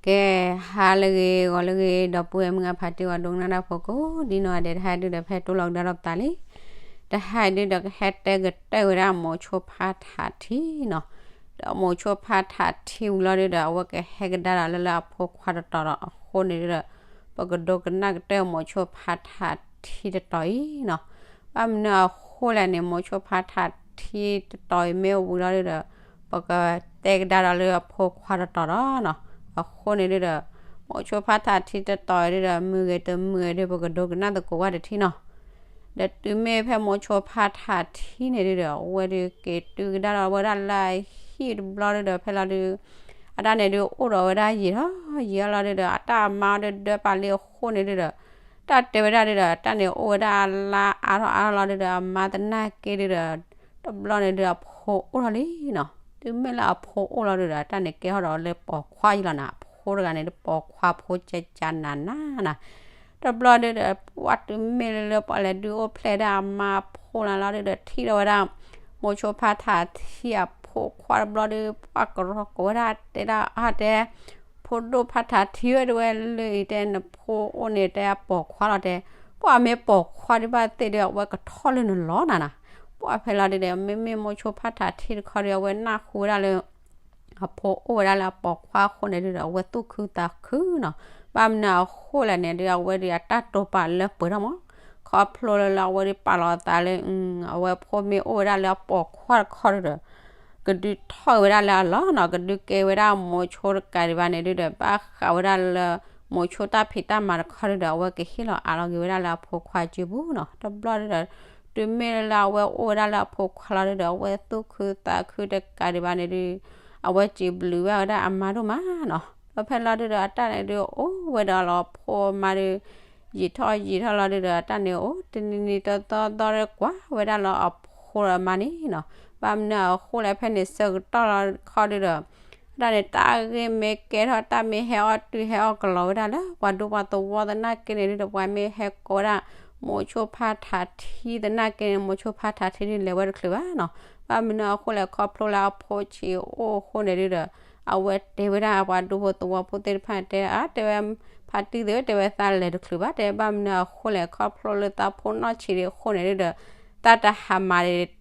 ကဲ, ဟါလၢအဂ့ၤ ဂီၤလၢအဂ့ၤ ဒီပုၢ်ဝဲၢ်မုၢ်အဖါတံၢ် ပှၤဒိကနၣ်တၢ်ဖိကိးဒ်နီၢ်ဂၤဒဲး, တဟါဒုဒီး ဖဲတိၢ်လီၤကဒါဒီးပသးလံ. တဟါဒုဒီး ကဟဲတဲကတၢၢ်ဝဲဒၣ် မိၤဆိဖါထးထံနီၤ. ဒီးမိၤဆိဖါထးထံဝံၤလီၤဒုဒီး အဝဲကဟဲကဒါဒီးလၢလၢအဖိခွါတတီၤဒီး အဃိန့ၣ်ဒုဒီး ပကဒိကနၣ်ကတၢၢ် မိၤဆိဖါထးထံတတီၤအံၤနီၤ. ဘၣ်မနုၤအဃိလဲၣ်န့ၣ် မိၤဆိဖါထးထံတတီၤအံၤမ့ၢ်ဝံၤလီၤဒုဒီး ပကတဲကဒါဒီးလၢအဖိခွါတတီၤဒီးနီၤ. အဃိန့ၣ်ဒုဒီး မိၤဆိဖါထးထံတတီၤအံၤဒုဒီး မုာ်ဂ့ၤတမုာ်ဂ့ၤဒု ပကဒိကနၣ်သကိးဝဲတထံၣ်နီၤ. ဒီးတုၤမ့ၢ်ဖဲမိၤဆိဖါထးထံန့ၣ်ဒုဒီး အဝဲဒုက့ၤတုၤကဒါဒီးဝဲဒၣ်လၢအဟံၣ်တဘျီဒုဒီး ဖဲလီၤဒု အတၢ်န့ၣ်ဒု အိၣ်ဒီးဝဲဒၣ်ယံာ်ထီၣ်ယံာ်ထီၣ်လီၤဒုဒီး အတၢ်အမါဒုဒၢပာ်လံအဃိန့ၣ်ဒုဒီး တၢ်တဲဝဲဒၣ်ဒုဒီး အတၢ်န့ၣ်အိၣ်ဝဲဒၣ်အလါအါထီၣ်အါထီၣ်လီၤဒုဒီး အမါသနာ်က့ဒုဒီး တဘျီန့ၣ်ဒု အဖိအိၣ်ထီၣ်လံနီၤ. တုၤမ့ၢ်လၢအဖိအိၣ်လီၤဒုဒီး အတၢ်န့ၣ်ကဲထီၣ်ဒီးလၢပိာ်ခွါယံလီၤနီၤ. အဖိတဂၤန့ၣ်ဒု ပိာ်ခွါဖိကကနၤနၤနီၤ. တဘျီဒုဒီး ပှၤတုၤမ့ၢ်လၢလၢပှၤလဲၤဒုးအိၣ်ဖျဲၣ်ဒၣ်အမါအဖိလီၤလီၤဒုဒီး ထံၣ်ဒီးဝဲဒၣ် မိၤဆိဖါထးထံအဖိခွါတဘျီဒု ပှၤကရီကိးဝဲဒၣ်တဲဒၣ်အါတဲ ဖိဒိၣ်ဖါထးထံဧၢ တဲဝဲလၢအံၤတဲ နဖိအိၣ်န့ၣ်တဲအပိာ်ခွါလီၤတဲ, ပှၤမ့ၢ်ပိာ်ခွါဒုဘၣ်သ့ၣ်ဒု အဝဲကထီၣ်လၢနလီၢ်နၤနီၤ. ပှၤဖဲလီၤဒုဒီး မ့မ့ၢ်မိၤဆိဖါထးထံတခီဒု အဝဲနၢ်ဟူဝဲဒၣ်လၢ အဖိအိၣ်ဝဲဒၣ်လၢအပိာ်ခွါအဃိန့ၣ်ဒုဒီး အဝဲသူၣ်ခုသးခုနီၤ. ဘၣ်မနုၤအဃိလဲၣ်န့ၣ်ဒု အဝဲဒုအတၢ်တိာ်ပာ်လၢပှဲၤထီၣ်မး, ခီဖျိလၢလၢအဝဲဒုပာ်လီၤအသးလၢ အဝဲဖိမ့ၢ်အိၣ်ဝဲဒၣ်လၢအပိာ်ခွါတခီဒုဒီး ကဒုထီၣ်က့ၤဝဲဒၣ်လၢအလီၢ်နီၤ, ကဒုကဲဝဲဒၣ်မိၤဆိတကးဒံးဘၣ်န့ၣ်ဒုဒီး ဘၣ်ဃးဝဲဒၣ်လၢ မိၤဆိတၢ်ဖံးတၢ်မၤတခီဒုဒီး အဝဲကဟ့ၣ်လီၤအးလီၤက့ၤဝဲဒၣ်လၢအဖိခွါစုပူၤနီၤ. တဘျီဒုဒီး တုၤမ့ၢ်လၢလၢအဝဲအိၣ်ဝဲဒၣ်လၢအဖိခွါလီၤဒုဒီး အဝဲသူၣ်ခုသးခုတကးဒံးဘၣ်န့ၣ်ဒု အဝဲစံးဘျုးဘၣ်ဝဲဒၣ်အမါဒိၣ်မးနီၤ. ဒီးဖဲလီၤဒုဒီး အတၢ်န့ၣ်ဒု အိၣ်ဝဲဒၣ်လီၤအဖိအမါဒု ယံာ်ထီၣ်ယံာ်ထီၣ်လီၤဒုဒီး အတၢ်န့ၣ်အိၣ်တနံၤနံၤသီသီဒီးကွၢ်ဝဲဒၣ်လီၤအဖိဒီးအမါန့ၣ်နီၤ. ဘၣ်မနုၤအဃိလဲၣ် ဖဲန့ၣ်ဆၢကတီၢ်လီၤခီဒုဒီး အတၢ်န့ၣ် တၢ်ဂ့ၢ်မ့ၢ်ကဲထီၣ် တၢ်မ့ၢ်ဟဲအီၣ်တုၤဟဲအီၣ်ကလီၤဝဲဒၣ်လၢ ပှၤဒူပှၤသဝီသနာ်က့န့ၣ်ဒုဒီး ပှၤမ့ၢ်ဟဲကိးဝဲဒၣ် မိၤဆိဖါထးထံသနာ်က့န့ၣ် မိၤဆိဖါထးထံဒုလဲၤဝဲတချုးဘၣ်နီၤ. ဘၣ်မနုၤအဃိလဲၣ် ခီဖျိလၢအဖိဆံးအိၣ်အဃိန့ၣ်ဒုဒီး အဝဲတဲဝဲဒၣ်ပှၤဒူဖိသဝီဖိသ့ၣ်တဖၣ်န့ၣ် တဲအါတဲဝဲ ဖါတံၢ်သ့ၣ်ဧၢ တဲဝဲသးလဲၤတချုးဘၣ် တဲဘၣ်မနုၤအဃိလဲၣ် ခီဖျိလၢသးဖိနီၢ်ဆံးဒံးအဃိန့ၣ်ဒုဒီး သးတဟးမၤဒံး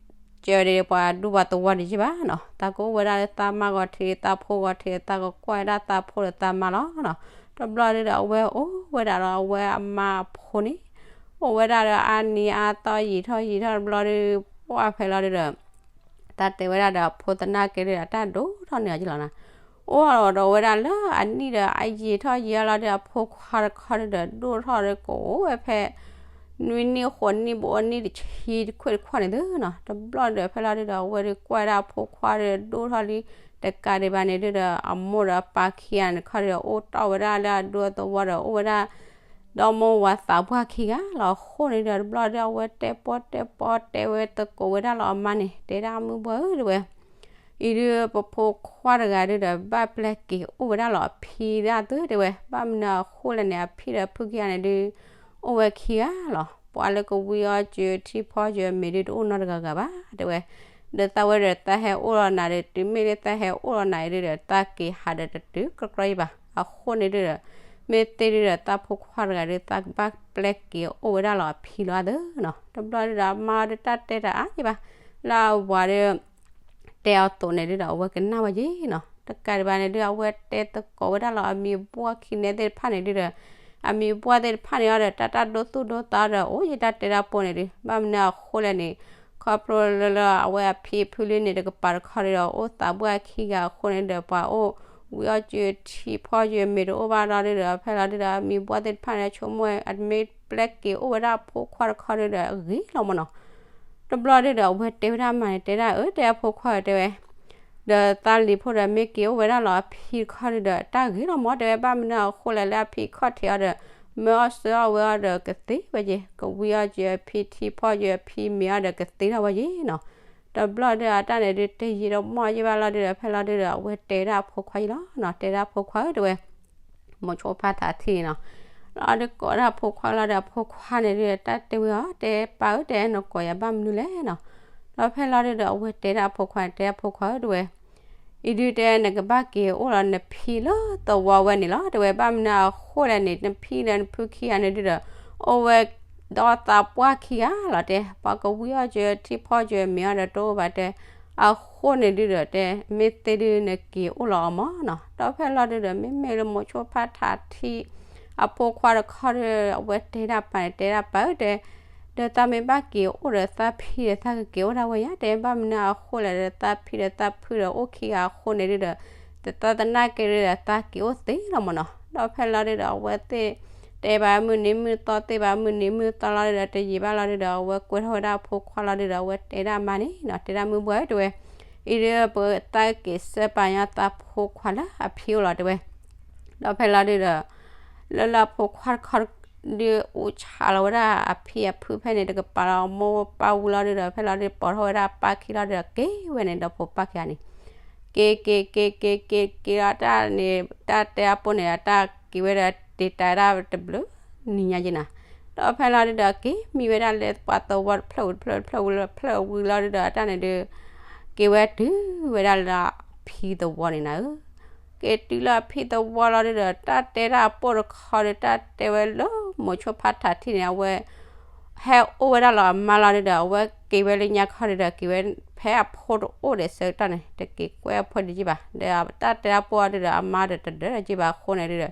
ကၢဒံးပှၤဒူပှၤသဝီဒံးယ့ၢ်ဘၣ်နီၤ. သးကအိၣ်ဝဲဒၣ်လၢသးမါဂီၤထံး သးဖိဂီၤထံး သးကကွၢ်ဝဲဒၣ်သးဖိဒီးသးမါလီၤနီၤ. တဘျီဒုဒီး အဝဲအိၣ်ဝဲဒၣ်လီၤ အဝဲအမါအဖိန့ၣ် အိၣ်ဝဲဒၣ်ဒီးအါနံၤအါသီယံာ်ထီၣ်ယံာ်ထီၣ်တဘျီဒု ပှၢ်ဖဲလီၤဒုဒီး တၢ်တဲဝဲဒၣ်ဒီးအဖိသနာ်က့ဒုဒီး တၢ်ဒိၣ်ထီၣ်န့ၢ်အီၤကလီၤနီၤ. အိၣ်ဒီးဝဲဒၣ်လၢအနံၣ်ဒီးအယံာ်ထီၣ်ယံာ်ထီၣ်လီၤဒုဒီး အဖိခွါတခီဒုဒီး ဒိၣ်ထီၣ်ဒီးကအိၣ်ဝဲဖဲ နွံနံၣ်ဃိးနံၣ်ဘိနံၣ်တဆံတခွဲၣ်တခီန့ၣ်သုနီၤ. တဘျီဒုဒီးဖဲလီၤဒုဒီး အဝဲဒုကွၢ်ဝဲဒၣ်အဖိခွါဒီးဒိၣ်ထီၣ်လံ တကးဒံးဘၣ်န့ၣ်ဒုဒီး အမိၢ်ဒီးအပၢ်ခံဂၤန့ၣ်တခီဒုဒီး အိၣ်တီၢ်ဝဲဒၣ်လၢအဒူအသဝီဒီး အိၣ်ဝဲဒၣ် ဒီမိၢ်ဝၤသးပှၢ်ခံဂၤလီၤ. အဃိန့ၣ်ဒီး တဘျီဒုဒီး အဝဲတဲပီတဲပီတဲဝဲသကိးဝဲဒၣ်လီၤအမါန့ၣ် တဲဒၣ်မုၢ်ဘှီၣ်ဧၢ တဲဝဲ အံၤဒု ပဖိခွါတဂၤဒုဒီး ဘၣ်ပျဲက့ၤအိၣ်ဝဲဒၣ်လီၤအဖံဒၣ်သု တဲဝဲ ဘၣ်မနုၤအဃိလဲၣ်န့ၣ် အဖံဒီးဖုခံဂၤန့ၣ်ဒု အိၣ်ဝဲခံဂၤလီၤ. ပှၤလၢကဝံအီစၢၤထံဖီစၢၤအမ့ၢ်ဒုတအိၣ်နီတဂၤဂၤဘၣ် တဲဝဲ ဒီးသးဝဲဒီးသးဟဲအိၣ်လီၤနၤဒီး တုၤမ့ၢ်လၢသးဟဲအိၣ်လီၤနၤအံၤဒုဒီး သးက့ၤဟးဒီးတတုၤကြၢးကြၢးယံၤဘၣ်. အဃိန့ၣ်ဒုဒီး မ့ၢ်သ့ဒုဒီး သးဖိခွါတဂၤဒု သးကဘၣ်ပျဲက့ၤအိၣ်ဝဲဒၣ်လီၤအဖံလီၤသုနီၤ. တဘျီဒုဒီး အမါဒုတၢ်တဲတၢ်အါယံၤဘၣ် လၢအဝၤဒု တဲအီၤသိးန့ၣ်ဒုဒီး အဝဲကနၣ်ဝဲယ့ၤနီၤ. တကးဒံးဘၣ်န့ၣ်ဒု အဝဲတဲသကိးဝဲဒၣ်လီၤအမံၤပှၢ်ခံနဲသ့ၣ်တဖၣ်န့ၣ်ဒုဒီး အမံၤပှၢ်သ့ၣ်တဖၣ်န့ၣ်အီၤဒီး တၢ်တၢ်ဒိသူၣ်ဒိသးဒီး အိၣ်ယတၢ်တဲတၢ်ပိန့ၣ်ဒု ဘၣ်မနုၤအဃိလဲၣ်န့ၣ် ခီဖျိလၢလၢအဝဲအဖံအဖုလံန့ၣ် တကပၤတခီဒုဒီး အိၣ်သးပှၢ်ခံဂၤအဃိန့ၣ်ဒီး ပှၤအိၣ်ဝံအီစၢၤထံဖီစၢၤမ့ၢ်တအိၣ်ဘၣ်ဒီးဒုဒီး ဖဲလီၤဒုဒီး အမံၤပှၢ်သ့ၣ်တဖၣ်န့ၣ် ဆိကမိၣ်ဝဲ အမ့ၢ်ပျဲက့ၤအိၣ်ဝဲဒၣ်အဖိခွါတခီဒုဒီး အဂ့ၤလီၤမးနီၤ. တဘျီဒုဒီး အဝဲတဲဝဲဒၣ်မါန့ၣ် တဲဒၣ်အၢ တဲအဖိခွါဧၢ တဲဝဲ ဒီးသးလံၤဖိဒီး မ့ၢ်က့ၤအိၣ်ဝဲဒၣ်လီၤအဖံတခီဒုဒီး တၢ်ဂ့ၤလီၤမး တဲဝဲ ဘၣ်မနုၤအဃိလဲၣ်လၢအဖံခီၣ်ထံးအီၤဒီး မၢအီၣ်စၢအီၣ်ဝဲအီၤဒီးကသ့ဝဲယ့ၤ ကဝံအီစၢၤအဖံထံဖီစၢၤအဖံမ့ၢ်အီၤဒီးကသ့ထီၣ်ဝဲယ့ၤနီၤ. တဘျီဒုအတၢ်န့ၣ်ဒု တယံာ်တမီၢ်ယံၤဘၣ်လီၤဒုဒီး ဖဲလီၤဒုဒီး အဝဲတဲဒၣ်အဖိခွါယံၤလီၤနီၤ တဲဒၣ်အဖိခွါဧၢ တဲဝဲ မိၤဆိဖါထးထံနီၤ. လီၤဒုကိးဒၣ်အဖိခွါလီၤဒီး အဖိခွါန့ၣ်ဒု တၢ်တဲဝဲအီၤ တဲပၢ်ဧၢ တဲနကိးယၤဘၣ်မနုၤလဲၣ်နီၤ. လီၤဖဲလီၤဒုဒီး အဝဲတဲဒၣ်အဖိခွါန့ၣ် တဲအဖိခွါဧၢ တဲဝဲ အံၤဒုးတဲ နကဘၣ်က့ၤအိၣ်လီၤနဖံလၢသဝီဝဲန့ၣ်လီၤ တဲဝဲ. ဘၣ်မနုၤအဃိလဲၣ်န့ၣ် နဖံဒီးနဖုခံဂၤန့ၣ်ဒုးဒီး အိၣ်ဝဲဒီးသးပှၢ်ခံဂၤလီၤတဲ. ပှၤကဝံအီၣ်က့ၤထံဖီက့ၤမ့ၤအီၣ်ဒီးတအိၣ်ဘၣ်တဲ. အဃိန့ၣ်ဒုးဒီးတဲ မ့ၢ်သ့ဒုးနက့ၤအိၣ်လီၤအီၤမၢ်နီၤ. ဒီးဖဲလီၤဒုးဒီး မ့မ့ၢ်လၢမိၤဆိဖါထးထံ အဖိခွါတခီဒီး အဝဲတဲဒၣ်ပၢ်န့ၣ် တဲဒၣ်ပၢ်ဧၢ တဲ ဒီးသးမ့ၢ်ဘၣ်က့ၤအိၣ်ဒီးသးဖံဒီး သးကက့ၤအိၣ်ဒၣ်ဝဲယါ တဲ. ဘၣ်မနုၤအဃိလဲၣ်ဒီး သးဖံဒီးသးဖုဒီးအိၣ်ခံဂၤအဃိန့ၣ်ဒုးဒီး တသးသနာ်က့ဒုးဒီး သးက့ၤအိၣ်သ့လီၤမၢ်နီၤ. ဒီးဖဲလီၤဒုးဒီး အဝဲသ့ၣ်တဲဘၣ်မုၢ်နံၤမုၢ်သီ သ့ၣ်ဘၣ်မုၢ်နံၤမုၢ်သီလီၤဒုးဒီး တယံာ်ဘၣ်လီၤဒုးဒီး အဝဲကွဲထီၣ်ဝဲဒၣ်အဖိခွါလီၤဒုးဒီး အဝဲတဲဒၣ်မါန့ၣ်နီၤ တဲဒၣ်မုၢ်ဘှၢ်ဧၢ တဲဝဲ, အံၤဒုးပသးက့ၤစၢပာ်ညီသးဖိခွါလၢအဖံအိၣ်လီၤ တဲဝဲ. ဒီးဖဲလီၤဒုးဒီး လၢလၢအဖိခွါတခီဒုး အိၣ်ဆးလီၤဝဲဒၣ်အဖံအဖုဖဲန့ၣ် တကပၤလီၤအမိၢ်ပၢ်ဝံၤလီၤဒုးဒီး ဖဲလီၤဒုးပိာ်ထီၣ်ဝဲဒၣ်ပၢ်ခံလီၤဒုးဒီး က့ၤဝဲန့ၣ်ဒီးဖိပၢ်ခံဂၤန့ၣ် က့ၤက့ၤက့ၤက့ၤက့ၤက့ၤလီၤတၢ်န့ၣ် တၢ်တဲအပိၢ်န့ၣ် အတၢ်က့ၤဝဲဒီးတ့တၢ်ဒၣ်တဘျုးနံၤညါက့ၤနၤ, ဒီးဖဲလီၤဒုးဒီး က့ၤမံဝဲဒၣ်လၢပှၤသဝီတဖျၢၣ်ဝံၤတဖျၢၣ်ဝံၤတဖျၢၣ်ဝံၤလီၤဒုးဒီး အတၢ်န့ၣ်ဒုး က့ၤဝဲတုၤဝဲဒၣ်လၢအဖံသဝီန့ၣ်နၤဧၢ က့ၤတုၤလၢအဖံသဝီလီၤဒုးဒီး တၢ်တဲဒၣ်အပိၢ်တခီဒီး တၢ်တဲဝဲလၢမိၤဆိဖါထးထံန့ၣ် အဝဲ ဟဲအိၣ်ဝဲဒၣ်လီၤအမါလီၤဒုးဒီး အဝဲက့ၤဝဲလၢညါခီဒုးဒီး က့ၤဝဲဖဲအဖိတအိၣ်ဒီးဆၢကတီၢ်န့ၣ် တက့ၤကွဲအဖိဒံးက့ၤဘၣ် ဒီးတၢ်တဲဒၣ်ပိၢ်အီၤဒုးဒီး အမါဒီးတဒၢးက့ၤဘၣ်အဃိန့ၣ်ဒုးဒီး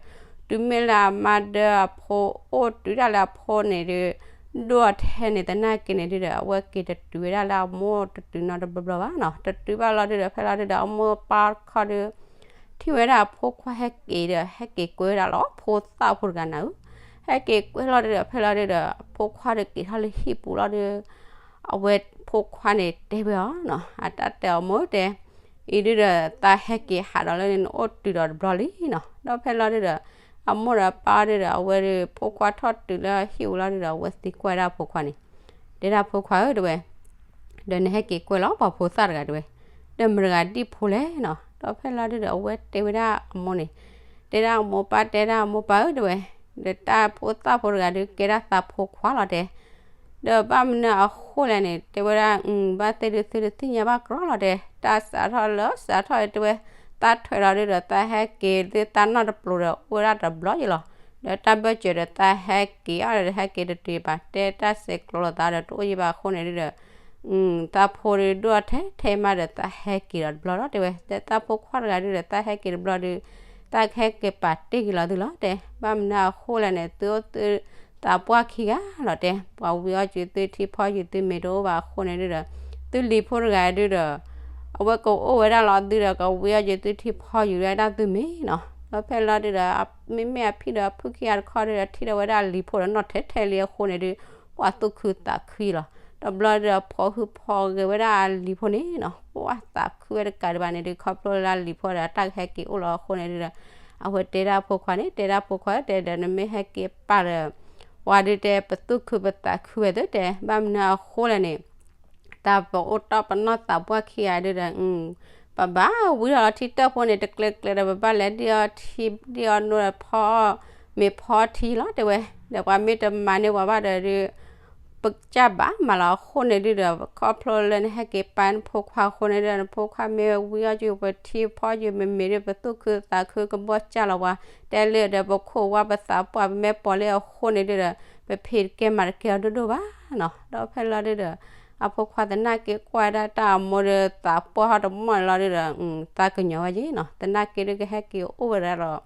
တုၤမ့ၢ်လၢအမါဒၢအဖိအိၣ်တုၤဒၣ်လၢအဖိန့ၣ်ဒုး ဒိၣ်အီၤထဲန့ၣ် သနာ်က့န့ၣ်ဒုးဒီး အဝဲက့ၤတတုၤဝဲဒၣ်လၢအမိၢ်တတုၤနီတဘျီဘျီဘၣ်နီၤ, တတုၤဘၣ်လီၤဒုးဒီး ဖဲလီၤဒုးဒီး အမိၢ်ပၢ်တခီဒုး ထံၣ်ဝဲဒၣ်အဖိခွါဟဲက့ၤဒီး ဟဲက့ၤကွဲဝဲဒၣ်လီၤ ဖိသၣ်ဖိတဂၤနၤဧၢ, ဟဲက့ၤကွဲလီၤဒုးဒီး ဖဲလီၤဒုးဒီး အဖိခွါဒီးက့ၤထီၣ်လၢဟံၣ်ပူၤလီၤဒုး အဝဲဖိခွါန့ၣ်တဲဝဲအီၤနီၤ အတၢ်တဲအီၤမိၢ်တဲ အံၤဒုးဒီး သးဟဲက့ၤဟးဒီးလၢန့ၣ် နအိၣ်တုၤဒီးတဘျီလံနီၤ, ဒီးဖဲလီၤဒုးဒီး အမိၢ်ဒီးပၢ်အီၤဒုးဒီး အဝဲဒုး ဖိခွါထီၣ်တုၤလၢဟံၣ်ပူၤလီၤဒုးဒီး အဝဲသံကွၢ်ဝဲဒၣ်အဖိခွါန့ၣ် တဲဒၣ်ဖိခွါဧၢ တဲဝဲ ဒီးနဟဲက့ၤကွဲလီၤပှၤဖိသၣ်တဂၤ တဲဝဲ, ဒီးမတၤတဂၤဒ်ဖိလဲၣ်နီၤ, ဒီးဖဲလီၤဒုးဒီး အဝဲတဲဝဲဒၣ်အမိၢ်န့ၣ် တဲဒၣ်အမိၢ်ပၢ် တဲဒၣ်အမိၢ်ပၢ်ဧၢ တဲဝဲ, ဒီးတၢ်ဖိသၣ်ဖိတဂၤဒုး ကဲဒၣ်သးဖိခွါလီၤတဲ ဒီးဘၣ်မနုၤအဃိလဲၣ်န့ၣ် တဲဝဲဒၣ် ဘၣ်သ့ၣ်ဒုးသုတသ့ၣ်ညါဘၣ်ကြီလီၤတဲ, တၢ်စးထီၣ်လၢစးထီၣ်တဲဝဲ, သးထွဲလီၤဒုးဒီး သးဟဲက့ၤဒုး သးနီၢ်တပျိၤဒီး အိၣ်ဝဲဒၣ်တဘျီယံၤလီၤ, ဒီးတၢ်ဘၢၣ်စၢၤဒီး သးဟဲက့ၤအီၤဒီး ဟဲက့ၤတတုၤဘၣ် တဲတၢ်စဲးကျိးလိာ်သးဒီး တအိၣ်ယံၤဘၣ်အဃိန့ၣ်ဒုးဒီး သးဖိဒုးဒိၣ်ထဲထဲမးဒီး သးဟဲက့ၤဒီးတဘျီလီၤတဲဝဲ, ဒီးသးဖိခွါတဂၤဒုးဒီး သးဟဲက့ၤတဘျီဒုး သးကဟဲက့ၤပာ်တ့ၢ်က့ၤလီၤသုလီၤတဲ, ဘၣ်မနုၤအဃိလဲၣ်န့ၣ် သုအိၣ်သု သးပှၢ်ခံဂၤလီၤတဲ, ပှၤဝံအီၣ်က့ၤသုထံဖီက့ၤသုမ့ၤတအိၣ်ဘၣ်အဃိန့ၣ်ဒုးဒီး သုလံၤဖိတဂၤဒုးဒီး အဝဲကအိၣ်ဝဲဒၣ်လီၤသုဒီး ကဝံအီၣ်က့ၤသုထံဖီက့ၤဝဲဒၣ်သုမ့ၤနီၤ, ဒီးဖဲလီၤဒုးဒီး မ့မ့ၢ်အဖံဒီးအဖုခံဂၤတခီဒုးဒီး ထံၣ်ဒီးဝဲဒၣ်လံၤဖိဒီးနီၢ်ထဲထဲလံအဃိန့ၣ်ဒုး ပှၤသူၣ်ခုသးခုလီၤ, တဘျီဒုးဒီး ဖီၣ်ဟုၣ်ဖီၣ်ဂဲၤဝဲဒၣ်အလံၤဖိန့ၣ်နီၤ, ပှၤသးခုဝဲတကးဒံးဘၣ်န့ၣ်ဒုး ခီဖျိလၢအလံၤဖိဒီး အတၢ်ကဟဲက့ၤအိၣ်လီၤအဃိန့ၣ်ဒုးဒီး အဝဲတဲဒၣ်အဖိခွါန့ၣ် တဲဒၣ်အဖိခွါ တဲဒီး နမ့ၢ်ဟဲက့ၤပာ်ဒီး ပှၤဒုးတဲ ပသူၣ်ခုပသးခုဝဲသ့တဲ ဘၣ်မနုၤအဃိလဲၣ်န့ၣ် တၢ်ပအိၣ်တီၢ်ပနီၢ်သးပှၢ်ခံဂၤဒုးဒီး ပဘၣ်ဝံထီၣ်လီၤထံတၢၢ်ဖိန့ၣ် တကျဲကျဲဒီး ပဘၣ်လဲၤဒံၣ်အီၣ်ထံဒံၣ်အီၣ်နိဒီး ဖီမ့ၤဖီထံလီၤတဲဝဲ, ဒီးပှၤမ့ၢ်တမၤန့ၢ်ပှၤဘၣ်ဒီးဒုး ပကစၢ်ဘၣ်မၤလီၤအဃိန့ၣ်ဒုးဒီး ခီဖျိလၢနဟဲက့ၤပာ်နဖိခွါအဃိန့ၣ်ဒုး နဖိခွါမ့ၢ်ဝံအီၣ်က့ၤပထံဖီက့ၤမ့ၤမ့ၤဒုး ပသူၣ်ခုသးခုကဘီၣ်စၢ်လီၤပှၤ တဲလၢဒီးပခိၣ်ဝါပသးပှၢ်ပမဲာ်ပီၣ်လံအဃိန့ၣ်ဒုးဒီး ပဖံးတကဲမၤတကဲအီၤဒိၣ်ဒိၣ်ဘၣ်နီၤ, ဒီးဖဲလီၤဒုးဒီး အဖိခွါသနာ်က့ကွၢ်ဒၣ်တၢ်အမိၢ်ဒီးသးပှၢ်ထီၣ်တမီၢ်န့ၣ်လီၤဒုးဒီး သးကညီၤဝဲက့ၤနီၤ, သနာ်က့ဒုးကဟဲက့ၤအိၣ်ဝဲဒၣ်ဒီး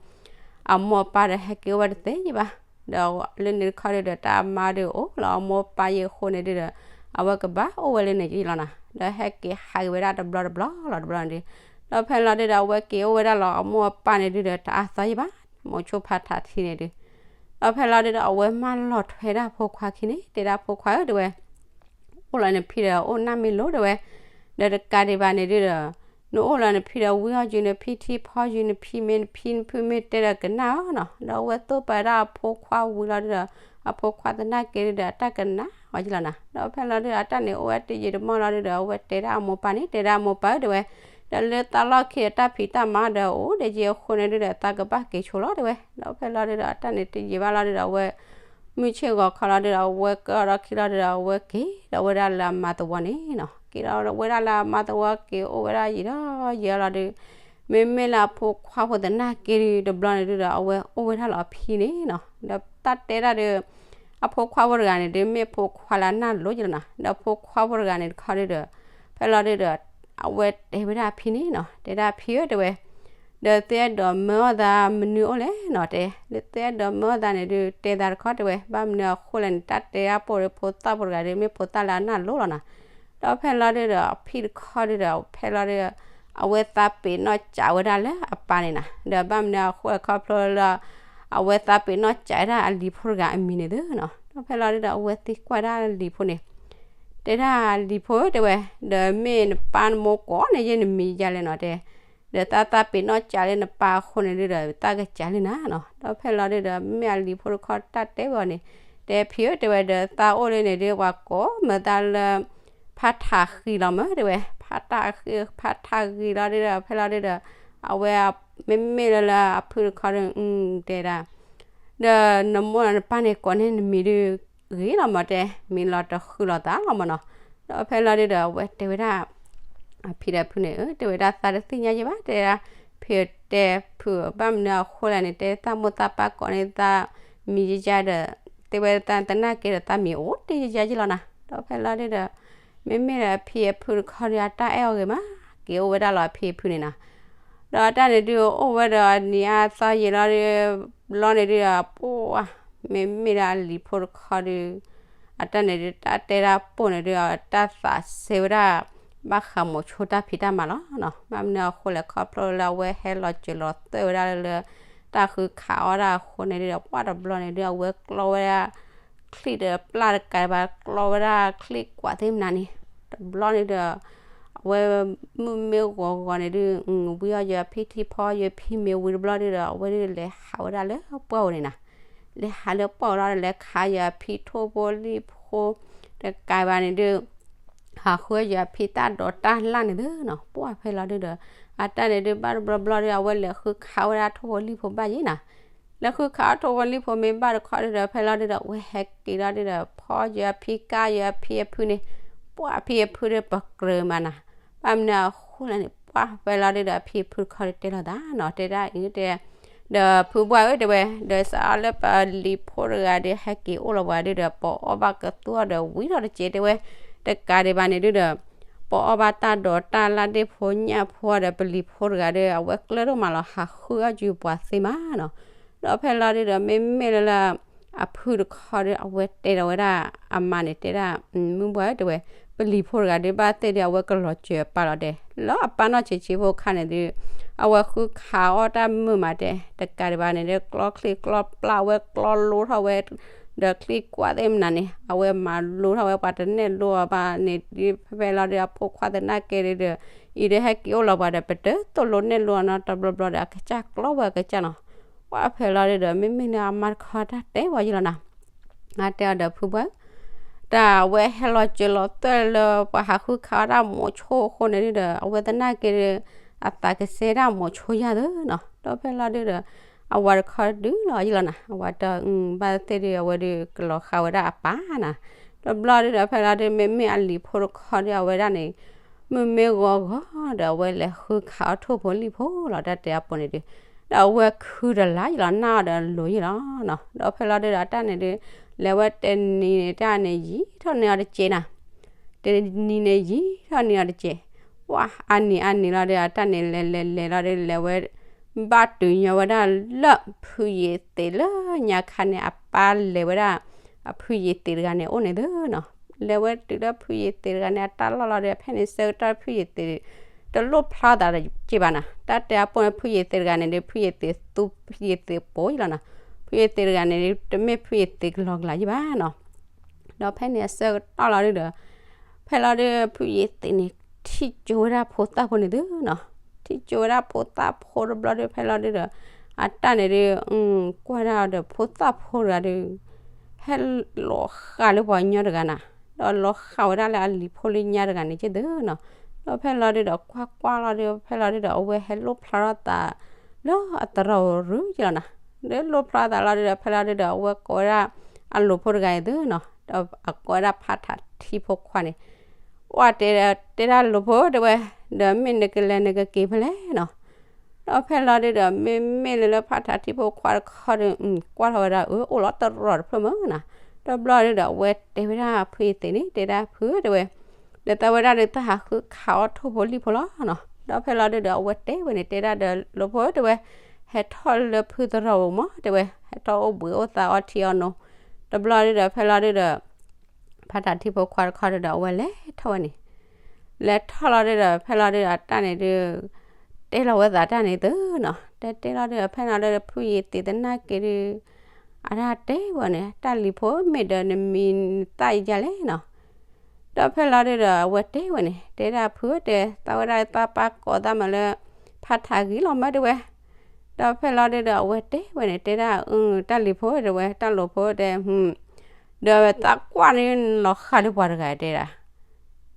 အမိၢ်အပၢ်ဒီးဟဲက့ၤအိၣ်ဝဲတသ့ယံၤဘၣ်, ဒီးလၢန့ၣ်တခီဒုးဒီး တၢ်အမါဒုးအိၣ်လၢအမိၢ်အပၢ်ယံၤအဃိန့ၣ်ဒုးဒီး အဝဲကဘၣ်အိၣ်ဝဲလၢန့ၣ်ယံၤလီၤနၤ, ဒီးဟဲက့ၤဟးက့ၤဝဲဒၣ်တဘျီတဘျီလီၤတဘျီန့ၣ်ဒုး, ဒီးဖဲလီၤဒုးဒီး အဝဲက့ၤအိၣ်ဝဲဒၣ်လီၤအမိၢ်အပၢ်န့ၣ်ဒုးဒီး တအါသီယံၤဘၣ်, မိၤဆိဖါထးထံန့ၣ်ဒုး, ဒီးဖဲလီၤဒုးဒီး အဝဲမၢလီၤထွဲဒၣ်အဖိခွါခံန့ၣ် တဲဒၣ်အဖိခွါဧၢ တဲဝဲ အိၣ်လၢနဖံဒီးအိၣ်နၢ်မ့ၢ်လိၤတဲဝဲ, ဒီးတကးဒံးဘၣ်န့ၣ်ဒုးဒီး နအိၣ်လၢနဖံဒီးဝံအီၣ်က့ၤနဖံထံဖီက့ၤနဖံမ့ၤ နဖံနဖုမ့ၢ်တဲဒီးကနၣ်အီၤနီၤ, ဒီးအဝဲသိၣ်ပာ်ဒၣ်အဖိခွါဝံၤလီၤဒုးဒီး အဖိခွါသနာ်က့ဒုးဒီး အတၢ်ကနၣ်အီၤယံၤလီၤနၤ, ဒီးဖဲလီၤဒုးဒီး အတၢ်န့ၣ်အိၣ်ဝဲတယံာ်တမီၢ်လီၤဒုးဒီး အဝဲတဲဒၣ်အမိၢ်ပၢ်န့ၣ် တဲဒၣ်အမိၢ်ပၢ်ဧၢ တဲဝဲ, ဒီးလၢသးလီၢ်ခံဒီးတၢ်ဖံးတၢ်မၤဒီးအိၣ်ဒီးယံၤအဃိန့ၣ်ဒုးဒီး သးကဘၣ်က့ၤဆိလီၤတဲဝဲ, ဒီးဖဲလီၤဒုးဒီး အတၢ်န့ၣ်တယံာ်ဘၣ်လီၤဒုးဒီး အဝဲ မုၢ်ဆ့ၣ်ဂီၤခီလီၤဒုးဒီး အဝဲကၢၣ်ဒီးခံလီၤဒုးဒီး အဝဲက့ၤဒီးဝဲဒၣ်လၢအမါသဝီန့ၣ်နီၤ, က့ၤဒီးဝဲဒၣ်လၢအမါသဝီ က့ၤအိၣ်ဝဲဒၣ်ယံာ်ဒီးယံာ်လီၤဒုး မ့မ့ၢ်လၢအဖိခွါဖိသနာ်က့ဒုး တဘျီန့ၣ်ဒုးဒီး အဝဲအိၣ်ဝဲဒၣ်လီၤအဖံန့ၣ်နီၤ. ဒီးတၢ်တဲဒၣ်ဒီး အဖိခွါဖိတဂၤန့ၣ်ဒုး မ့ၢ်ဖိခွါလၢအနၢ်လိၤယလီၤနီၤ. ဒီးအဖိခွါဖိတဂၤန့ၣ်တခီဒုးဒီး ဖဲလီၤဒုးဒီး အဝဲတဲဝဲဒၣ်အဖံန့ၣ်နီၤ, တဲဒၣ်ဖံဧၢ တဲဝဲ, ဒီးသုအဲၣ်ဒိးမၢအီၣ်သးမနုၤအိၣ်လဲၣ်နီၤ, တဲ, ဒီးသုအဲၣ်ဒိးမၢအီၣ်သးန့ၣ်ဒုး တဲသးတခီ တဲဝဲ, ဘၣ်မနုၤအဃိလဲၣ်န့ၣ် တၢ်တဲဒၣ်ပိာ်ဒီးဖိသၣ်ဖိတဂၤဒုး မ့ၢ်ဖိသၣ်လၢအနၢ်လိၤလီၤနီၤ. ဒီးဖဲလီၤဒုးဒီး အဖံတခီဒုးဒီး ဖဲလီၤဒုး အဝဲသးပ့ၤနီၣ်စးဝဲဒၣ်လၢအပၢ်န့ၣ်နီၤ. ဒီးဘၣ်မနုၤအဃိလဲၣ် ခီဖျိလၢ အဝဲသးပ့ၤနီၣ်စးဝဲဒၣ်အလံၤဖိတဂၤအမံၤန့ၣ်သ့နီၤ. ဒီးဖဲလီၤဒုးဒီး အဝဲသံကွၢ်ဒၣ်လံၤဖိန့ၣ် တဲဒၣ်လံၤဖိဧၢ တဲဝဲ, ဒီးမ့ၢ်နပၢ်နမိၢ်ကိးန့ၢ်ယဲနမံၤယၤလဲၣ်နီၤ တဲ, ဒီးသးသးပ့ၤနီၣ်စးလၢနပၢ်အဃိန့ၣ်ဒုးဒီး သးကစးလၢနၤနီၤ. ဒီးဖဲလီၤဒုးဒီး မ့ၢ်အလံၤဖိတခီတၢ်တဲဝဲအီၤန့ၣ်, တဲဖံဧၢ တဲဝဲ, ဒီးသးအိၣ်လၢန့ၣ်ဒုး ပှၤကိးမၢသးလၢ ဖးထးဃံလီၤမၢ တဲဝဲ, ဖးထးဃံ ဖးထးဃံလီၤဒုးဒီး ဖဲလီၤဒုးဒီး အဝဲ မ့မ့ၢ်လၢလၢအဖုတခီဒုး တဲဒၣ် ဒီးနမိၢ်နပၢ်န့ၣ်ကိးန့ၢ်နမံၤဒုး ဂ့ၤလီၤမၢ တဲ, မံၤလီၤတဃုလီၤသးလီၤမၢ်နီၤ. ဒီးဖဲလီၤဒုးဒီး အဝဲတဲဝဲဒၣ် အဖံဒီးဖုန့ၣ် တဲဝဲဒၣ် သးတသ့ၣ်ညါယဲဘၣ် တဲဒၣ်, ဖံတဲဖု ဘၣ်မနုၤအဃိလဲၣ်န့ၣ် တဲသးမိၢ်သးပၢ်ကိးန့ၢ်သးမံၤယဲယဲဒီး တဲဝဲသးသနာ်က့ဒီး သးမံၤအိၣ်တ့ၢ်ယဲယဲယဲလီၤနီၤ. ဒီးဖဲလီၤဒုးဒီး မ့မ့ၢ်ဒီးအဖံအဖုတခီဒုး အတၢ်အဲၣ်အီၤဂ့ၤမး က့ၤအိၣ်ဝဲဒၣ်လီၤအဖံအဖုန့ၣ်နီၤ. ဒီးအတၢ်န့ၣ်ဒုးအိၣ်ဝဲဒီးအနံၤအါသီယံာ်လီၤဒုး ဘျီန့ၣ်ဒုးဒီး ပှၤ မ့မ့ၢ်ဒီးအလံၤဖိတခီဒုး အတၢ်န့ၣ်ဒုး တၢ်တဲဒၣ်ပိာ်န့ၣ်ဒုး တၢ်သးစဲဝဲဒၣ် ဘၣ်ဃးမိၤဆိတၢ်ဖံးတၢ်မၤလီၤနီၤ. ဘၣ်မနုၤအဃိလဲၣ် ခီဖျိလၢအဝဲဟဲလီၤစၢၤလီၤသွဲၣ်ဝဲဒၣ်လၢ တၢ်ဃုခးအီၣ်တၢ်အဃိန့ၣ်ဒုးဒီး ပှၤတဘျီန့ၣ်ဒုး အဝဲကျီဝဲဒၣ် ချံၣ်ဒီးပျၢ်တကးဘၣ် ကျီဝဲဒၣ်ချံၣ်ကွးသ့ၣ်မနုၤန့ၣ် တဘျီန့ၣ်ဒီး အဝဲမုၢ်မ့ၢ်ဂီၤဂီၤန့ၣ်ဒုး ဝံအီၣ်ယဖံထံဖီယဖံမ့ၤဝံၤတဘျီဒုးဒီး အဝဲဒုးလဲၤဟးဝဲဒၣ်လၢပှၢ်ဧိၤန့ၣ်နီၤ. လဲၤဟးလၢပှၢ်ဧိၤလီၤဒီး လဲၤခးယဖံထိၣ်ဖိလံၣ်ဖိ တကးဘၣ်န့ၣ်ဒုး ဟးဃုယဖံတၢ်ဒိးတၢ်လၣ်န့ၣ်သ့နီၤ. ပှၢ်ဖဲလီၤဒုးဒီး အတၢ်န့ၣ်ဒုး ဘၣ်တဘျီဘျီဒုး အဝဲလဲၤဃုခးဝဲဒၣ်ထိၣ်ဖိလံၣ်ဖိဘၣ်ယဲနီၤ. လဲၤဃုခးအီၣ်ထိၣ်ဖိလံၣ်ဖိမ့ၢ်ဘၣ်တခီဒုးဒီး ဖဲလီၤဒုးဒီး အဝဲဟဲက့ၤလီၤဒုးဒီး ဖီယဖံကါယဖံအဖုန့ၣ် ပှၢ်အဖံအဖုဒုးပကြၢးမးနီၤ. ဘၣ်မနုၤအဃိလဲၣ်န့ၣ် ပှၢ်ဖဲလီၤဒုးဒီး အဖံအဖုတခီဒုးတဲလိာ်သးနီၤ တဲဒၣ်အံၤတဲ ဒီးဖုဘှၢ်ဧၢ တဲဝဲ ဒီးစးအီၤလၢပလံၤဖိတဂၤဒီး ဟဲက့ၤအိၣ်လီၤပှၤဒုးဒီး ပအီၣ်ဘၣ်ကသူအီၤဒီးဝံၤထီၣ်တစဲး တဲဝဲ တကးဒံးဘၣ်န့ၣ်ဒုးဒီး ပအီၣ်ဘၣ်တၢ်ဒိးတၢ်လၣ်ဒ့ၣ်ဖိညၣ်ဖိဒီး ပလံၤဖိတဂၤဒီး အဝဲကျၢၢ်ဒိၣ်မးလီၤ ဟးဃုအီၣ်ကၠူပှၤသ့မးနီၤ. ဒီးဖဲလီၤဒုးဒီး မ့မ့ၢ်လၢလၢ အဖုတခီဒီး အဝဲတဲဒီးဝဲဒၣ် အမါန့ၣ်တဲဒၣ် မုၢ်ဘှၢ်ဧၢ တဲဝဲ ပလံၤဖိတဂၤဒုး ဘၣ်သ့ၣ်ဒုး အဝဲကလီၤစၢၤပာ်လီၤတဲာ် လၢအပၢ်နီၢ်ဆံးဆံးဖိခါန့ၣ်ဒုး အဝဲဃုခးအီၣ်တၢ်မုာ်မးတဲ တကးဒံးဘၣ်န့ၣ်ဒီး ကျီချံကျီပျၢ်ဝဲ ကျီလိထီၣ်ဝဲ ဒီးချံကွၢ်သ့ၣ်မနုၤန့ၣ် အဝဲမၤလိထီၣ်ဝဲ ပှၤတနဲၣ်လိအီၤဘၣ်န့ၣ်ဒုး ဖဲလီၤဒုး အဖိခွါသနာ်က့ဒုးဒီး အံၤဒုးဟဲက့ၤအိၣ်လီၤပှၤဒီး ပတသိၣ်လိနဲၣ်လိအီၤနီတဘျီဘျီဒီး အကစၢ်ကျီဝဲအကစၢ်နီၤ. ပှၢ်ဖဲလီၤဒုးဒီး မ့မ့ၢ်လၢအမါတခီတၢ်တဲဝဲယလီၤနီၤ အတဲအီၤဒီးဖုဘှၢ် တၢ်အဝဲဟဲလီၤစၢၤလီၤသွဲၣ်လၢပှၤဟးဃုခးအီၣ်တၢ်မိၤဆိအဃိန့ၣ်ဒုးဒီး အဝဲသနာ်က့ဒီး အသးကစဲဒၣ်မိၤဆိယၢ်သ့နီၤ. ဒီးဖဲလီၤဒုးဒီး အဝၤတခီဒုးလီၤယလီၤနီၤ အဝၤတၢ် ဘၣ်သ့ၣ်ဒုး အဝဲဒုးကလီၤဃာ်ဝဲဒၣ်အပၢ်နီၤ. ဒီးဘျီဒုးဒီး ဖဲလီၤဒုး မ့မ့ၢ်အလံၤဖိတခီဒုး အဝဲဒၣ်န့ၣ် မုၢ်မ့ၢ်ဂီၤဂီၤဒီး အဝဲလဲၤဃုခးအီၣ်ထိၣ်ဖိလံၣ်ဖိလီၤ တၢ်တဲအပူၤန့ၣ်ဒုး ဒီးအဝဲခုတလါယလီၤ နၢ်အီၤဒီးလိၤယလီၤနီၤ. ဒီးဖဲလီၤဒုးဒီး အတၢ်န့ၣ်ဒုး လဲၤဝဲတနံၤန့ၣ် တၢ်န့ၣ်ယံာ်ထီၣ်န့ၢ်အီၤတစဲးနီၤ တနံၤန့ၣ်ယံာ်ထီၣ်န့ၢ်အီၤတစဲး ပှၢ်အနံၤအနံၤလီၤဒီး အတၢ်န့ၣ်လဲၤလဲၤလဲၤလီၤဒီး လဲၤဝဲ ဘၣ်တုၤညီဝဲဒၣ်လၢဖုယံာ်သံးလၢညါခါန့ၣ် အပၢ်လဲၤဝဲဒၣ် အဖုယံာ်သံးတဂၤန့ၣ်အိၣ်န့ၣ်သ့နီၤ. လဲၤဝဲတုၤလၢဖုယံာ်သံးတဂၤန့ၣ် အတၢ်လီၢ်လီၤဒီး ဖဲန့ၣ်ဆၢကတီၢ်ဖုယံာ်သံး တလိၣ်ဖျါသးတက့ၢ်ဘၣ်နီၤ. တၢ်တဲအပူၤန့ၣ် ဖုယံာ်သံးတဂၤန့ၣ်ဒီး ဖုယံာ်သံးသူဖုယံာ်သံးပိာ်ယလီၤနီၤ. ဖုယံာ်သံးတဂၤန့ၣ်ဒီး တမ့ၢ်ဖုယံာ်သံးကလီကလီယဘၣ်နီၤ. ဒီးဖဲန့ၣ်အဆၢကတီၢ်လီၤဒုးဒီး ဖဲလီၤဒုး ဖုယံာ်သံးန့ၣ် ထံၣ်ကၠိဝဲဒၣ်ဖိသၣ်ဖိန့ၣ်သ့နီၤ. ထံၣ်ကၠိဝဲဒၣ်ဖိသၣ်ဖိတဘျီဒုး ဖဲလီၤဒုးဒီး အတၢ်န့ၣ်ဒုး ကွၢ်ဒၣ်ဒီးဖိသၣ်ဖိတဂၤဒုး ဟဲလီၤဃာ်လၢပှၤကညီတဂၤနီၤ. ဒီးလီၤဃာ်ဝဲဒၣ်လၢအလံၤဖိလၢညါတဂၤန့ၣ်က့သ့နီၤ. ဒီးဖဲလီၤဒုးဒီး ကွၢ်ကွၢ်လီၤဒုး ဖဲလီၤဒုးဒီး အဝဲဟဲလိၣ်ဖျါထီၣ်သး လၢအသရိာ်ရူၤကလီၤနီၤ. ဒီးလိၣ်ဖျါသးလီၤဒုးဒီး ဖဲလီၤဒုးဒီး အဝဲကိးဝဲဒၣ် အလိၤဖိတဂၤအံၤသ့နီၤ. ဒီးအကိးဝဲဒၣ်ဖးထးထံဖိခွါန့ၣ် ပှၢ်တဲ တဲဒၣ်လိၤဖိတဲဝဲ ဒီးမ့ၢ်နကလဲၤနကက့ၤဖဲလဲၣ်နီၤ. ဒီးဖဲလီၤဒုဒီး မ့မ့ၢ်လၢလၢဖးထးထံဖိခွါတခီဒီး ကွၢ်ထီၣ်ဝဲဒၣ် အၢ အိၣ်လီၤတရီတဖျၢၣ်မၢ်နီၤ. တဘျီဒုဒီး အဝဲတဲဝဲဒၣ်ဖုယသ့ၣ်န့ၣ် တဲဒၣ် ဖုဧၢ တဲဝဲ, ဒီးသးဝဲဒၣ်ဒီး သးဟးဃုခးအီၣ်ထိၣ်ဖိလံၣ်ဖိလီၤနီၤ. ဒီးဖဲလီၤဒုဒီး အဝဲတဲဝဲန့ၣ် တဲဒၣ်ဒီး လိၤဖိ တဲဝဲ, ဟဲထီၣ်လၢဖုသရိာ်ပူၤမၢ် တဲဝဲ, ဟဲထီၣ်အိၣ်ဘှံးအိၣ်သါအီထံအီနိ, တဘျီဒုဒီး ဖဲလီၤဒုဒီး ဖးထးထံဖိခွါတခီဒုဒီး အဝဲလဲၤထီၣ်ဝဲန့ၣ်, လဲၤထီၣ်လီၤဒုဒီး ဖဲလီၤဒုဒီး အတၢ်န့ၣ်ဒု တဲလီၤဝဲသးတၢ်န့ၣ်သုနီၤ. တဲတဲလီၤဒုဒီး ဖဲလီၤဒုဒီး ဖုယသ့ၣ်သနာ်က့ဒု အတၢ်တဲဝဲန့ၣ် တၢ်လံၤဖိ မ့ၢ်ဒီးနမံၤနသၣ်ယါလဲၣ်နီၤ. ဒီးဖဲလီၤဒုဒီး အဝဲတဲဝဲန့ၣ် တဲဒၣ် ဖုဧၢ တဲ သးဝဲဒၣ်သးပၢ်ကိးသးမးလၢ ဖးထးဂံၢ်လီၤမၢ် တဲဝဲ. ဒီးဖဲလီၤဒုဒီး အဝဲတဲဝဲန့ၣ် တဲဒၣ် အၢ တၢ်လံၤဖိ တဲဝဲ တၢ်လိၤဖိ တဲ ဒီးသးကွၢ်န့ၣ်လီၤဃးဒီးပှၤတဂၤ တဲဒၣ်.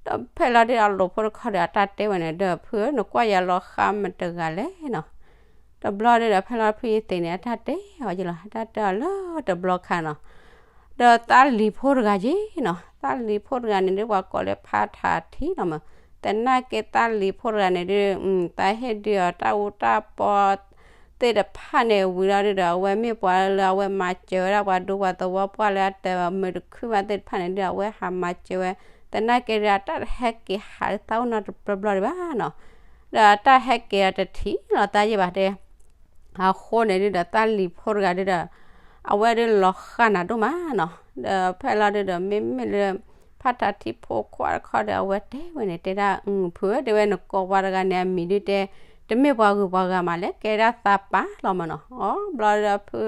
ဒီးဖဲလီၤဒုဒီး အလိၤဖိတခီဒီး အတၢ်တဲဝဲန့ၣ် ဒီး ဖုဧၢ နကွၢ်ယၤလီၤဃးမတဂၤလဲၣ်နီၤ. တဘျီဒုဒီး ဖဲလီၤဖုယသ့ၣ်န့ၣ် အတၢ်တဲအီၤယလီၤ အတၢ်တဲအီၤလၢတဘျီခါနီၤ. ဒီးသးလံၤဖိတဂၤက့နီၤ, သးလံၤဖိတဂၤန့ၣ်ဒု ပှၤကိးလၢဖးထးထံလီၤမၢ်. သနာ်က့သးလံၤဖိတဂၤန့ၣ်ဒု သးဟ့ၣ်ဒုးအီၤတၢ်အူတၢ်ပီသ့ၣ်တဖၣ်န့ၣ်ဝံၤလီၤဒုဒီး အဝဲမ့ၢ်ပှၤလၢအဝဲမၤစၢၤဝဲဒၣ်ပှၤဒူပှၤသဝီ ပှၤလၢအတမုာ်တခုဘၣ်သ့ၣ်တဖၣ်န့ၣ်ဒု အဝဲဟးမၤစၢၤဝဲ. သနာ်က့ဒု အတၢ်တဟဲက့ၤဟးလၢသးအိၣ်နီတဘျီဘျီဒံးဘၣ်နီၤ. ဒီးအတၢ်ဟဲက့ၤအတထံၣ်လီၤသးယဲၢ်ဘၣ်တဲ အဃိန့ၣ်ဒုဒီး သးလံၤဖိတဂၤဒုဒီး အဝဲဒုလီၤဃးနၤဒိၣ်မးနီၤ. ဒီးဖဲလီၤဒုဒီး မ့မ့ၢ်လၢ ဖးထးထံဖိခွါတခီဒီး အဝဲတဲဝဲန့ၣ် တဲဒၣ် ဖုဧၢ တဲဝဲ နကိးပှၤတဂၤန့ၣ် အမံၤဒုတဲ တမ့ၢ်ပှၤဂုၤပှၤဂၤမးလဲၣ် ကဲဒၣ်သးပၢ်လီၤမၢ်နီၤ. အီ ဘျီဒီး ဖု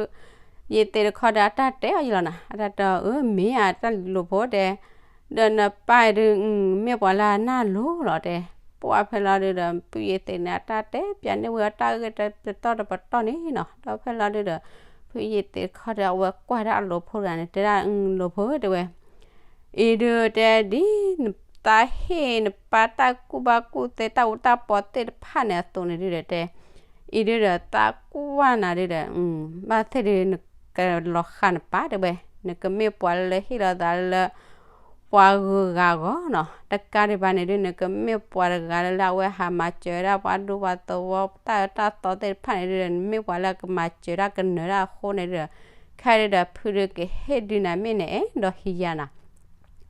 ယသ့ၣ်တခီဒီး အတၢ်တဲအီၤယလီၤနၤ, အတၢ်တဲအီၤ အၢ မ့ၢ်ဧါ တၢ်လံၤလိၤဖိတဲ ဒီးနပၢ်ဒု မ့ၢ်ပှၤလၢအနၢ်လိၤလီၤတဲ. ပှၢ်ဖဲလီၤဒုဒီး ဖုယသ့ၣ်န့ၣ် အတၢ်တဲပျးန့ၢ်ဝဲအတၢ်ဂ့ၢ်တတီၤတပတီၢ်န့ၣ်နီၤ. ဒီးဖဲလီၤဒုဒီး ဖုယသ့ၣ်တခီဒီး အဝဲကွၢ်ဒၣ်အလိၤဖိတဂၤန့ၣ် တဲဒၣ် လိၤဖိ တဲဝဲ အံၤဒုတဲဒ် သးဟ့ၣ်နပၢ်တၢ်ကူၣ်ဘၣ်ကူၣ်သ့ တၢ်အူတၢ်ပီသ့ၣ်တဖၣ်န့ၣ်အသိးန့ၣ်ဒုဒီးတဲ အံၤဒုဒီး သးကွၢ်နၤဒုဒီး ဘၣ်သ့ၣ်ဒု နကလီၤဃးနပၢ်တဲဝဲ, နကမ့ၢ်ပှၤလၢဟ့ၣ်လီၤသးလၢ ပှၤဂုၤဂၤအဂီၢ်နီၤ. တကးဒံးဘၣ်န့ၣ်ဒု နကမ့ၢ်ပှၤတဂၤလၢအဝဲဟးမၤစၢၤဝဲဒၣ်ပှၤဒူပှၤသဝီ တၢ်အၢတၢ်သီသ့ၣ်တဖၣ်န့ၣ်ဒုဒီး နမ့ၢ်ပှၤလၢကမၤစၢၤတၢ်ကနၢၤတၢ်အဃိန့ၣ်ဒုဒီး ခဲဒုဒီး ဖုဒုကဟ့ၣ်ဒုနၤ မ့ၢ်နအဲၣ်ဒိးဟံးယၤနၤ.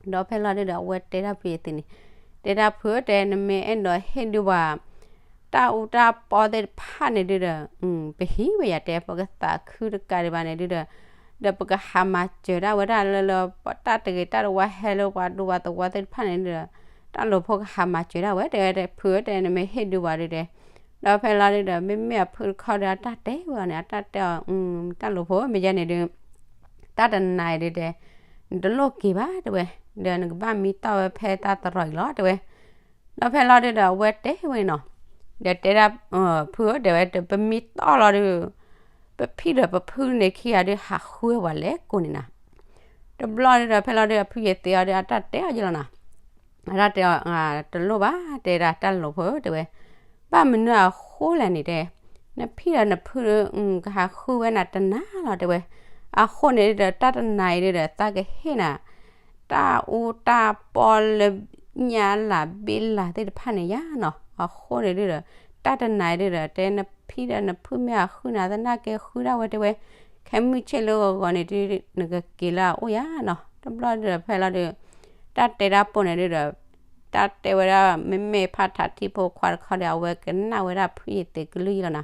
ဒီးဖဲလီၤဒုဒီး အဝဲတဲဒၣ်ဖုယသ့ၣ်န့ၣ် တဲဒၣ် ဖုဧၢ တဲ နမ့ၢ်အဲၣ်ဒိးဟ့ၣ်ဒုပှၤ တၢ်အူတၢ်ပီသ့ၣ်တဖၣ်န့ၣ်ဒုဒီး ပဟံးဝဲယၤတဲ ပကသးခုတကးဒံးဘၣ်န့ၣ်ဒုဒီး ဒီးပကဟးမၤစၢၤဒၣ်ဝဲဒၣ်လၢလၢ တၢ်တဂ့ၤတၢ်တဝါဟဲလၢပှၤဒူပှၤသဝီသ့ၣ်တဖၣ်န့ၣ်ဒုဒီး တၢ်လိၤဖိကဟးမၤစၢၤဒၣ်ဝဲ တဲဝဲ ဖုဧၢ တဲ နမ့ၢ်ဟ့ၣ်ဒုပှၤဒုတဲ. ဒီးဖဲလီၤဒုဒီး မ့မ့ၢ်အဖုတခီဒီး အတၢ်တဲဝဲအီၤန့ၣ် အတၢ်တဲအီၤ တၢ်လိၤဖိ မ့ၢ်ယဲန့ၣ်ဒု တၢ်တနၤအံၤဒုတဲ နတလိၣ်က့ၤဘၣ်တဲဝဲ, ဒီးနကဘၣ်မံတီၢ်ဝဲဖဲတၢ်သရိာ်အံၤလီၤတဲဝဲ. ဒီးဖဲလီၤဒုဒီး အဝဲတဲဝဲန့ၣ်နီၤ, ဒီးတဲဒၣ် ဖုဧၢ တဲဝဲ ပမံတီၢ်လီၤဒု ပဖံဒီးပဖုန့ၣ်ခံဂၤဒု ဟးဃုဝဲပှၤလဲၤကိးန့ၣ်နၤ. တဘျီဒုဒီး ဖဲလီၤဒု အဖုယသ့ၣ်အီၤဒု အတၢ်တဲအီၤယလီၤနၤ, အတၢ်တဲအီၤ တလိၣ်ဘၣ် တဲဒၣ် တၢ်လိၤဖိ တဲဝဲ, ဘၣ်မနုၤအဃိလဲၣ်န့ၣ်တဲ, နဖံဒီးနဖု ကဟးဃုဝဲနၤတနၤလီၤတဲဝဲ. အဃိန့ၣ်ဒုဒီး တၢ်တနၤအံၤဒုဒီး သးကဟ့ၣ်နၤ တၢ်အူတၢ်ပီလၢ ညါလၢ်ဘ့လၢ်သ့ၣ်တဖၣ်န့ၣ်ယါနီၤ. အဃိန့ၣ်ဒုဒီး တၢ်တနၤအံၤဒုဒီး တဲနဖံဒီးနဖုမ့ၢ်အဃုနၤသနာ်က့ဃုဒၣ်ဝဲတဲဝဲ, ခဲမုၢ်ဆ့ၣ်လၢဂီၤဂီၤန့ၣ်ဒု နကက့ၤလၢအအိၣ်ယါနီၤ. တဘျီဒုဒီး ဖဲလီၤဒု တၢ်တဲတၢ်ပိၢ်န့ၣ်ဒုဒီး တၢ်တဲဝဲဒၣ် မ့မ့ၢ်ဖးထးထံဖိခွါတခီဒီး အဝဲကနၣ်ဝဲဒၣ်ဖုယသ့ၣ်ကလုၢ်ယလီၤနၤ,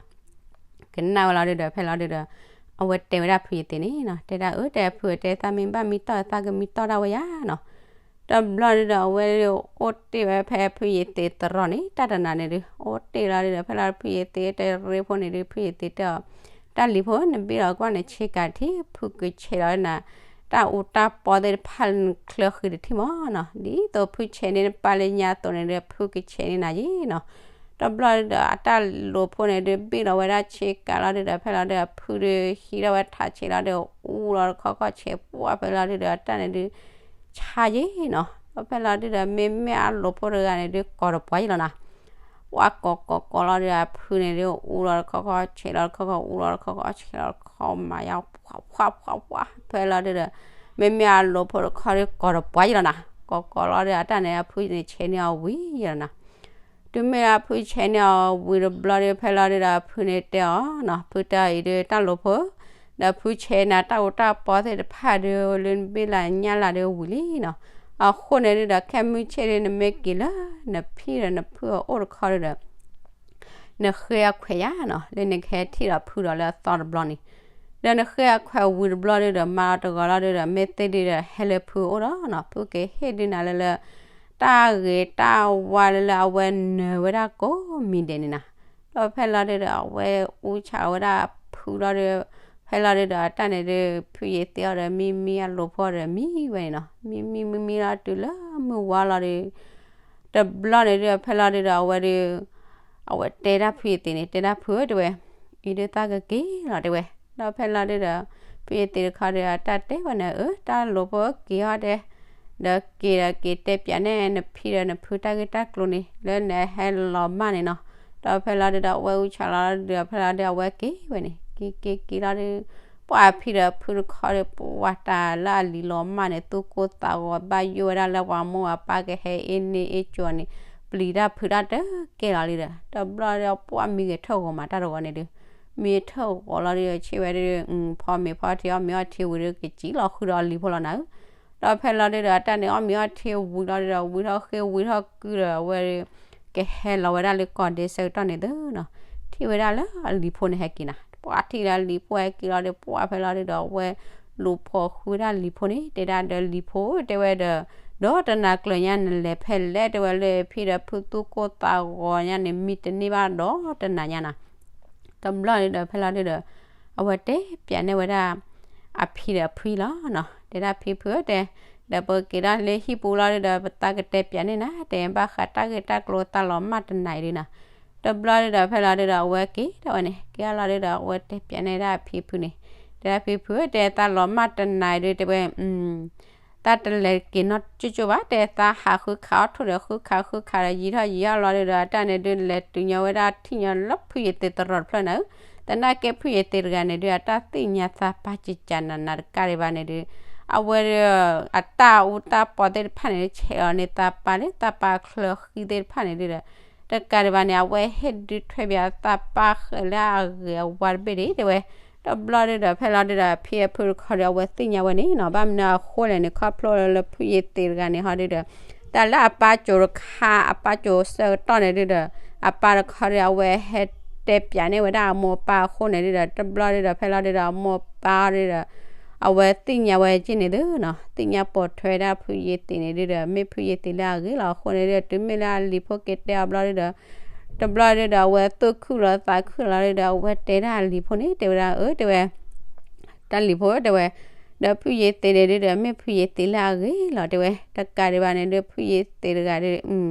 ကနၣ်ဝဲလီၤဒုဒီး ဖဲလီၤဒုဒီး အဝဲတဲဝဲဒၣ်ဖုယသ့ၣ်န့ၣ်နီၤ, တဲဒၣ် အၢ တဲဖုဧၢ တဲသးမ့ၢ်ဘၣ်မံတီၢ် သးကမံတီၢ်ဒၣ်ဝဲယါနီၤ. တဘျီဒုဒီး အဝဲအိၣ်တ့ၢ်ဝဲဖဲဖုယသ့ၣ်သရိာ်န့ၣ် တၢ်တနၤန့ၣ်ဒု အိၣ်တ့ၢ်လီၤဒုဒီး ဖဲလီၤဖုယသ့ၣ်တရ့ဖိန့ၣ်ဒု ဖုယသ့ၣ်တဲအီၤ, တၢ်လံၤဖိ နဘ့ၣ်လီၤကွၢ်နဆ့ကၤထံ ဖုကဆဲးလီၤနၤ တၢ်အူတၢ်ပီသ့ၣ်တဖၣ်လၢနချၢဃံၤတထံၣ်မးနီၤ, ဒ်သိးဖုဆဲးန့ၢ်နပၢ်လၢညါအသိးန့ၣ်ဒီး ဖုကဆဲးန့ၢ်နၤယဲနီၤ. တဘျီဒုဒီး အတၢ်လိၤဖိန့ၣ်ဒု ဘ့ၣ်လီၤဝဲဒၣ်ဆ့ကၤလီၤဒုဒီး ဖဲလီၤဒုဒီး ဖုဒုဟံးထီၣ်ဝဲထးဆဲးလီၤဒု အူလီၤတခီခီဆဲး ပှၢ်ဖဲလီၤဒုဒီး အတၢ်န့ၣ်ဒု ဆါယဲနီၤ. ဒီးဖဲလီၤဒုဒီး မ့မ့ၢ်အလိၤဖိတဂၤန့ၣ်ဒု ကိးတပှၢ်ယဲလီၤနၤ ပှၤကိးကိးကိးလီၤဒုဒီး အဖုန့ၣ်ဒု အူလီၤတခီခီဆဲးလီၤတခီခီ အူလီၤတခီခီဆဲးလီၤတခီခီ မၤယါ ဖှၣ်ဖှၣ်ဖှၣ်ဖှၣ် ဖဲလီၤဒုဒီး မ့မ့ၢ်အလိၤဖိတခီဒု ကိးတပှၢ်ယဲလီၤနၤ, ကိးကိးလီၤဒု အတၢ်န့ၣ် အဖုန့ၣ်ဆဲးန့ၢ်အီၤဝံၤယဲလီၤနၤ. တုၤမ့ၢ်လၢအဖုဆဲးန့ၢ်အီၤဝံၤတဘျီဒီး ဖဲလီၤဒုဒီးအဖုန့ၣ်တဲအီၤနီၤ, ဖုတဲအီၤအံၤဒု တၢ်လိၤဖိဧၢ, ဒီးဖုဆဲးနၤတၢ်အူတၢ်ပီသ့ၣ်တဖၣ်ဒု လၢနဘ့ၣ်လၢညၣ်လၢ်ဒုဝံၤလံနီၤ. အဃိန့ၣ်ဒုဒီး ခဲမုၢ်ဆ့ၣ်ဒု နမ့ၢ်က့ၤလၢနဖံဒီးနဖုအအိၣ်တခီဒုဒီး နဃ့အခွဲးယၤနီၤ, လၢနကဟဲထံၣ်ဒီးဖုဒီးလၢအသီတဘျီန့ၣ်, ဒီးနဃ့အခွဲးဝံၤတဘျီဒုဒီး မၤလီၤတဂီၤလီၤဒုဒီး မ့ၢ်သ့ၣ်ဒုဒီး ဟဲလၢဖုအိၣ်ဒီးနီၤ, ဖုကဟ့ၣ်ဒုနၤလၢလၢ တၢ်ဂ့ၤတၢ်ဝါလၢလၢအဝဲနၢၤဝဲဒၣ်ကိးမံၤဒဲးန့ၣ်နီၤ. ဒီးဖဲလီၤဒုဒီး အဝဲအူဆးဝဲဒၣ်ဖုလီၤဒု, ဖဲလီၤဒုဒီး အတၢ်န့ၣ်ဒု ဖုယ့ၤသ့အီၤဒီး မံမံအလိၤဖိဒီးမံဝဲန့ၣ်နီၤ, မံမံမံမံလီၤတုၤလၢမုၢ်ဝါလီၤဒု တဘျီန့ၣ်ဒု ဖဲလီၤဒုဒီး အဝဲဒု အဝဲတဲဒၣ်ဖုယ့ၤသ့းန့ၣ် တဲဒၣ်ဖုဧၢ တဲဝဲ, အံၤဒုသးကက့ၤလီၤတဲဝဲ. ဒီးဖဲလီၤဒုဒီး ဖုယ့ၤသ့းတခီဒီး အတၢ်တဲဝဲန့ၣ် အၢ တၢ်လိၤဖိက့ၤဟီတဲ, ဒီးက့ၤဒီးက့ၤတဲပၠးန့ၢ်နဖံဒီးနဖုတၢ်ဂ့ၢ်တၢ်ကျိၤန့ၣ် လၢနဟဲလီၤမၢ်န့ၣ်နီၤ. ဒီးဖဲလီၤဒုဒီး အဝဲအူဆးလီၤဒုဒီး ဖဲလီၤဒု အဝဲက့ၤဝဲန့ၣ် က့ၤက့ၤက့ၤလီၤဒု ပှၢ်ဖံဒီးဖုတခီဒီး ပှၢ်တၢ်လၢအလံၤလီၤမၢ်န့ၣ် သူၣ်ကိၢ်သးဂီၤဘၣ်ယိၣ်ဝဲဒၣ်လၢပှၤမိၢ်ပှၤပၢ်ကဟဲအ့ၣ်န့ၢ်အ့ၣ်ကၠီန့ၣ် ပျံၤတၢ်ဖုးတၢ်တကဲလီၤလံဒီး တဘျီဒီး ပှၢ်မံဂဲၤထၢၣ်ဂီၤမးတၢ်တဂီၤန့ၣ်ဒု မံထၢၣ်ဂီၤလီၤဒုဒီး ဆ့ၣ်ဝဲဒု ဖီမ့ၤဖီထံ အီၣ်မ့ၤအီထံဝံၤဒု ကစံၣ်လီၤဃုာ်ဒီးအလံၤဖိလီၤနၤဧၢ. ဒီးဖဲလီၤဒုဒီး အတၢ်န့ၣ် အီၣ်မ့ၤအီထံဝံၤလီၤဒုဒီး ဝံထီၣ်ဃ့ဝံထီၣ်ကုၢ်ဒီး အဝဲဒု ကဟဲလီၤဝဲဒၣ်လၢကီၢ်ဒဲဆၢကတီၢ်န့ၣ်သုနီၤ, ထံၣ်ဝဲဒၣ်လၢအလံၤဖိန့ၣ်ဟဲက့ၤနၤ, ပှၢ်ထံၣ်လၢအလံၤဖိဟဲက့ၤလီၤဒီး ပှၢ်ဖဲလီၤဒုဒီး အဝဲလူၤဖိးဃုဝဲဒၣ်လံၤဖိန့ၣ် တဲဒၣ်ဒီးလံၤဖိ တဲဝဲဒီး ဒီးတနၤကျၢၤညါနလဲၤဖဲလဲၣ် တဲဝဲလၢဖံဒီးဖုသူၣ်ကိၢ်သးဂီၤညါန့ၣ် မံတန့ၢ်ဘၣ်ဒီးတနၤညါနၤ တဘျီဒုဒီး ဖဲလီၤဒုဒီး အဝဲတဲပၠးန့ၢ်ဝဲဒၣ် အဖံဒီးအဖုလီၤနီၤ, တဲဒၣ်ဖံဖုဧၢတဲ, ဒီးပက့ၤဒၣ်လၢဟံၣ်ပူၤလီၤဒုဒီး ပသးကတဲပၠးန့ၢ်နၤ တဲဘၣ်ဃးတၢ်ဂ့ၢ်တၢ်ကျိၤသးလီၤမၢ်တနၤအံၤဒုနီၤ. တဘျီဒုဒီး ဖဲလီၤဒုဒီး အဝဲက့ၤဒၣ်ဝဲန့ၣ် က့ၤအလီၤဒုဒီး အဝဲတဲပၠးန့ၢ်ဒၣ်ဖံဖုန့ၣ်, တဲဒၣ်ဖံဖုဧၢတဲ သးလီၤမၢ်တနၤအံၤဒု တဲဝဲ သးတလဲၤက့ၤနီၢ်ကၠိကၠိဘၣ် တဲသးဟးဃုခးအီၣ်ထိၣ်ဒီး ဃုခးဃုခးဒီး ယံာ်ထီၣ်ယံာ်ထီၣ်လီၤဒုဒီး အတၢ်န့ၣ်ဒု လဲၤတုၤညီဝဲဒၣ်ထံၣ်ညီလၢဖုယ့ၤသ့းတရီတဖျၢၣ်နၤဧၢ, သနာ်က့ဖုယ့ၤသ့းတဂၤန့ၣ်ဒု အတၢ်သ့ၣ်ညါသးပၢ်ကကးနးနးတကးဒံးဘၣ်န့ၣ်ဒု အဝဲဒု အတၢ်အူတၢ်ပီသ့ၣ်တဖၣ်န့ၣ် ဆဲးအီၤန့ၢ်သးပၢ်လၢသးပၢ်ချၢဃံသ့ၣ်တဖၣ်န့ၣ်ဒုဒီး တကးဒံးဘၣ်န့ၣ် အဝဲဟ့ၣ်ဒုထွဲဘၣ်သးပၢ်ဃဲးလၢအဂ့ၤအဝါတဘ့ၣ်ဒံး တဲဝဲ, တဘျီဒုဒီး ဖဲလီၤဒုဒီး ဖံအဖုတခီဒီး အဝဲသ့ၣ်ညါဝဲန့ၣ်နီၤ, ဘၣ်မနုၤအဃိလဲၣ်န့ၣ် ခီဖျိလၢဖုယ့ၤသ့းတဂၤန့ၣ်ဟီဒုဒီး တၢ်လၢအပၢ်ကိၤတခါ အပၢ်ကိၤဆၢကတီၢ်န့ၣ်ဒုဒီး အပၢ်တခီဒီး အဝဲဟဲတဲပၠးန့ၢ်ဝဲဒၣ်အမိၢ်အပၢ်အဃိန့ၣ်ဒုဒီး တဘျီဒုဒီး ဖဲလီၤဒုဒီး အမိၢ်အပၢ်ဒုဒီး အဝဲသ့ၣ်ညါဝဲက့န့ၣ်သုနီၤ, သ့ၣ်ညါပိာ်ထွဲဒၣ်ဖုယ့ၤသ့းန့ၣ်ဒုဒီး မ့ၢ်ဖုယ့ၤသ့းလၢအဂ့ၤလီၤအဃိန့ၣ်ဒုဒီး တုၤမ့ၢ်လၢအလံၤဖိက့ၤတဲအီၤဘျီဒုဒီး တဘျီဒုဒီး အဝဲသူၣ်ခုၣ်လီၤသးခုၣ်လီၤဒုဒီး အဝဲတဲဒၣ်အလံၤဖိန့ၣ် တဲဝဲဒၣ် အၢ တဲဝဲ တၢ်လံၤဖိ တဲဝဲ, ဒီးဖုယ့ၤသ့းန့ၣ်ဒုဒီး မ့ၢ်ဖုယ့ၤသ့းလၢအဂ့ၤလီၤ တဲဝဲ, တကးဒံးဘၣ်န့ၣ်ဒု ဖုယ့ၤသ့းတဂၤဒု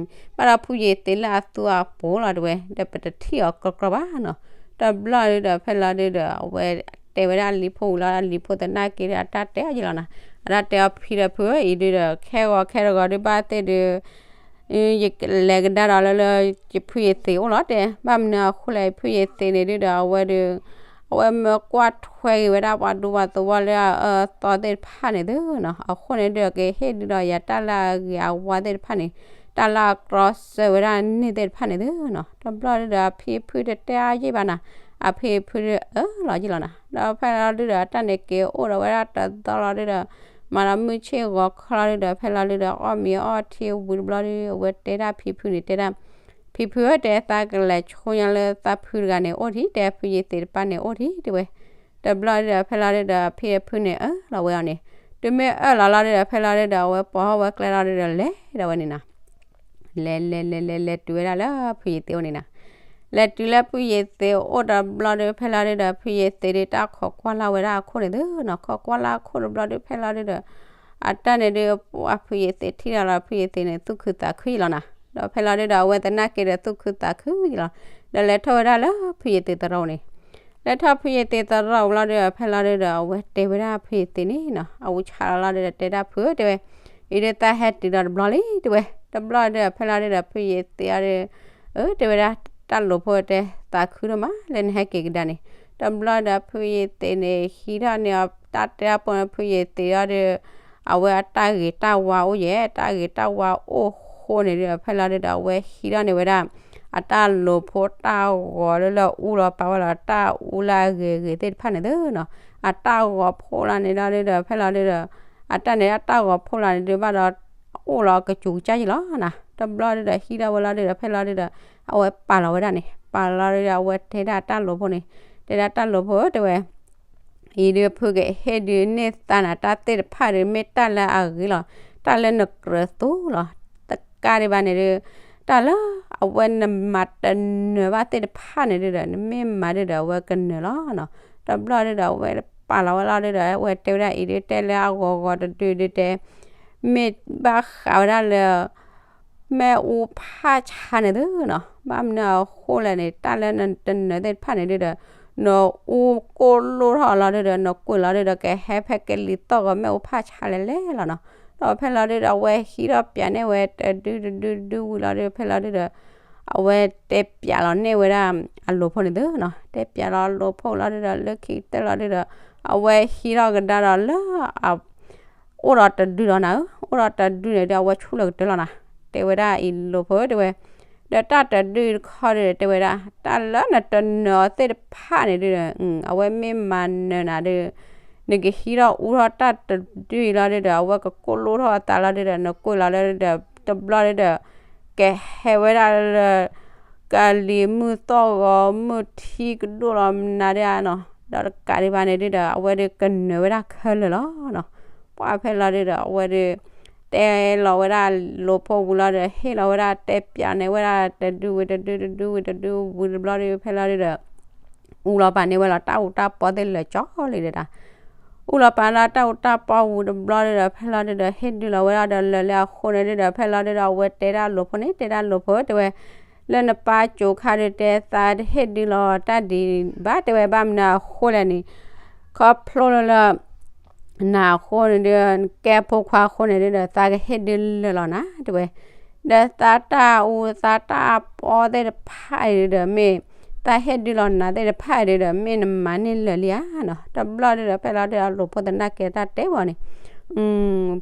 ဘၣ်ဒီးဖုယ့ၤသ့းလၢအသူအပူၤလီၤ တဲဝဲ, ဒီးပတထံၣ်အီၤကြီကြီဘၣ်နီၤ, တဘျီဒုဒီး ဖဲလီၤဒုဒီး အဝဲတဲဝဲဒၣ်အလံၤဖိဝံၤလီၤ အလံၤဖိသနာ်က့ဒီး အတၢ်တဲအီၤယံၤလီၤနီၤ, အတၢ်တဲအီၤဖံဒီးဖုဧၢ အံၤဒုဒီး ခဲဂီၤခဲတဂီၤဒုဘၣ်သ့ၣ်ဒု ယလဲၤကဒါဒီးလၢလၢ ယဖုယ့ၤသ့းအိၣ်လီၤတဲ, ဘၣ်မနုၤအဃိလဲၣ် ဖုယ့ၤသ့းန့ၣ်ဒုဒီး အဝဲဒု အဝဲမၢကွၢ်ထွဲက့ၤဝဲဒၣ်ပှၤဒူပှၤသဝီလၢအအၢအသီသ့ၣ်တဖၣ်န့ၣ်သုနီၤ, အဃိန့ၣ်ဒုဒီး ကဟ့ၣ်ဒုဒီးယၤတၢ်လၢအဂ့ၤအဝါသ့ၣ်တဖၣ်န့ၣ်, တၢ်လၢအကြီစၢၤဝဲဒၣ်န့ၣ်သ့ၣ်တဖၣ်န့ၣ်သုနီၤ, တဘျီဒုဒီး အဖံအဖုတတဲအါယံာ်ဘၣ်နီၤ, အဖံအဖုဒုအၢၣ်လီၤယံၤလီၤနီၤ, ဒီးဖဲလီၤဒုဒီး အတၢ်န့ၣ်က့ၤအိၣ်ဒီးဝဲဒၣ်တသီလီၤဒုဒီး မၤဒီးမုၢ်ဆ့ၣ်ဂီၤခီလီၤဒုဒီး ဖဲလီၤဒုဒီး အီၣ်မ့ၤအီထံဝံၤတဘျီဒု အဝဲတဲဒၣ်ဖံဖုန့ၣ် တဲဒၣ် ဖံဖုဧၢ တဲသးကလဲၤဆိညါလၢသးဖုတဂၤန့ၣ်အိၣ်ထံၣ် တဲဖုယ့ၤသ့းတပၢ်န့ၣ်အိၣ်ထံၣ် တဲဝဲ, တဘျီဒုဒီး ဖဲလီၤဒုဒီး ဖံအဖုန့ၣ်အၢၣ်လီၤဝဲအီၤန့ၣ်, တုၤမ့ၢ်အၢၣ်လီၤလီၤဒုဒီး ဖဲလီၤဒုဒီး အဝဲပိာ်ထီၣ်ဝဲကျဲလီၤဒုဒီး လဲၤဒီးဝဲန့ၣ်နီၤ လဲၤလဲၤလဲၤလဲၤလဲၤတုၤဝဲဒၣ်လၢဖုယ့ၤသ့းအိၣ်န့ၣ်နီၤ, လဲၤတုၤလၢဖုယ့ၤသ့းအိၣ်တဘျီဒု ဖဲလီၤဒုဒီး ဖုယ့ၤသ့းဒု တၢ်ခိးကွၢ်လၢ်ဝဲဒၣ်အခိၣ်န့ၣ်သုနီၤ, ခိးကွၢ်လၢ်အခိၣ်တဘျီဒု ဖဲလီၤဒုဒီး အတၢ်န့ၣ်ဒု ပှၢ်ဖုယ့ၤသ့းထံၣ်ဒီးလီၤ ဖုယ့ၤသ့းန့ၣ် သူၣ်ခုသးခုယံၤလီၤနီၤ, ဒီးဖဲလီၤဒုဒီး အဝဲသနာ်က့ဒီး သူၣ်ခုသးခုယံၤလီၤ, ဒီးလဲၤထီၣ်ဝဲဒၣ်လၢဖုယ့ၤသ့းသရိာ်န့ၣ် လဲၤထီၣ်ဖုယ့ၤသ့းသရိာ်လီၤဒုဒီး ဖဲလီၤဒုဒီး အဝဲတဲဝဲဒၣ်ဖုယ့ၤသ့းန့ၣ်နီၤ အဝဲဆါလီၤလီၤဒုဒီး တဲဒၣ်ဖု တဲဝဲ, အံၤဒုသးဟဲတုၤဒီးတဘျီလံ တဲဝဲ, တဘျီဒုဒီး ဖဲလီၤဒုဒီး ဖုယ့ၤသ့းအီၤဒု အၢ တဲဝဲဒၣ် တၢ်လိၤဖိတဲ သးခုဒိၣ်မးလၢနဟဲက့ၤကဒါန့ၣ်, တဘျီဒီးဖုယ့ၤသ့းန့ၣ် ဟံးထီၣ်န့ၢ်အီၤတၢ်တဲတၢ်ပိာ်န့ၣ် ဖုယ့ၤသ့းအီၤဒု အဝဲအတၢ်ဂ့ၤတၢ်ဝါအိၣ်ယဲၢ် တၢ်ဂ့ၤတၢ်ဝါအိၣ်ဃိန့ၣ်ဒုဒီး ဖဲလီၤဒုဒီး အဝဲဟံးထီၣ်န့ၢ်ဝဲဒၣ် အတၢ်လိၤဖိတၢ်ဂီၤလၢလၢအူလီၤပာ်ဝဲလီၤ တၢ်အူလၢအဂ့ၤဂ့ၤသ့ၣ်တဖၣ်န့ၣ်သုနီၤ, အတၢ်ဂီၤဖှိၣ်လီၤန့ၣ်လီၤဒုဒီး ဖဲလီၤဒုဒီး အတၢ်န့ၣ် အတၢ်ဂီၤဖှိၣ်လီၤန့ၣ်ဒုဘၣ်ဒီး အိၣ်လီၤကစူၤကစၢ်ယံလီၤနီၤ, တဘျီဒုဒီး ဟံးထီၣ်ဝဲလီၤဒုဒီး ဖဲလီၤဒုဒီး အဝဲပာ်လီၤဝဲဒၣ်န့ၣ် ပာ်လီၤဒုဒီး အဝဲတဲဒၣ်တၢ်လိၤဖိန့ၣ်, တဲဒၣ်တၢ်လိၤဖိတဲဝဲ အံၤဒုဖုကဟ့ၣ်ဒုန့ၢ်သးနၤ တၢ်သ့ၣ်တဖၣ်ဒု မ့ၢ်တၢ်လၢအဂ့ၤလီၤ, တၢ်လၢနကြၢးသူလီၤ, တကးဒံးဘၣ်န့ၣ်ဒု တၢ်လၢအဝဲနမၤတနၢၤဘၣ်သ့ၣ်တဖၣ်န့ၣ်ဒုဒီး နမ့ၢ်မၤဒုဒီး အဝဲကနၢၤလီၤနီၤ, တဘျီဒုဒီး အဝဲပာ်လီၤဝဲလီၤဒုဒီး အဝဲတဲဝဲဒၣ်အံၤဒု တဲလၢအဂီၤဂီၤတဒုဒုတဲ မ့ၢ်ဘၣ်ဃးဝဲဒၣ်လၢ မ့ၣ်အူဖးဆါန့ၣ်သုနီၤ, ဘၣ်မနုၤအဃိလဲၣ်န့ၣ် တၢ်လၢနတနၢၤသ့ၣ်တဖၣ်န့ၣ်ဒုဒီး နအူကိၣ်လိၣ်ထီၣ်လီၤဒုဒီး နကွံာ်လီၤဒုဒီး ကဟဲဖဲကလံၤသီၣ်ဂီၤ မ့ၣ်အူဖးဆါလဲၤလဲၤလီၤနီၤ, ဒီးဖဲလီၤဒုဒီး အဝဲဟံးထီၣ်ပၠးန့ၢ်ဝဲတဒုတဒုတဒုဝံၤလီၤဒု ဖဲလီၤဒုဒီး အဝဲတဲပၠးလီၤန့ၢ်ဝဲဒၣ်အလိၤဖိန့ၣ်သုနီၤ, တဲပၠးလီၤအလိၤဖိလီၤဒုဒီး လၢခံကတၢၢ်လီၤဒုဒီး အဝဲဟံးထီၣ်ကဒါဒီးလၢအ အိၣ်ဒီးတဒုလီၤနၤဧၢ, အိၣ်ဒီးတဒုန့ၣ်ဒု အဝဲဆူၣ်လၢကတၢၢ်လီၤနၤ, တဲဝဲဒၣ်အံၤလိၤဖိတဲဝဲ, ဒီးတၢ်တဒုတခီဒုဒီး တဲဝဲဒၣ် တၢ်လၢနတနၢၤအီၤသ့ၣ်တဖၣ်န့ၣ်ဒုဒီး အဝဲမ့ၢ်မၤနၢၤနၤဒု နကဟံးထီၣ်အူထီၣ်တၢ်တဒုအံၤလီၤဒုဒီး အဝဲကကိၣ်လိၣ်ထီၣ်အသးလီၤဒုဒီး နကွံာ်လီၤလၢဒုဒီး တဘျီဒုဒီး ကဟဲဝဲဒၣ်လၢ ကလံၤမုၢ်သီၣ်ဂီၤမုၢ်ထံကဒိၣ်လီၤမနုၤဒုဧါနီၤ, ဒီးတကးဒံးဘၣ်န့ၣ်ဒုဒီး အဝဲဒုကနၢၤဝဲဒၣ်ခဲလၢာ်လီၤနီၤ, ပှၢ်ဖဲလီၤဒုဒီး အဝဲဒု တဲလီၤဝဲဒၣ်လိၤဖိဝံၤလီၤဒီး ဟ့ၣ်လီၤဝဲဒၣ်တဲပၠးန့ၢ်ဝဲဒၣ်တဒုဝံၤတဒု တဒုဝံၤတဒုဝံၤတဘျီဒု ဖဲလီၤဒုဒီး အူလီၤပာ်န့ၢ်ဝဲလီၤ တၢ်အူတၢ်ပီသ့ၣ်လၢာ်ကၠီလံဒဲဒၣ် အူလီၤပာ်လၢတၢ်အူတၢ်ပီဝံၤတဘျီဒုဒီး ဖဲလီၤဒုဒီး ဟ့ၣ်ဒုလီၤဝဲဒၣ်ဒီးလၢာ်လၢအဃိန့ၣ်ဒုဒီး ဖဲလီၤဒုဒီး အဝဲတဲဒၣ်လိၤဖိန့ၣ် တဲဒၣ်လိၤဖိတဲဝဲ လၢနပၢ်ကိၤခါဒုတဲ သးတဟ့ၣ်ဒုလီၤတၢ်ဒံးဘၣ်တဲဝဲ ဘၣ်မနုၤအဃိလဲၣ်န့ၣ် ခီဖျိလၢလၢ နၤအဃိန့ၣ်ဒု နကဲဖိခွါအဃိန့ၣ်ဒုဒီး သးကဟ့ၣ်ဒုလၢာ်လီၤနၤတဲဝဲ ဒီးသးတၢ်အူသးတၢ်ပီသ့ၣ်တဖၣ်အံၤဒုဒီး မ့ၢ်သးဟ့ၣ်ဒုလီၤနၤသ့ၣ်တဖၣ်အံၤဒုဒီး မ့ၢ်နမၤန့ၢ်လၢာ်လံဧါနီၤ တဘျီဒုဒီး ဖဲလီၤဒုဒီး အလိၤဖိသနာ်က့တၢ်တဲဝဲန့ၣ်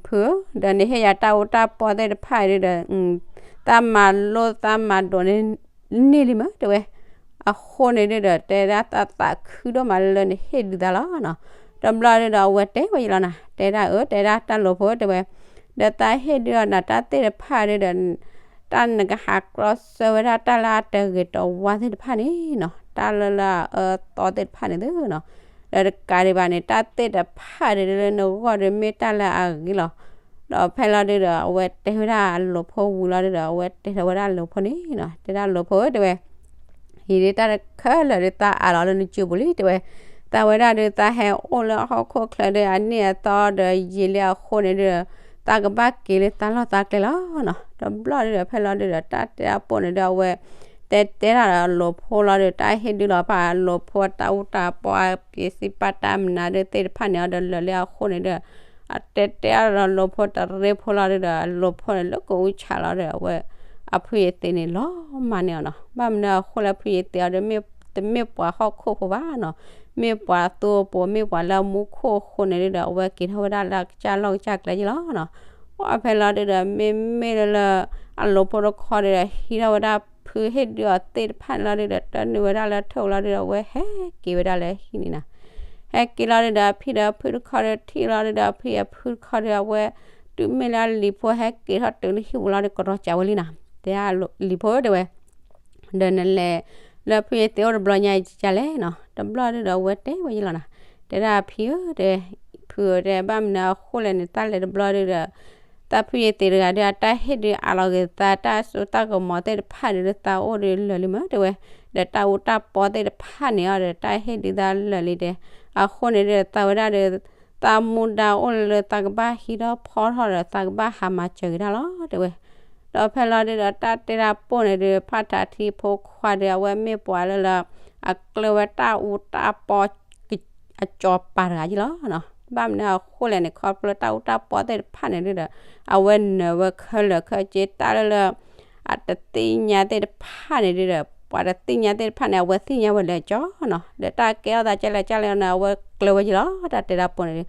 ဖုဧၢ ဒီးနဟ့ၣ်ယၤတၢ်အူတၢ်ပီသ့ၣ်တဖၣ်အံၤဒုဒီး သးမၤလိသးမၤဒိးန့ၢ် န့ၢ်လံမ့ၢ်တဲဝဲ အဃိန့ၣ်ဒုဒီး တဲဒၣ်သးသးခုဒိၣ်မးလၢနဟ့ၣ်ဒုသးလီၤနီၤ တဘျီဒုဒီး အဝဲတဲဝဲယလီၤနၤ တဲဒၣ်အၢ တဲဒၣ်တၢ်လိၤဖိတဲဝဲ ဒီးသးဟ့ၣ်ဒုအီၤနၤတၢ်သ့ၣ်တဖၣ်ဒုဒီး တၢ်နကဟးကြီဆၢဝဲဒၣ်တၢ်လၢအတဂ့ၤတဝါသ့ၣ်တဖၣ်န့ၣ်နီၤ တၢ်လၢလၢအအၢအသီသ့ၣ်တဖၣ်န့ၣ်သုနီၤ ဒီးတကးဒံးဘၣ်န့ၣ် တၢ်သ့ၣ်တဖၣ်ဒုလၢနဂီၢ်ဒုမ့ၢ်တၢ်လၢအဂ့ၤလီၤ ဒီးဖဲလီၤဒုဒီး အဝဲတဲဝဲဒၣ်အလိၤဖိဝံၤလီၤဒုဒီး အဝဲတဲထီၣ်ဝဲဒၣ်အလိၤဖိန့ၣ်နီၤ တဲဒၣ်လိၤဖိတဲဝဲ အံၤဒုတၢ်တခဲလၢာ်ဒု သးအးလီၤလၢနစုပူၤလံတဲဝဲ, သးဝဲဒၣ်ဒု သးဟဲအိၣ်လၢဟီၣ်ခိၣ်ချၢဒု အနံၣ်အသီဒီးယံာ်လံအဃိန့ၣ်ဒု, သးကဘၣ်က့ၤလၢသးလီၢ်သးကျဲလီၤနီၤ. တဘျီဒုဒီး ဖဲလီၤဒုဒီး တၢ်တဲအပိၢ်န့ၣ်ဒု အဝဲ တဲတဲဒၣ်ဒီးအလိၤဖိလီၤဒု, တၢ်ဟ့ၣ်ဒုလီၤဖးအလိၤဖိ တၢ်အူတၢ်ပီ အပျ့ၤစံးပာ်တၢ်မနုၤဒုသ့ၣ်တဖၣ်န့ၣ်အီၤဒီး လၢာ်လံအဃိန့ၣ်ဒု အတဲတဲအီၤဒီးလိၤဖိတရ့ဖိလီၤဒုဒီး အလိၤဖိန့ၣ် လၢကအိၣ်ဆးလီၤဒီး အဝဲ အဖုယသ့ၣ်န့ၣ် လီၤမၢ်န့ၢ်အီၤနီၤ. ဘၣ်မနုၤအဃိလၢဖုယသ့ၣ်အီၤဒီး တမ့ၢ်ပှၤဟီၣ်ခိၣ်ဖိဘၣ်နီၤ, မ့ၢ်ပှၤသူဖိ မ့ၢ်ပှၤလၢအမူခိၣ်အဃိန့ၣ်ဒုဒီး အဝဲက့ၤထီၣ်ဝဲဒၣ်လၢအကစၢ်လီၢ်ကစၢ်ကျဲယ့လီၤနီၤ. ပှၢ်ဖဲလီၤဒုဒီး မ့မ့ၢ်လၢလၢ အလိၤဖိတခီဒုဒီး ဟံးထီၣ်ဝဲဒၣ်ဖုဟ့ၣ်ဒုအီၤသ့ၣ်တဖၣ်န့ၣ်လီၤဒုဒီး တၢ်နုာ်ဝဲဒၣ်လၢထၢၣ်လီၤဒုဒီး အဝဲဟဲက့ၤဝဲဒၣ်လၢဟံၣ်န့ၣ်နီၤ. ဟဲက့ၤလီၤဒုဒီး အဖံဒီးအဖုတခီဒီး ထံၣ်လီၤဒုဒီး အဖံအဖုတခီဒီး အဝဲ တုၤမ့ၢ်လၢအလံၤဖိဟဲက့ၤထီၣ်တုၤလၢဟံၣ်ပူၤလီၤဒီး ကရီကးဝဲလံနီၤ. တဲလံၤဖိတဲဝဲ, ဒီးနလဲၤလၢဖုယသ့ၣ်အိၣ်တဘျီညါအံၤကလဲၣ်နီၤ. တဘျီဒုဒီး အဝဲတဲဝဲယ့လီၤနီၤ. တဲဒၣ်ဖံဧၢ တဲ, ဖုဧၢ တဲ ဘၣ်မနုၤအဃိလဲၣ်န့ၣ် တၢ်လဲၤတဘျီဒုဒီး သးဖုယသ့ၣ်တဂၤဒု အတၢ်ဟ့ၣ်ဒုအးလီၤက့ၤသး တၢ်စိတၢ်ကမီၤသ့ၣ်တဖၣ်ဒုလၢသးအိၣ်ဒုလၢာ်လံမ့ၢ်တဲဝဲ, ဒီးတၢ်အူတၢ်ပီသ့ၣ်တဖၣ်န့ၣ်အီၤဒီး တၢ်ဟ့ၣ်ဒုသးလၢာ်လံတဲ. အဃိန့ၣ်ဒု သးဝဲဒၣ်ဒု သးမူဒါအိၣ်လၢသးကဘၣ်ဟံးထီၣ်ဖီထီၣ်ဒီး သးကဘၣ်ဟးမၤစၢၤက့ၤတၢ်လီၤတဲဝဲ. ဒီးဖဲလီၤဒုဒီး တၢ်တဲတၢ်ပိၢ်န့ၣ်ဒု ဖးထးထံဖိခွါဒု အဝဲမ့ၢ်ပှၤလၢလၢ အကျၢၤဝဲတၢ်အူတၢ်ပီ အကၠီၤပၤတဂၤယ့လီၤနီၤ. ဘၣ်မနုၤအဃိလဲၣ်န့ၣ် ခီဖျိတၢ်အူတၢ်ပီသ့ၣ်တဖၣ်န့ၣ်ဒုဒီး အဝဲနၢၤဝဲခဲလၢာ်ခဲဆ့ တၢ်လၢလၢ အတသ့ၣ်ညါသ့ၣ်တဖၣ်န့ၣ်ဒုဒီး ပှၤတသ့ၣ်ညါသ့ၣ်တဖၣ်န့ၣ် အဝဲသ့ၣ်ညါဝဲလၢအကၠီနီၤ. ဒီးတၢ်ကဲထီၣ်သးကလဲၣ်ကလဲၣ်န့ၣ် အဝဲကျၢၤဝဲယ့လီၤ တၢ်တဲတၢ်ပိၢ်န့ၣ်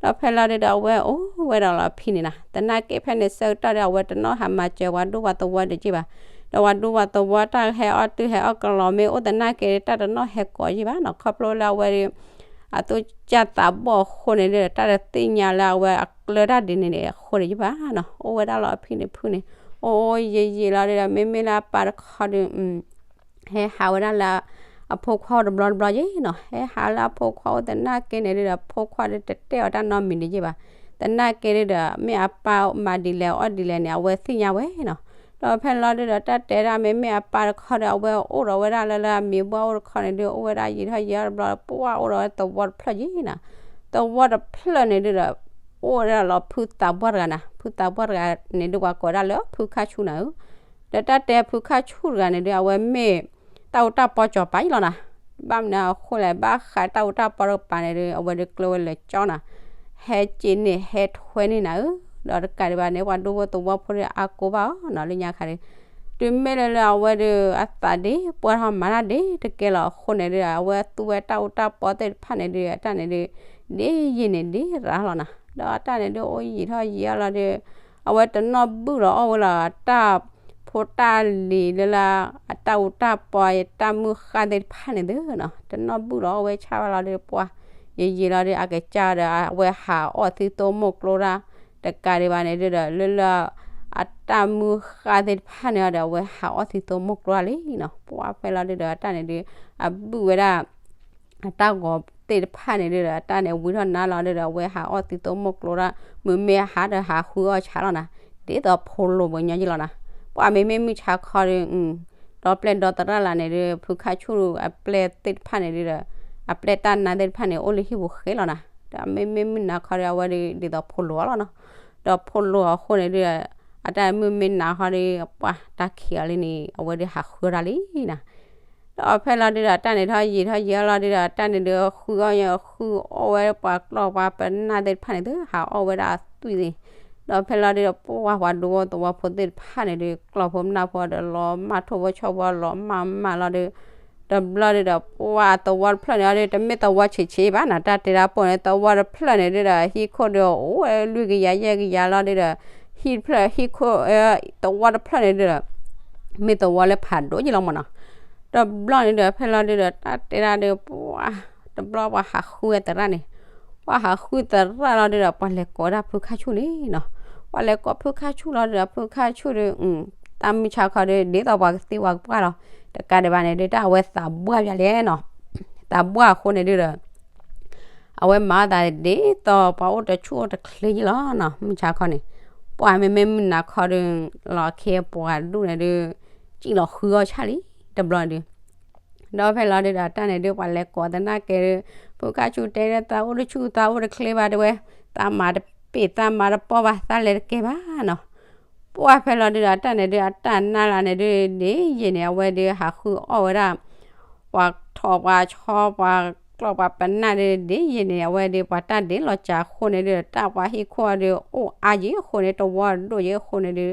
ဒု. ဒီးဖဲလီၤဒုဒီး အဝဲအိၣ်ဝဲဒီးလီၤဖံန့ၣ်နီၤ. သနာ်က့ဖဲန့ၣ်ဆၢကတီၢ်ဒီး အဝဲတနီၣ်ဟးမၤစၢၤပှၤဒူပှၤသဝီတက့ၢ်ဘၣ်. ဒီးပှၤဒူပှၤသဝီတၢ်ဟဲအီၣ်တုၤဟဲအီၣ်ကလီၤမ့ၢ်အိၣ်သနာ်က့ တၢ်တနီၣ်ဟဲကိးယံာ်ဘၣ်နီၤ, ခီဖျိလၢအဝဲဒီး အသူၣ်စၢ်သးဘီၣ်အဃိန့ၣ်ဒီး တၢ်တသ့ၣ်ညါလၢအဝဲအကျၢၤတၢ်ဒ်န့ၣ်န့ၣ်အဃိန့ၣ်ယံာ်ဘၣ်နီၤ, အိၣ်ဝဲဒၣ်လီၤအဖံန့ၣ်ဖုန့ၣ်, အိၣ်ယံာ်ယံာ်လီၤဒီး မ့မ့ၢ်လၢအပၢ်တခီဒီး ဟဲဟးဝဲဒၣ်လၢအဖိခွါတဘျီတဘျီယံာ်နီၤ, ဟဲဟးလၢအဖိခွါအိၣ်သနာ်က့န့ၣ်ဒီး အဖိခွါဒီးတတဲအီၤတၢ်နီတမံၤဒ်ယံာ်ဘၣ်, သနာ်က့ဒီး မ့ၢ်အပၢ်မၤဒ်လဲၣ်အီၣ်ဒ်လဲၣ်န့ၣ် အဝဲသ့ၣ်ညါဝဲနီၤ, ဒီးဖဲလီၤဒုဒီး တၢ်တဲဒၣ် မ့မ့ၢ်အပၢ်တခီဒီး အဝဲအိၣ်ဒီးဝဲဒၣ်လၢလၢအမံၤဘၣ်အိၣ်တခီန့ၣ်ဒီး အိၣ်ဝဲဒၣ်ယံာ်ထီၣ်ယံာ်အီၣ်တဘျီ ပှၢ်အိၣ်ဒီးဝဲသဝီတဖျၢၣ်ယံာ်နီၤ, သဝီတဖျၢၣ်န့ၣ်ဒုဒီး အိၣ်ဝဲဒၣ်လီၤဖုသးပှၢ်တဂၤနီၤ, ဖုသးပှၢ်တဂၤန့ၣ်ဒု ပှၤကိးဒၣ်လၢဖုခါဆူၣ်နီၤဧၢ, ဒီးတၢ်တဲဖုခါဆူၣ်တဂၤန့ၣ်ဒု အဝဲမ့ၢ်တၢ်အူတၢ်ပီကၠီၤပၤယံာ်လီၤနီၤ, ဘၣ်မနုၤအဃိလဲၣ် ဘၣ်ဃးတၢ်အူတၢ်ပီတကပၤန့ၣ်ဒီး အဝဲဒုးကျၢၤဝဲလၢကၠီနီၤ, ဟဲက့ၤန့ၣ်ဟဲထွဲန့ၣ်နၤဧၢ, ဒီးတကးဒံးဘၣ်န့ၣ် ပှၤဒူဖိသဝီဖိဒီးအါကိးဘၣ်အီၤနီၤ, လၢညါခါဒီး တုၤမ့ၢ်လၢလၢအဝဲဒီး အသးဒ့ပှၢ်ထီၣ်မၤတၢ်ဒ့တကဲလီၤအဃိန့ၣ်ဒီး အဝဲသူဝဲတၢ်အူတၢ်ပီသ့ၣ်တဖၣ်န့ၣ်ဒီး အတၢ်န့ၣ်ဒီး ဒ်ယံာ်န့ၣ်ဒ်ရၤလီၤနီၤ, ဒီးအတၢ်န့ၣ်ဒီးအိၣ်ယံာ်ထီၣ်ယံာ်အီၣ်လီၤဒီး အဝဲတနီၣ်ဘုၣ်လီၤအီၣ်ဝဲလီၤ တၢ်ဖိတၢ်လံၤလၢလၢ အတၢ်အူတၢ်ပီ တၢ်မုၢ်ဃၢ်သ့ၣ်တဖၣ်န့ၣ်သ့နီၤ, တနီၣ်ဘုၣ်လီၤအီၣ်ဝဲဆၣ်ဝဲလီၤဒီး ပှၤယံာ်ယံာ်လီၤဒီး အကစၢ်ဒီး အဝဲဟးအီၣ်သံသိမိၢ်ကျိတၢ် တကးဒံးဘၣ်န့ၣ်ဒုဒီး လၢလၢ အတၢ်မုၢ်ဃၢ်သ့ၣ်တဖၣ်န့ၣ်ဒီး အဝဲဟးအီၣ်သံသိမိၢ်ကျိတၢ်လံနီၤ, ပှၤဖဲလီၤဒုဒီး အတၢ်န့ၣ်ဒု အဘုၣ်ဝဲဒၣ် အတၢ်ဂီၤသ့ၣ်တဖၣ်န့ၣ်ဒုဒီး အတၢ်န့ၣ်ဝံထီၣ်နါလီၤဒုဒီး အဝဲဟးအီၣ်သံသိမိၢ်ကျိတၢ် မုၢ်မ့ၢ်ဟါဒီးဟးဃုအီၣ်ဆၣ်လီၤနီၤ, ဒ်သိးဖိလိာ်ပှၤညီယံာ်လီၤနီၤ, ပှၤမ့မ့ၢ်မုၢ်ဆါခီဒီး ဒီပျဲၢ်ဒီသရၣ်လၢန့ၣ်ဒု ဖုခါဆူၣ်အပျဲၢ်သ့ၣ်တဖၣ်န့ၣ်ဒုဒီး အပျဲၢ်တၢ်နါသ့ၣ်တဖၣ်န့ၣ် အိၣ်လၢဟံၣ်ပူၤဃဲလီၤနီၤ, ဒီးမ့မ့ၢ်မုၢ်နၤခီဒီး အဝဲဒု ဒ်သိးဖိလိာ်အီၤလီၤနီၤ, ဒီးဖိလိာ်အဃိန့ၣ်ဒု အတၢ်မုၢ်မ့ၢ်နၤခီဒီး ပှၤတၢ်ခံးအီၤလံန့ၣ် အဝဲဒုဟးဃုအီၣ်တၢ်လံနီၤ, ဒီးဖဲလီၤဒုဒီး အတၢ်န့ၣ်ထီၣ်ယံာ်ထီၣ်ယံာ်အီၣ်လီၤဒုဒီး အတၢ်န့ၣ်ဒု ဃုအီၣ်ဃုအီၣ်ဝဲပှၤကျီၢ်ပှၤပနၢ်သ့ၣ်တဖၣ်န့ၣ်သ့ ဟးအီၣ်ဝဲဒၣ်အသွံၣ်သ့ၣ်, ဒီးဖဲလီၤဒုဒီး ပှၤပှၤဒူဖိသဝီဖိသ့ၣ်တဖၣ်န့ၣ်ဒု ကျီၢ်ဖိပနၢ်ဖိဒီး လီၤမၢ်ထိၣ်ဖိဆီၣ်ဖိလီၤမၢ်မၢ်လီၤဒု တဘျီဒုဒီး ပှၤသဝီတဖျၢၣ်န့ၣ်အီၤဒု တမ့ၢ်သဝီဆံးဆံးဘၣ်နီၤ, တၢ်တဲဒၣ်ပိၢ်န့ၣ် သဝီတဖျၢၣ်န့ၣ်ဒုဒီး ဟံၣ်ခိၣ်ဒီးအိၣ်ဝဲလွံၢ်ကယၤယဲၢ်ကယၤလီၤဒုဒီး ဟံၣ်တဖျၢၣ်ဟံၣ်ခိၣ် သဝီတဖျၢၣ်န့ၣ်ဒုဒီး မ့ၢ်သဝီလၢဖးဒိၣ်ယံာ်လီၤမးနီၤ, တဘျီန့ၣ်ဒုဒီး ဖဲလီၤဒုဒီး တၢ်တဲဒၣ်ဒု ပှၤ တဘျီပှၤဟးဃုဝဲသရၣ်န့ၣ်, ပှၤဟးဃုသရၣ်လီၤဒုဒီး ပှၤလဲၤကိးဒၣ်ဖုခါဆူၣ်န့ၣ်နီၤ, ပှၤလဲၤကိးဖုခါဆူၣ်လီၤဒုဒီး ဖုခါဆူၣ်ဒု တၢ်မုၢ်ဆါခီဒု ဒ်သိးပှၤကသံပှၤကပှၢ်လီၤ, တကးဒံးဘၣ်န့ၣ်ဒု တၢ်အဝဲသးပှၢ်ပၠးလဲၣ်နီၤ, သးပှၢ်အဃိန့ၣ်ဒုဒီး အဝဲမၤအသးဒ်သိးပှၤအိၣ်တဆူၣ်အိၣ်တချ့ယံာ်လီၤနီၤ, မုၢ်ဆါခီန့ၣ်, ပှၤမ့မ့ၢ်မုၢ်နၤခီဒု လီၤခ့ပှၤဒူၣ်န့ၣ်ဒု စံၣ်လီၤဃုအီၣ်ဆၣ်လံ, တဘျီန့ၣ်ဒု ဒီးဖဲလီၤဒုဒီး တၢ်န့ၣ်ဒု ပှၤလဲၤကိးသနာ်က့ဒု ဖုခါဆူၣ်တဲဒၣ် သးအိၣ်တဆူၣ်သးအိၣ်တချ့ဘၣ်တဲဝဲ, သးမၤတပ့ၢ်သးမၤတပီၢ်ဘၣ် သးလဲၤတကဲဘၣ်နီၤ, ပှၤဖဲလီၤဒုဒီး တၢ်န့ၣ်ဒု အတၢ်နါလၢန့ၣ်ဒု ဒ်ယံာ်န့ၣ် အဝဲဒု ဟးဃုအီၣ်ဝဲဒၣ် ပှၤထီၣ်ပှၤဆီ ပှၤကျီၢ်ပှၤပနၢ်ဒု ဒ်ယံာ်န့ၣ် အဝဲဒု ပှၤတၢ်ဒ့လီၤစှၤအဃိန့ၣ်ဒု တၢ်ပှၤဟံၣ်ခိၣ်အီၤဒု အိၣ်အါယံာ်အဃိန့ၣ် တဝီဒိၣ်ယံာ်အဃိန့ၣ်ဒု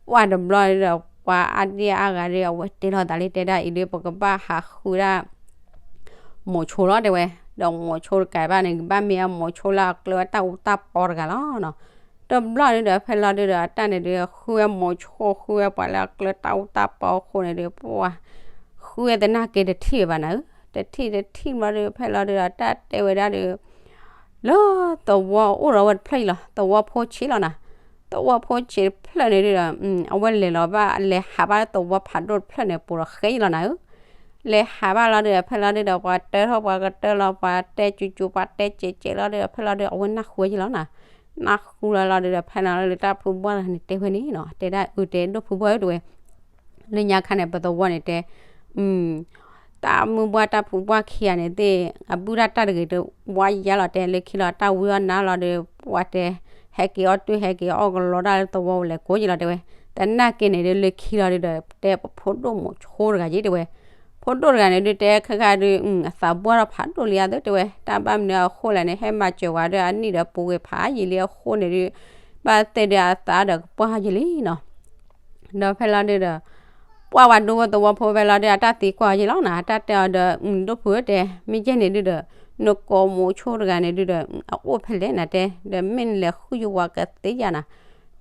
ပှၤတဘျီဒုဒီး ပှၤအါဒံအါဂၤဒု အဝဲတဲလီၤသးလံ တဲဒၣ်အံၤဒု ပကဘၣ်ဟးဃုဒၣ် မိၤဆိလီၤတဲဝဲ, ဒီးမိၤဆိတကးဘၣ်န့ၣ် ကဘၣ်မ့ၢ်အမိၤဆိလၢအကျၢၤဝဲတၢ်အူတၢ်ပီတဂၤလီၤနီၤ, တဘျီဒုဒီး ဖဲလီၤဒုဒီး အတၢ်န့ၣ်ဒု ဃုဝဲမိၤဆိ ဃုဝဲပှၤလၢအကျၢၤတၢ်အူတၢ်ပီအဃိန့ၣ်ဒု ပှၤ ဃုဝဲသနာ်က့တထံၣ်ဘၣ်နၤဧၢ, တထံၣ်တထံၣ်ဘျီဒု ဖဲလီၤဒုဒီး တၢ်တဲဝဲဒၣ်ဒု လၢသဝီအိၣ်ဒီးဝဲတဖျၢၣ်အံၤလီၤ, သဝီဖိဆံးလီၤနၤ, သဝီဖိဆံးတဖျၢၣ်န့ၣ်ဒုဒီး အဝဲလဲၤလီၤဘၣ် လဲၤဟးဘၣ်လၢသဝီဖးဒိၣ်တဖျၢၣ်န့ၣ် ပူၤဒီးဃဲအံၤလီၤနၤဧၢ, လဲၤဟးဘၣ်လီၤဒုဒီး ဖဲလီၤဒုဒီး ပှၤတၢထီၣ်ပှၤကတၢလီၤ ပှၤတဲကၠူကၠူ ပှၤတဲကဲးကဲးလီၤဒုဒီး ဖဲလီၤဒု အဝဲနၢ်ဟူဝဲယံာ်လီၤနၤ, နၢ်ဟူလီၤလီၤဒုဒီး ဖဲလီၤလၢတၢ်ဖုဘှၢ်တဂၤန့ၣ်တဲဝဲန့ၣ်နီၤ တဲဒၣ်အုတဲဒိၣ်ဖုဘှၢ်ဧၢတဲဝဲ လၢညါခါန့ၣ် ပသဝီန့ၣ်တဲ တၢ်မုၢ်ဘှၢ်တၢ်ဖုဘှၢ်ခံဂၤန့ၣ်သ့ၣ် အဘုၣ်တၢ်တၢ်တဂ့ၤတဝါယါလီၤတဲ လၢခံလီၤတၢ်ဝံအီၣ်နါလီၤဒီး ပှၤတဲ ဟဲက့ၤအီၣ်တုၤဟဲက့ၤအီၣ်ကလီတၢ်လၢသဝီပူၤလဲၤကိးယံာ်လီၤတဲဝဲ, သနာ်က့န့ၣ်ဒုး လၢခံလီၤဒုးဒီး တဲပဖိဒိၣ်မိၤဆိတဂၤယ့ၣ်တဲဝဲ, ဖိဒိၣ်တဂၤန့ၣ်ဒုး တဲခဲခါဒုး အသးဘှၢ်ထီၣ်ဖးဒိၣ်လံအသိးတဲဝဲ, တၢ်ဘၣ်မနုၤအဃိလဲၣ်န့ၣ် ဟဲမၤစၢၤဝဲဒီးအနံၣ်ဒီးပူၤဂ့ၤဖးယံာ်လံ အဃိန့ၣ်ဒုး ဘၣ်သ့ၣ်ဒုးအသးဒီးကပှၢ်ယံာ်လံနီၤ. ဒီးဖဲလီၤဒုးဒီး ပှၢ်ဝဲဒူဖိသဝီဖိဖဲလီၤဒုး အတၢ်သံကွၢ်ယံာ်လီၤနီၤ, အတၢ်တဲအီၤဒီး ဒိၣ်ဖုဧၢတဲ မ့ၢ်ယဲၢ်န့ၣ်ဒုးဒီး နကိးမိၤဆိတဂၤန့ၣ်ဒုးဒီး အအိၣ်ဖဲလဲၣ်နၤတဲ, ဒီးမ့ၢ်နလဲၤဃုယဝၤကသ့ယၤနၤ,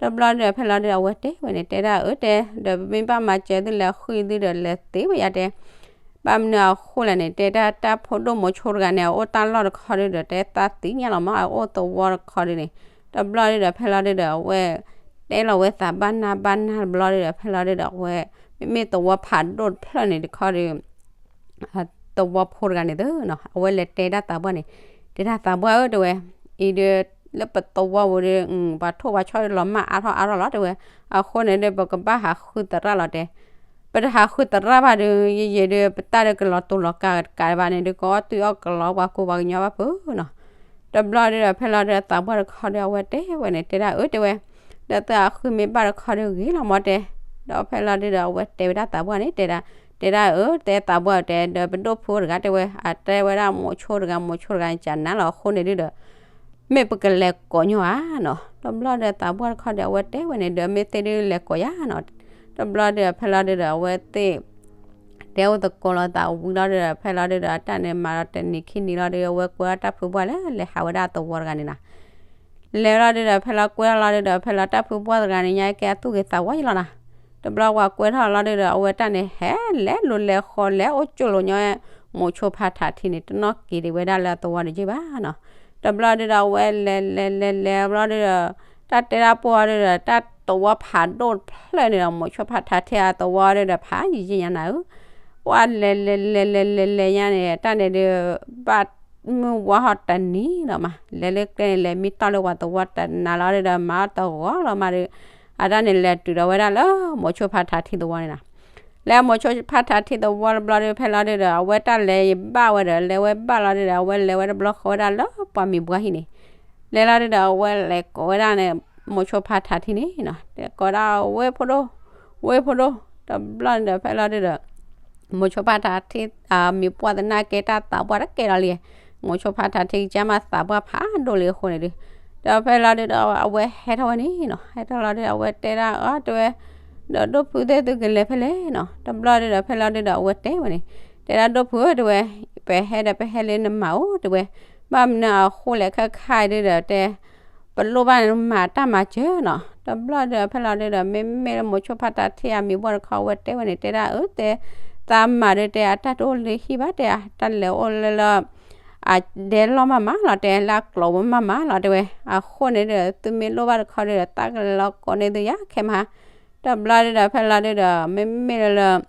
တဘျီဒီးဖဲလီၤဒုဒီး အဝဲတဲဝဲန့ၣ် တဲဒၣ်အၢတဲ, ဒီးပမ့ၢ်ဘၣ်မၤစၢၤသုလဲၤဃုာ်သုဒီးလဲၤသ့ဝဲယၤတဲ, ဘၣ်မနုၤအဃိလဲၣ်န့ၣ် တဲဒၣ်တၢ်ဖိဒိၣ်မိၤဆိတဂၤန့ၣ် အအိၣ်တၢ်လီၢ်တခီဒုဒီး တဲသးသ့ၣ်ညါလီၤမး အအိၣ်သဝီတခီဒုန့ၣ်, တဘျီဒုဒီးဖဲလီၤဒုဒီး အဝဲ တဲလီၤဝဲသးဘၣ်နၢ်ဘၣ်နၢ်တဘျီဒုဒီး ဖဲလီၤဒုဒီး အဝဲ မ့မ့ၢ်သဝီဖးဒိၣ်တဖျၢၣ်န့ၣ်တခီဒီး သဝီဖိတဂၤန့ၣ်သ့ၣ်နီၤ အဝဲလဲၤတဲဒၣ်သးပှၢ်န့ၣ်, တဲဒၣ်သးပှၢ်ဧၢ တဲဝဲ, အံၤဒီး လၢပသဝီပူၤဒီး ပှၤထိၣ်ပှၤဆီဒီးလီၤမၢ်အါထီၣ်အါထီၣ်လီၤ တဲဝဲ, အဃိန့ၣ်ဒီး ပကဘၣ်ဟးဃုသရၣ်လီၤတဲ, ပတဟးဃုသရၣ်ဘၣ်ဒီး ယယံာ်ဒီး ပတၢ်ဒီးကလီၤတူာ်လီၤကာ်တကးဘၣ်န့ၣ်ဒီး ကအီၣ်တုၤအီၣ်ကလီပှၤကူပှၤကညီဘၣ်ဖုနီၤ တဘျီဒုဒီး ဖဲလီၤဒုဒီးသးပှၢ်တခီဒီး အဝဲတဲဝဲန့ၣ် တဲဒၣ်အၢ တဲဝဲ, ဒီးသုဟးဃုမ့ၢ်ဘၣ်တခီဒီးဂ့ၤလီၤမးတဲ, ဒီးဖဲလီၤဒုဒီး အဝဲတဲဝဲဒၣ်သးပှၢ်န့ၣ် တဲဒၣ်, တဲဒၣ်အၢ တဲသးပှၢ်တဲ ဒီးပဒိၣ်ဖုအိၣ်တဂၤ တဲဝဲ အတဲဝဲဒၣ်မိၤဆိတဂၤ မိၤဆိတဂၤန့ၣ် ကနၤလီၤအဃိန့ၣ်ဒုဒီး မ့ၢ်ပကလဲၤကိးညီဧါနီၤ, တဘျီဒီးသးပှၢ်တခီဒီး အဝဲတဲဝဲန့ၣ် ဒီးမ့ၢ်သ့ၣ်ဒုလဲၤကိးယၤနီၤ, တဘျီဒီးဖဲလီၤဒုဒီး အဝဲသ့ၣ် တဲအိၣ်သကိးလီၤသးဝံၤလီၤဒုဒီး ဖဲလီၤဒုဒီး အတၢ်န့ၣ်မၤဒီးတနံၤခံနံၤလီၤဒီး အဝဲကွဲထီၣ်တၢ်ဖုပှၢ်လၢလဲၤဟးဝဲဒၣ်သဝီတဂၤန့ၣ်နီၤ လဲၤလီၤဒုဒီး ဖဲလီၤကွဲထီၣ်လီၤဒုဒီး ဖဲလီၤတၢ်ဖုပှၢ်တဂၤန့ၣ် ညါကဲအသူၣ်ဂ့ၤသးဝါယလီၤနီၤ, တဘျီပှၤကွဲထီၣ်လီၤဒုဒီး အဝဲတၢ်န့ၣ်ဟဲလဲၤလူၤလဲၤဃီလဲၤအိၣ်ကၠိၣ်လိာ်ညီ မိၤဆိဖါထးထံန့ၣ် တနီၣ်က့ၤဒံးဝဲဒၣ်လၢအသဝီတယုၢ်ဘၣ်နီၤ, တဘျီဒုဒီး အဝဲလဲၤလဲၤလဲၤလဲၤဘျီဒုဒီး တၢ်တဲတၢ်ပှၢ်ဒုဒီး တၢ်သဝီဖးဒိၣ်တဖျၢၣ်န့ၣ်ဒီး မိၤဆိဖါထးထံအသဝီဒုဒီး ဖးယံာ်ယံာ်ညါနၤဧၢ, ပှၤလဲၤလဲၤလဲၤလဲၤလဲၤလဲၤညါန့ၣ် တၢ်န့ၣ်ဒုး ဘၣ်မုၢ်ဝါဟီၣ်တနံၤလီၤမး လဲၤလၢကျဲန့ၣ် လဲၤမံတီၢ်လၢပှၤသဝီတနၤလီၤဒုဒီး မၤအီၣ်တဂီၤလီၤမးဒီး အတၢ်န့ၣ်လဲၤတုၤဒီးဝဲဒၣ်လၢ မိၤဆိဖါထးထံသဝီန့ၣ်နီၤ လၢမိၤဆိဖါထးထံသဝီတဘျီဒု ဖဲလီၤဒုဒီး အဝဲတၢ်လဲၤဘၣ်ဝဲဒီး လဲၤဝဲဘၣ်လီၤဒုဒီး အဝဲလဲၤဝဲတဘျီဃီဝဲဒၣ်လၢပှၤမံၤပှၢ်ဟံၣ်န့ၣ်, လဲၤလီၤဒုဒီး အဝဲလဲၤကိးဝဲဒၣ်န့ၣ် မိၤဆိဖါထးထံန့ၣ်နီၤ တဲကိးဒၣ်ဝဲဖိဒိၣ်, ဝဲဖိဒိၣ်, တဘျီန့ၣ်ဒီး ဖဲလီၤဒုဒီး မိၤဆိဖါထးထံ မံၤပှၢ်သနာ်က့ တၢ်သးပှၢ်တကဲလီၤလံ, မိၤဆိဖါထးထံကစၢ်မးသးပှၢ်ဖးဒိၣ်လံအဃိန့ၣ်ဒု, ဒီးဖဲလီၤဒုဒီး အဝဲဟဲထီၣ်ဝဲန့ၣ်နီၤ, ဟဲထီၣ်လီၤဒုဒီး အဝဲတဲဒၣ်အီၤတဲဝဲ, ဒီးဒိၣ်ဖုသ့ၣ်သုကလဲၤဖဲလဲၣ်နီၤ, တဘျီဒုဒီး ဖဲလီၤဒုဒီး အဝဲတဲဝဲန့ၣ်, တဲဒၣ်ဒိၣ်ဖုဧၢ တဲဝဲ, ပဟဲဒီးပဟဲလၢနမၤအိၣ်တဲဝဲ, ဘၣ်မနုၤအဃိလဲၣ်ခဲခါဒုဒီးတဲ ပလိၣ်ဘၣ်မၤတၢ်မၤစၢၤနီၤ, တဘျီဒုဒီး ဖဲလီၤဒုဒီး မ့မ့ၢ်လၢမိၤဆိဖါထးထံအမံၤပှၢ်တခီ အဝဲတဲဝဲန့ၣ် တဲဒၣ်အၢ တဲ, သးမၤဒုတဲ အတၢ်တအိၣ်လၢဟံၣ်ဘၣ်တဲ တၢ်လဲၤအိၣ်လၢလၢ အဒဲလီၢ်မးမးလီၤ တဲလၢအကျိၤဝဲမးမးလီၤ တဲဝဲ, အဃိန့ၣ်ဒီး သုမ့ၢ်လိၣ်ဘၣ်တခီဒုဒီး သးကလဲၤလီၤကိးန့ၢ်သုယၤခဲမး, တဘျီဒုဒီး ဖဲလီၤဒုဒီး မ့မ့ၢ်လၢလၢ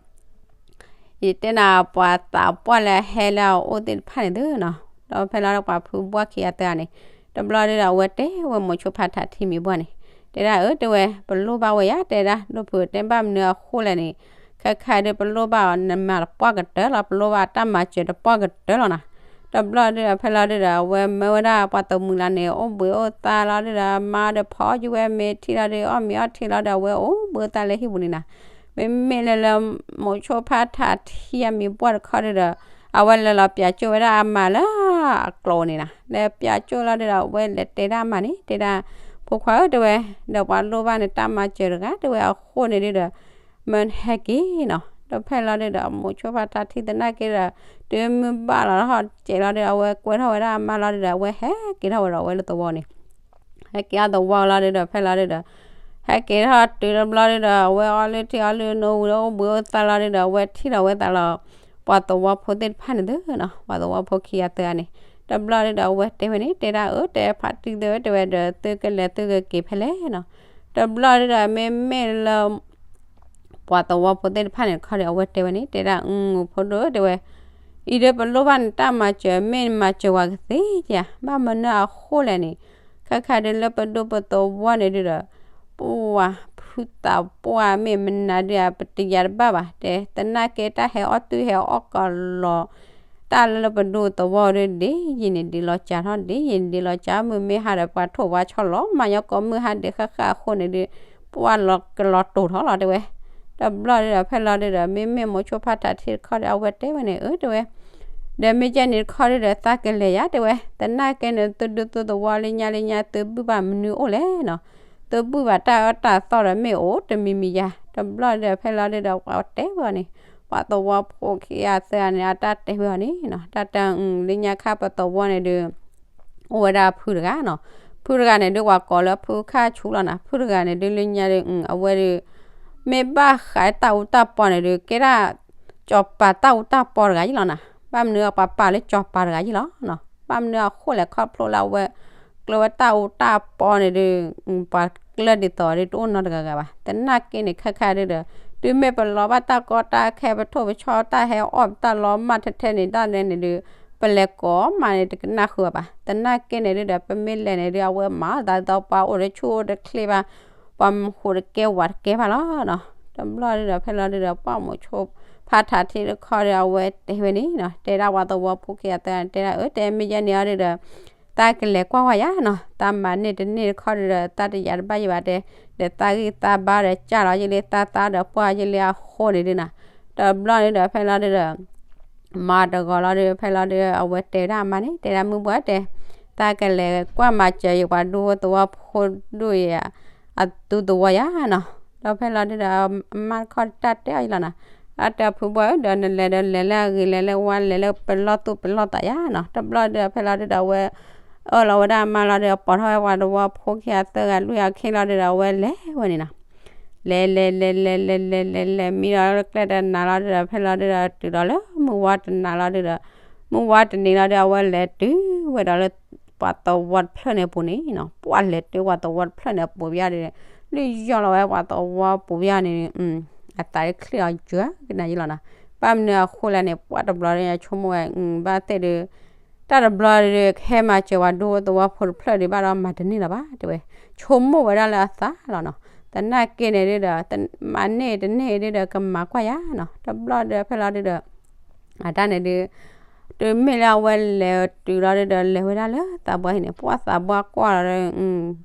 ယတဲနၤပှၤသးပှၢ်လၢအဟဲလၢအအိၣ်သ့ၣ်တဖၣ်န့ၣ်သုနီၤ, ဒီးဖဲလီၤဒုဒီးပှၤဖုပှၢ်ခံဂၤသၢဂၤန့ၣ်, တဘျီဒုဒီး အဝဲတဲဝဲမိၤဆိဖါထးထံမံၤပှၢ်န့ၣ်, တဲဒၣ်အၢ တဲဝဲ ပလိၣ်ဘၣ်ဝဲယၤ တဲဒၣ်ဒိၣ်ဖု တဲဘၣ်မနုၤအဃိလဲၣ်န့ၣ်, ခဲခါဒုပလိၣ်ဘၣ်အီၤနမၤတပှၢ်ကတၢၢ်လီၤ ပလိၣ်ဘၣ်တၢ်မၤစၢၤတပှၢ်ကတၢၢ်လီၤနီၤ, တဘျီဒုဒီး ဖဲလီၤဒုဒီး အဝဲမၢဝဲဒၣ်ပှၤတမှံၤလၢန့ၣ် အိၣ်ဘှံးအိၣ်သါလီၤဒုဒီး မါဒီးဖီအီၣ်ယုၢ်ဝဲမ့ၤထံလီၤဒု အီၣ်မ့ၤအီထံလီၤဒီး အဝဲအိၣ်ဘှံးအိၣ်သါလၢဟံၣ်ပူၤန့ၣ်နီၤ, မ့မ့ၢ်လၢလၢ မိၤဆိဖါထးထံအမံၤပှၢ်တခီဒုဒီး အဝဲလဲၤလီၤပၠးကၠိၣ်ဝဲဒၣ်အမါလၢအကျိၤန့ၣ်နီၤ, လဲၤပၠးကၠိၣ်လီၤဒုဒီး အဝဲလဲၤတဲဒၣ်အမါန့ၣ် တဲဒၣ် ဖိခွါဧၢ တဲဝဲ, ဒီးပှၤလိၣ်ဘၣ်နတၢ်မၤစၢၤတဂၤ တဲဝဲအဃိန့ၣ်ဒုဒီး မၢနဟဲက့ၤနီၤ, ဒီးဖဲလီၤဒုဒီး မိၤဆိဖါထးထံသနာ်က့ဒီး တုၤမုၢ်ဘၣ်လီၤထီၣ်စဲးလီၤဒုဒီး အဝဲကွဲထီၣ်ဝဲဒၣ်အမါလီၤဒုဒီး အဝဲဟဲက့ၤထီၣ်ဝဲဒီးအဝဲလၢသဝီန့ၣ် ဟဲက့ၤအသဝီလီၤဒုဒီး ဖဲလီၤဒုဒီး ဟဲက့ၤထီၣ်တုၤတဘျီဒုဒီး အဝဲအီလုၢ်ထံအီလုၢ်နိဝံၤဒီး အိၣ်ဘှံးအိၣ်သါလီၤဒုဒီး အဝဲထံၣ်လီၤဝဲသးလီၤ ပှၤသဝီဖိသ့ၣ်တဖၣ်န့ၣ်သုနီၤ, ပှၤသဝီဖိခံဂၤသၢဂၤန့ၣ်, တဘျီဒုဒီး အဝဲတဲဝဲန့ၣ် တဲဒၣ်အၢ တဲဖါတံၢ်သ့ၣ်ဧၢ တဲဝဲဒီး သုကလဲၤသုကက့ၤဖဲလဲၣ်နီၤ, တဘျီဒုဒီး မ့မ့ၢ်လၢ ပှၤသဝီဖိသ့ၣ်တဖၣ်န့ၣ်တခီဒီး အဝဲတဲဝဲန့ၣ် တဲဒၣ် အု ဖိဒိၣ်ဧၢ တဲဝဲ, အံၤဒီးပလိၣ်ဘၣ်နတၢ်မၤစၢၤ မ့ၢ်နမၤစၢၤဝဲကသ့ဧါ, ဘၣ်မနုၤအဃိလဲၣ်န့ၣ်, ခဲခါဒုလၢပဒိၣ်ပသဝီန့ၣ်ဒုဒီး ပှၤဖုသးပှၢ်မ့ၢ်မနုၤဒု ပတယၤတဘၣ်ဘၣ် တဲ, သနာ်က့တၢ်ဟဲအီၣ်တုၤဟဲအီၣ်ကလီၤ တၢ်လၢပဒိၣ်သဝီဒု ဒ်ယံာ်န့ၣ်ဒ်လီၤစှၤထီၣ် ဒ်ယံာ်န့ၣ်ဒ်လီၤစှၤ မုၢ်မ့ၢ်ဟါဒီး ပှၤထိၣ်ပှၤဆီလီၤ မၤညီကိးမုၢ်ဟါဒဲးဃၣ်ဃၣ်အဃိန့ၣ်ဒု ပှၤလီၤကလီၤတိာ်ထီၣ်လီၤ တဲဝဲ, တဘျီဒုဒီး ဖဲလီၤဒုဒီး မ့မ့ၢ်မိၤဆိဖါထးထံတခီဒီး အဝဲတဲဝဲန့ၣ် အၢ တဲဝဲ ဒီးမ့ၢ်ကဲန့ၣ်တခီဒုဒီး သးကလဲၤယၤ တဲဝဲ, သနာ်က့န့ၣ် သုဒူသုသဝီလၢညါလၢညါ သုဘုၣ်ဘၣ်မနုၤအိၣ်လဲၣ်နီၤ, သုဘုၣ်ဘၣ်တၢ်အၢတၢ်သီဒီးမ့ၢ်အိၣ်တမံၤမံၤယၤ, တဘျီဒုဒီး ဖဲလီၤဒုဒီး ပှၤတဲဝဲန့ၣ် ပှၤသဝီဖိခံဂၤသၢဂၤန့ၣ် အတၢ်တဲဝဲအီၤန့ၣ်နီၤ, တၢ်တဲ လၢညါခါပသဝီန့ၣ်ဒု အိၣ်ဝဲဒၣ်ဖုတဂၤနီၤ, ဖုတဂၤန့ၣ်ဒုး ပှၤကိးလၢဖုခၣ်ဆူလီၤနီၤ. ဖုတဂၤန့ၣ်ဒုး လၢညါဒီး အဝဲဒီး မ့ၢ်ဘၣ်ဃးတၢ်အူတၢ်ပီန့ၣ်ဒုး ကဲဒၣ် ကၠီၤပၤတၢ်အူတၢ်ပီတဂၤယ့ၣ်လီၤနီၤ. ဘၣ်မနုၤပှၤပာ်လၢကၠီၤပၤတဂၤယ့ၣ်လီၤနီၤ. ဘၣ်မနုၤအဃိလဲၣ် ခီဖျိလၢအဝဲ ကျၢၤဝဲတၢ်အူတၢ်ပီန့ၣ်ဒုး ပှၤကျၢၤဒ်သိးဒုး တအိၣ်နီတဂၤဂၤဘၣ်. သနာ်က့န့ၣ် ခဲခါဒုးဒီး တုၤမ့ၢ်ပလီၤဘၣ်တၢ်ကီတၢ်ခဲ ပထိၣ်ပဆီတၢ်ဟဲအီၣ်ပတၢ်လီၤမၢ်ထဲထဲန့ၣ် ဒၣ်လဲာ်န့ၣ်ဒုး ပလဲၤကိးမးန့ၣ် တကနၣ်ဃုာ်အီၤဘၣ်. သနာ်က့န့ၣ်ဒုးဒီး ပမ့ၢ်လဲၤန့ၣ်ဒုး အဝဲမၤအီၣ်သးဒ်သိး ပှၤအိၣ်တဆူၣ်အိၣ်တချ့ဘၣ်, ပှၤမူးတကဲဝးတကဲဘၣ်လီၤနီၤ. တဘျီဒုးဒီး ဖဲလီၤဒုးဒီး ပှၢ်မိၤဆိဖါထးထံတခီဒီး အဝဲတဲဝဲန့ၣ်နီၤ, တဲဒၣ်ပှၤသဝီဖိခံဂၤသၢဂၤန့ၣ် တဲဒၣ်အၢ တဲမ့ၢ်ယဲန့ၣ်အီၤဒုးဒီး တၢ်ကလဲၤကွၢ်ဝဲယၤနီၤ, တၢ်မၤန့ၢ်တန့ၢ်တခီဒုးဒီး တၢ်တယာ်တဘၣ်ယံၤဘၣ်တဲ, ဒီးသးဂံၢ်သးဘါဒီးကၢ်လီၤယလံ သးသါဒီးပှၢ်ယလံအဃိန့ၣ်ဒုးနီၤ. တဘျီဒုးဒီး ဖဲလီၤဒုးဒီး မၤတဂီၤလီၤဒုး ဖဲလီၤဒုး အဝဲတဲဒၣ်အမါန့ၣ် တဲဒၣ်မုၢ်ဘှီၣ်တဲ, တၢ်ကလဲၤကွၢ်မၤစၢၤယပှၤဒူဖိသဝီဖိဒိၣ်ယၤ အသူသဝီယၤနီၤ. ဒီးဖဲလီၤဒုးဒီး အမါတခီတၢ်တဲအီၤယလီၤနီၤ, အတဲဖုဘှီၣ်ဧၢ ဒီးနလဲၤဒီးလဲၤလၢအဂ့ၤ လဲၤလၢဝါ လဲၤလၢပလီၢ်သူၣ်ပလီၢ်သးယၤနီၤ. တဘျီဒုးဒီး ဖဲလီၤဒုးဒီး အဝဲအၢၣ်လီၤဝဲဒၣ်အမါလီၤဒုးဒီး ပိာ်ထီၣ်ဝဲပှၤသဝီဖိခံဂၤသၢဂၤလွံၢ်ဂၤခ့လီၤဒုးဒီး အဝဲလဲၤဝဲန့ၣ်နီၤ. လဲၤ လဲၤ လဲၤ လဲၤ လဲၤ လဲၤ လဲၤ လဲၤမံလီၤကျဲတနၤလီၤဒုးဒီး ဖဲလီၤဒုးဒီး တုၤဒီးလၢမုၢ်ဝါတနၤလီၤဒုးဒီး မုၢ်ဝါတနံၤလီၤဒုး အဝဲလဲၤတုၤဝဲဒီးလၢ ပှၤသဝီတဖျၢၣ်န့ၣ်အပူၤန့ၣ်နီၤ, ပှၢ်လဲၤတုၤပှၤသဝီတဖျၢၣ်န့ၣ်အပူၤဘၣ်ဒီး လုၢ်ယီၢ်လီၤဝဲပှၤသဝီပူၤဘၣ်န့ၣ် အသးချ့အီၤယွၤကနၤယလီၤနီၤ. ဘၣ်မနုၤအဃိလဲၣ်န့ၣ် ပှၢ်တဘျီဒုးဆိကမိၣ်ဝဲ ဘၣ်သ့ၣ်ဒုး တၢ်တဘျီဒုး ကဟဲမၤစၢၤပှၤဒူဖိသဝီဖိတဖျၢၣ်ဒုး ဘၣ်ဒီးမၤတန့ၢ်လၢၤဘၣ်တဲဝဲ, ဆိကမိၣ်ဝဲဒၣ်လၢအသးလီၤနီၤ. သနာ်က့န့ၣ်ဒုးဒီး မၤန့ၢ်တန့ၢ်ဒုးဒီး ကမၤကွၢ်ယၤနီၤ. တဘျီဒုးဖဲလီၤဒုးဒီး အတၢ်န့ၣ်ဒုး တုၤမ့ၢ်လၢအဝဲလဲၤတုၤလီၤဒုးဒီး လဲၤဝဲဒၣ်လၢသးပှၢ်ဟံၣ်န့ၣ် ပှၢ်သးပှၢ်ကွၢ်လီ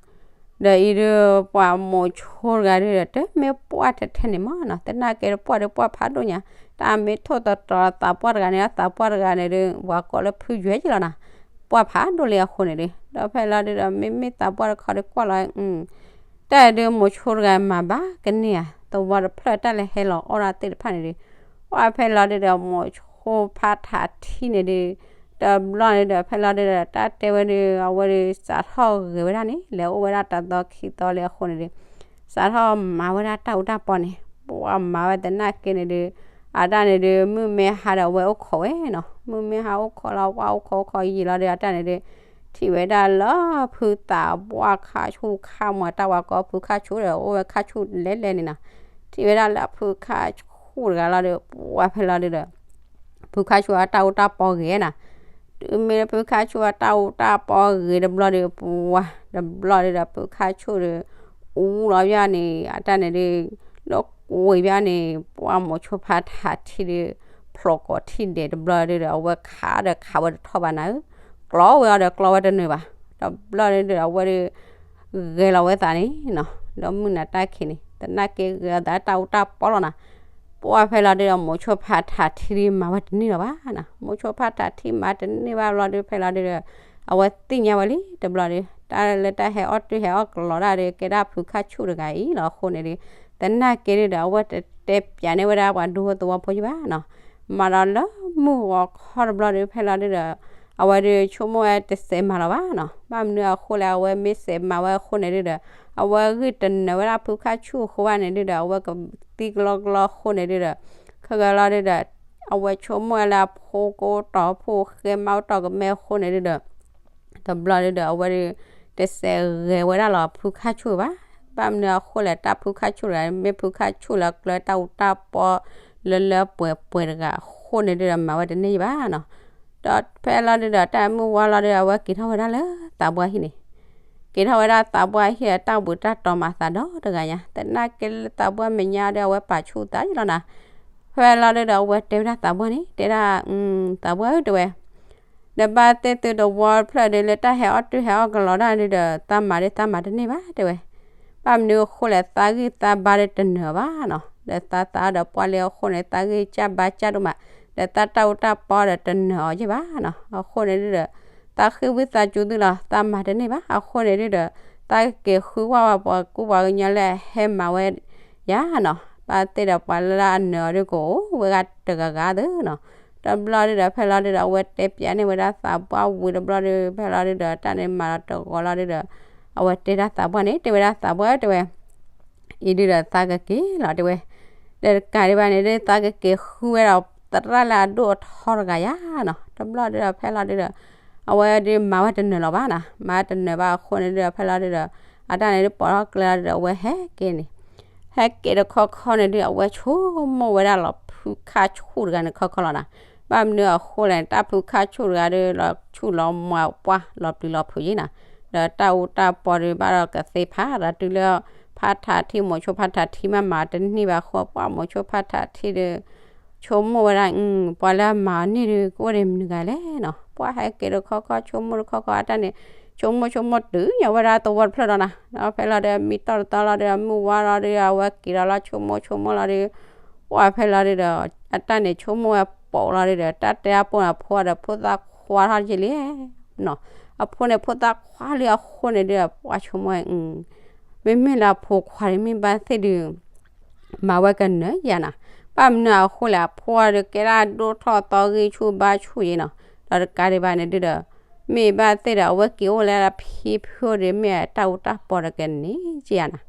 ၤဒီး ဒီးအံၤဒုး ပှၢ်မိၤဆိတဂၤဒုးဒီး တမ့ၢ်ပှၢ်ထဲထဲန့ၣ်မးနီၤ, သနာ်က့ဒီးပှၢ်ဒုးပှၢ်ဖးဒိၣ်ညါ, တၢ်မ့ၢ်ထိၣ်သတြီၤသးပှၢ်တဂၤန့ၣ် သးပှၢ်တဂၤန့ၣ်ဒုး ပှၤကိးလၢဖုယွဲယလီၤနီၤ, ပှၢ်ဖးဒိၣ်လံအဃိန့ၣ်ဒုး ဒီးဖဲလီၤဒုးဒီး မ့မ့ၢ်သးပှၢ်တခီဒုးကွၢ်လီၤ တၢ်အံၤဒုး မိၤဆိတဂၤမၤဘၣ်ကန့ၢ်ဧါ, သဝီတဖျၢၣ်တၢ်လဲၤဟဲလီၤအီၣ်ဒၣ်သ့ၣ်တဖၣ်န့ၣ်ဒုး, ပှၢ်ဖဲလီၤဒုးဒီး မိၤဆိဖါထးထံန့ၣ်ဒုး တဘျီန့ၣ်ဒီး ဖဲလီၤဒုးဒီး တၢ်တဲဝဲဒုး အဝဲဒုး စးထီၣ်ဂဲၤဝဲဒၣ်န့ၣ် လဲၤအိၣ်ဝဲဒၣ်တသီခံသီလံအဃိန့ၣ်ဒုး စးထီၣ်မၤဝဲဒၣ်တၢ်အူတၢ်ပီန့ၣ် ပှၢ်မၤဝဲသနာ်က့န့ၣ်ဒုး အတၢ်န့ၣ်ဒုး မုၢ်မ့ၢ်ဟါဒီးအဝဲအိၣ်ခိးဝဲနီၤ, မုၢ်မ့ၢ်ဟါအိၣ်ခိးလီၤ ပှၢ်အိၣ်ခိးအိၣ်ခိးယံာ်လီၤဒီး အတၢ်န့ၣ်ဒုး ထံၣ်ဝဲဒၣ်လၢဖုသးပှၢ်ခါဆူၣ်ခါမီၤ တၢ်ဝဲကိးဖုခါဆူၣ်ဒီး အိၣ်ဝဲခါဆူၣ်လဲၤလဲၤန့ၣ်နီၤ, ထံၣ်ဝဲဒၣ်လၢဖုခါဆူၣ်တဂၤလီၤဒီး ပှၢ်ဖဲလီၤဒုးဒီး ဖုခါဆူၣ်အတၢ်အူတၢ်ပီဂ့ၤနီၤ, တုၤမ့ၢ်လၢဖုခါဆူၣ်အတၢ်အူတၢ်ပီဂ့ၤတဘျီဒီး ပှၢ်တဘျီဒုးဒီး ဖုခါဆူၣ်ဒီး အူလီၤဘၣ်န့ၣ် အတၢ်န့ၣ်ဒုး လၢကွံာ်ဘၣ်န့ၣ် ပှၢ်မိၤဆိဖါထးထံဒုး ဖျိးကိးထံၣ်ဒဲးတဘျီဒုးဒီး အဝဲခးဒီးခးဝဲတထီၣ်ဘၣ်နၤဧၢ, ကျီဝဲအီၤဒီးကျီဝဲတနုာ်ဘၣ်, တဘျီဒုးဒီး အဝဲဒုး ဂဲၤလီၤဝဲသးန့ၣ်နီၤ, ဒီးမုၢ်နၤတၢ်ခံးန့ၣ် သနာ်က့ဂဲၤအီၤသးတၢ်အူတၢ်ပီလီၤနီၤ, ပှၢ်ဖဲလီၤဒုးဒီး မိၤဆိဖါထးထံဒုးမၤဝဲတန့ၢ်လီၤဘၣ်နီၤ, မိၤဆိဖါထးထံမၤတန့ၢ်ဘၣ်ဘျီဒုး ဖဲလီၤဒုးဒီး အဝဲသ့ၣ်ညါဝဲလံတဘျီဒုး တၢ်လၢတၢ်ဟဲအီၣ်တၢ်ဟဲအီၣ်ကလီၤဒၣ်ဒီး ကဲဒၣ်ဖုခါဆူၣ်တဂၤအံၤလီၤအဃိန့ၣ်ဒုး သနာ်က့ဒုးဒီး အဝဲတတဲပၠးန့ၢ်ဝဲဒၣ်ပှၤဒူဖိသဝီဖိယံၤဘၣ်နီၤ, မၤဒီးလၢမုၢ်ဂီၤခီတဘျီဒုး ဖဲလီၤဒုးဒီး အဝဲဒုးဆိကမိၣ်ဝဲတစဲးမၤလီၤဘၣ်နီၤ, ဘၣ်မနုၤအဃိလဲၣ် အဝဲမ့ၢ်စဲးမၤဝဲအဃိန့ၣ်ဒုးဒီး အဝဲဂံၢ်တနၢၤဝဲဒၣ်ဖုခါဆူၣ်အဃိဘၣ်န့ၣ်ဒုးဒီး အဝဲကသံကလီကလီအဃိန့ၣ်ဒုးဒီး ခဲဂၤလီၤဒုးဒီး အဝဲဆိကမိၣ်ဝဲလၢအဖိကအိၣ်တီၢ်ဖိ ဃဲမါအိၣ်တီၢ်ကမဲအဃိန့ၣ်ဒုးဒီး တဘျီဒုးဒီး အဝဲဒုး တစဲးဂဲၤဝဲဒၣ်လီၤဖုခါဆူၣ်ဘၣ်, ဘၣ်မနုၤအဃိလဲၣ် တၢ်ဖုခါဆူၣ်တဂၤ မ့ၢ်ဖုခါဆူၣ်လၢကျၢၤတၢ်အူတၢ်ပီ လၢလၢပှဲၤပှဲၤတဂၤအဃိန့ၣ်ဒုးဒီး မၤဝဲတန့ၢ်ဘၣ်နီၤ, ဒီးဖဲလီၤဒုးဒီး တၢ်မုၢ်ဝါလီၤဒုး အဝဲက့ၤထီၣ်ဝဲဒၣ်လၢသးပှၢ်ဟံၣ်န့ၣ် က့ၤထီၣ်ဝဲဒၣ်သးပှၢ်ဟံၣ် တၢ်ဘှံးတၢ်တီၤမၤသးဒီတဂၤညါ သနာ်က့လၢသးပှၢ်မဲာ်ညါဒီး အဝဲပာ်ဆူၣ်သးယံၤလီၤနီၤ, ဖဲလီၤဒုးဒီး အဝဲတဲဝဲဒၣ်သးပှၢ်န့ၣ် တဲဒၣ် သးပှၢ်ဧၢ တဲဝဲ ဒီးဘၣ်သ့ၣ်သုတဝီတဖျၢၣ်ဒုးလၢတၢ်ဟဲအီၣ်တၢ်ဟဲအီၣ်ကလီၤဒၣ်ဒုးဒီး သးမၤဒုးသးမၤတန့ၢ်ဘၣ်တဲဝဲ, ဘၣ်မနုၤအဃိလဲၣ် သးဂံၢ်သးဘါဒုးတနၢၤဘၣ်နီၤ, ဒီးသးသးဒီးပှၢ်လံအဃိန့ၣ် သးဂံၢ်ကၢ်ဘါကၢ်ဒိၣ်မး, ဒီးသးတၢ်အူတၢ်ပီဒီးတနၢၤအီၤယံၤဘၣ်နီၤ, အဃိန့ၣ်ဒုးဒီး သးဃ့ဝံသးစူၤသုလီၤ သးမၤတန့ၢ်ဘၣ်, အဃိန့ၣ်ဒုးဒီး သးက့ၤဃုကွၢ်ဝဲပှၤကူပှၤကညီလၢအဟဲမၤဝဲယၤနီၤ, ဘၣ်သ့ၣ်ဒီးပှၤလၢအနၢၤအီၤဒုးကအိၣ်ဝဲဂၤတဂၤဂၤသ့နီၤ, တဘျီဒုးဒီး ဖဲလီၤဒုးဒီး အဝဲတဲပၠးန့ၢ်ဝဲဒၣ်သးပှၢ်ဝံၤတဘျီဒုး ဖဲလီၤဒုးဒီး တၢ်န့ၣ်မၤလီၤတဂီၤလီၤဒုးဒီး အဝဲတဲဒၣ်သးပှၢ်န့ၣ် တဲဝဲဒၣ်သးပှၢ်တဲဝဲ အံၤဒုဒီးသးကက့ၤလီၤတဲဝဲ, ဒီးတကးဒံးဘၣ်န့ၣ်ဒု သးကက့ၤဃုဝဲဒီးသရၣ်လၢအဒိၣ်အထီတဂၤယါနီၤ, တဘျီဒုဒီးဖဲလီၤဒုဒီး အဝဲဒုမၤဝဲတနၢၤလီၤဘၣ်နီၤ, မၤတနၢၤဘၣ်အဃိန့ၣ်ဒုဒီး ဖဲလီၤဒုဒီး အတၢ်န့ၣ်ဒုပိာ်ထီၣ်ကျဲလီၤဒုဒီး အဝဲဟဲက့ၤန့ၣ် ဟဲက့ၤတခီခီန့ၣ်ဒု အဝဲဆိကမိၣ်ဝဲဒၣ်လီၤဖုခါဆူၣ်တဂၤန့ၣ်ခီခီလီၤနီၤ, ဘၣ်မနုၤအဃိလဲၣ်န့ၣ် တၢ်ဖုခါဆူၣ်တဂၤဒု လီၤဆူၣ်လီၤမွၤပှၢ်လီၤပျံၤလီၤဖုးယံၤနီၤ, ဒီးတၢ်အူတၢ်ပီဒု ဘၣ်ဒီးကသ့ဖးရၤတုၤလၢ ဖးထးထံၣ်မိၤဆိဖးထးထံၣ်မးမၤတန့ၢ်ဘၣ်အဃိ ပှၢ်မိၤဆိဖးထးထံၣ်ဒု ဆိကမိၣ်ဝဲဒၣ် ပှၤလၢအမၤအီၤန့ၣ်ဒု ကအိၣ်ဒီးမနုၤဂၤလဲၣ်နီၤ, ပှၢ်ဟဲက့ၤတခီခီဆိကမိၣ်တခီခီအတၢ်န့ၣ် ဆိကမိၣ်ဆိကမိၣ်တုၤညီဝဲဒၣ်သဝီတဖျၢၣ်ဒီးနီၤ, ဒီးဖဲလီၤဒု မံတီၢ်တသီလီၤဒု မုၢ်ဝါလီၤဒု အဝဲက့ၤဒီးလီၤ ဆိကမိၣ်ဆိကမိၣ်လီၤဒု ပှၢ်ဖဲလီၤဒုဒီး အတၢ်န့ၣ်ဆိကမိၣ်ဝဲပိာ်လီၤဒုဒီး တၢ်တဲအပိာ်န့ၣ် အဖိဒီးဖိသၣ်ခွါထီၣ်က့ၤလံနီၤ, အဖိန့ၣ်ဖိသၣ်ခွါလံအဃိန့ၣ်ဒု ပှၢ်ဆိကမိၣ်ဝဲ မ့မ့ၢ်လၢအဖိခွါဒု မ့ၢ်ဘၣ်သ့ၣ်ဒု မၤဝဲကနၢၤယါနီၤ, ဘၣ်မနုၤအဃိလဲၣ် အဖိဒုကဲဒၣ်ဒိၣ်ထီၣ်သီ ဂံၢ်ဆူၣ်ဘါဆူၣ်ယါနီၤ, ဒီးတကးဒံးဘၣ်န့ၣ်ဒုဒီး မ့ၢ်ဘၣ်သ့ၣ်ဒီး အဝဲက့ၤအိၣ်လၢအဖံဖုအိၣ်ဒီး မ့ၢ်အတၢ်အူတၢ်ပီဒီးကန့ၢ်က့ၤယါနီၤ,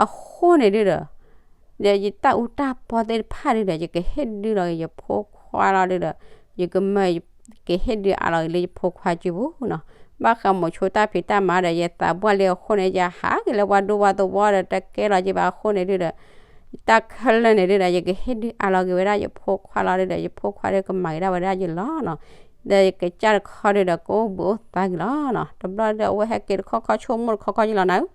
အဃိန့ၣ်ဒုဒီး ဒီးယတၢ်အူတၢ်ပီသ့ၣ်တဖၣ်ဒုဒီး ယကဟ့ၣ်ဒုလီၤက့ၤယဖိခွါလီၤဒုဒီး ယကမၢ ကဟ့ၣ်ဒုအါလီၤက့ၤလၢယဖိခွါစုပူၤနီၤ, ဘၣ်ဃးမိၤဆိတၢ်ဖံးတၢ်မၤဒီး ယသးပှၢ်လံအဃိန့ၣ် ယဟးက့ၤလၢပှၤဒူပှၤသဝီဒီး တကဲလီၤက့ၤဘၣ်အဃိန့ၣ်ဒုဒီး တၢ်ခဲလၢာ်န့ၣ်ဒုဒီး ယကဟ့ၣ်ဒုအါလီၤက့ၤဝဲဒၣ်ယဖိခွါလီၤဒုဒီး ယဖိခွါဒုကမၤက့ၤဒၣ်ဝဲဒၣ်ယလီၤနီၤ, ဒီးယကစၢ်တခီဒုဒီး ကအိၣ်ဘှံးအိၣ်သါက့ၤလီၤနီၤ, တဘျီဒုဒီး အဝဲဟဲက့ၤတခီခီဆိကမိၣ်တခီခီယလီၤနၤဧၢ,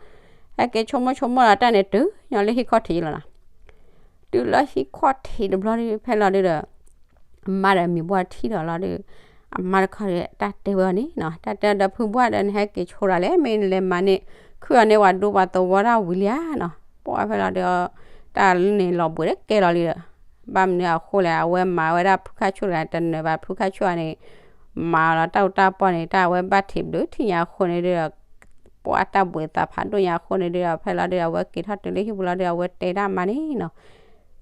ဟဲက့ၤဆိကမိၣ်ဆိကမိၣ်ဒီး တၢ်န့ၣ်တုၤညီလၢဟံၣ်ခီၣ်ထံးယလီၤနီၤ တုၤလၢဟံၣ်ခီၣ်ထံးတဘျီဒု ဖဲလီၤဒုဒီး အမါဒီးမံၤဘှၢ်ထံၣ်ဒီးလီၤဒု အမါတခီဒီး တၢ်တဲဝဲအီၤန့ၣ်နီၤ, တၢ်တဲဒီးဖုဘှၢ်ဒီး နဟဲက့ၤဆိဒၣ်လဲၣ် မ့ၢ်နလဲၤမၤန့ၢ် ခုၣ်အီၤန့ၢ်ပှၤဒူပှၤသဝီတၢ်ဝံၤလံဧါနီၤ, ပှၢ်ဖဲလီၤဒု တၢ်န့ၣ်လီၤဘှံးတကဲလီၤလံဒီး ဘၣ်မနုၤအဃိလဲၣ် အဝဲမၤဝဲဒၣ်ဖုခါဆူၣ်တဂၤ တနၢၤဘၣ်ဖုခါဆူၣ်အန့ၣ် မၤလီၤတၢ်အူတၢ်ပီန့ၣ် တၢ်အဝဲဘၣ်ထံးဘျုးထံၣ်ညါအဃိန့ၣ်ဒုဒီး ပှၢ်တၢ်ဘှံးသးဖးဒိၣ်ညါအဃိန့ၣ်ဒုဒီး ဖဲလီၤဒု အဝဲက့ၤထီၣ်တုၤလၢဟံၣ်ပူၤလီၤဒု အဝဲတဲဒၣ်မါန့ၣ်နီၤ,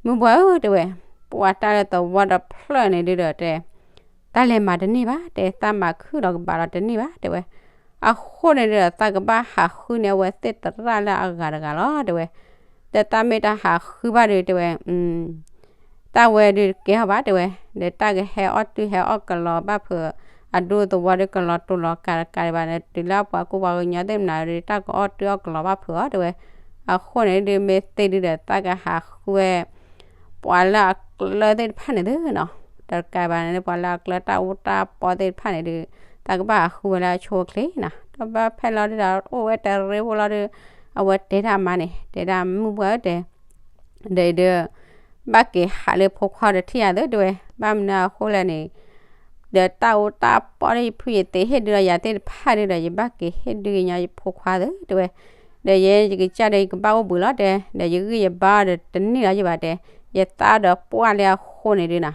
မုၢ်ဘှၢ်ဧၢ တဲဝဲ, ပှၢ်တၢ်လၢသဝီတဖျၢၣ်န့ၣ်ဒုဒီးတဲ တၢ်လဲၤမၤတန့ၢ်ဘၣ် တဲ သးမၤခုၣ်ဒီးကဘၣ်လီၤတန့ၢ်ဘၣ် တဲဝဲ, အဃိန့ၣ်ဒုဒီး သးကဘၣ်ဟးဃုန့ၢ်အဝဲသ့ၣ်သရၣ်လၢအဂၤတဂၤလီၤ တဲဝဲ, ဒီးတၢ်မ့ၢ်တဟးဃုဘၣ်ဒု တဲဝဲ တၢ်ဝဲဒုတကဲထီၣ်ဘၣ် တဲဝဲ, ဒီးတၢ်ကဟဲအီၣ်တုၤဟဲအီၣ်ကလီၤဘၣ်ဖုး အဒူသဝီဒုကလီၤတူာ်လီၤကးတကးဒံးဘၣ်န့ၣ် တုၤလၢအပှၤကူပှၤကညီသ့ၣ်မနုၤဒု တၢ်ကအီၣ်တုၤအီၣ်ကလီၤဘၣ်ဖုးအီၤ တဲဝဲ, အဃိန့ၣ်ဒု မ့ၢ်သ့ဒုဒီး သးကဟးဃုဝဲ ပှၤလၢအကျၢၤသ့ၣ်တဖၣ်န့ၣ်သ့နီၤ, တကးဘၣ်န့ၣ် ပှၤလၢအကျၢၤတၢ်အူတၢ်ပီသ့ၣ်တဖၣ်န့ၣ်ဒု သးကဘၣ်ဟးဃုဝဲလၢအဆိအချ့နီၤ, ဒီးဘၣ်ဖဲလီၤဒုဒီး အိၣ်ဝဲတရ့ဖိလီၤဒု အဝဲတဲဒၣ်မါန့ၣ် တဲဒၣ်မုၢ်ဘှၢ်ဧၢတဲ ဒီးဒု ဘၣ်က့ၤဟးလၢဖိခွါဒီးထံၣ်ယၤသ့တဲဝဲ, ဘၣ်မနုၤအဃိလဲၣ်န့ၣ် ဒီးတၢ်အူတၢ်ပီဒီးယဖုယသ့ဟ့ၣ်ဒုလီၤယၤသ့ၣ်တဖၣ်ဒုဒီး ယဘၣ်က့ၤဟ့ၣ်ဒုကညီယဖိခွါသ့တဲဝဲ, ဒီးယဲယကစၢ်ဒီးယကဘၣ်အိၣ်ဘှံးလီၤတဲ, ဒီးယဂံၢ်ယဘါဒီးတန့ၢ်လီၤယဘၣ်တဲ, ယသးဒီးပှၢ်လၢအဃိန့ၣ်ဒုနီၤ,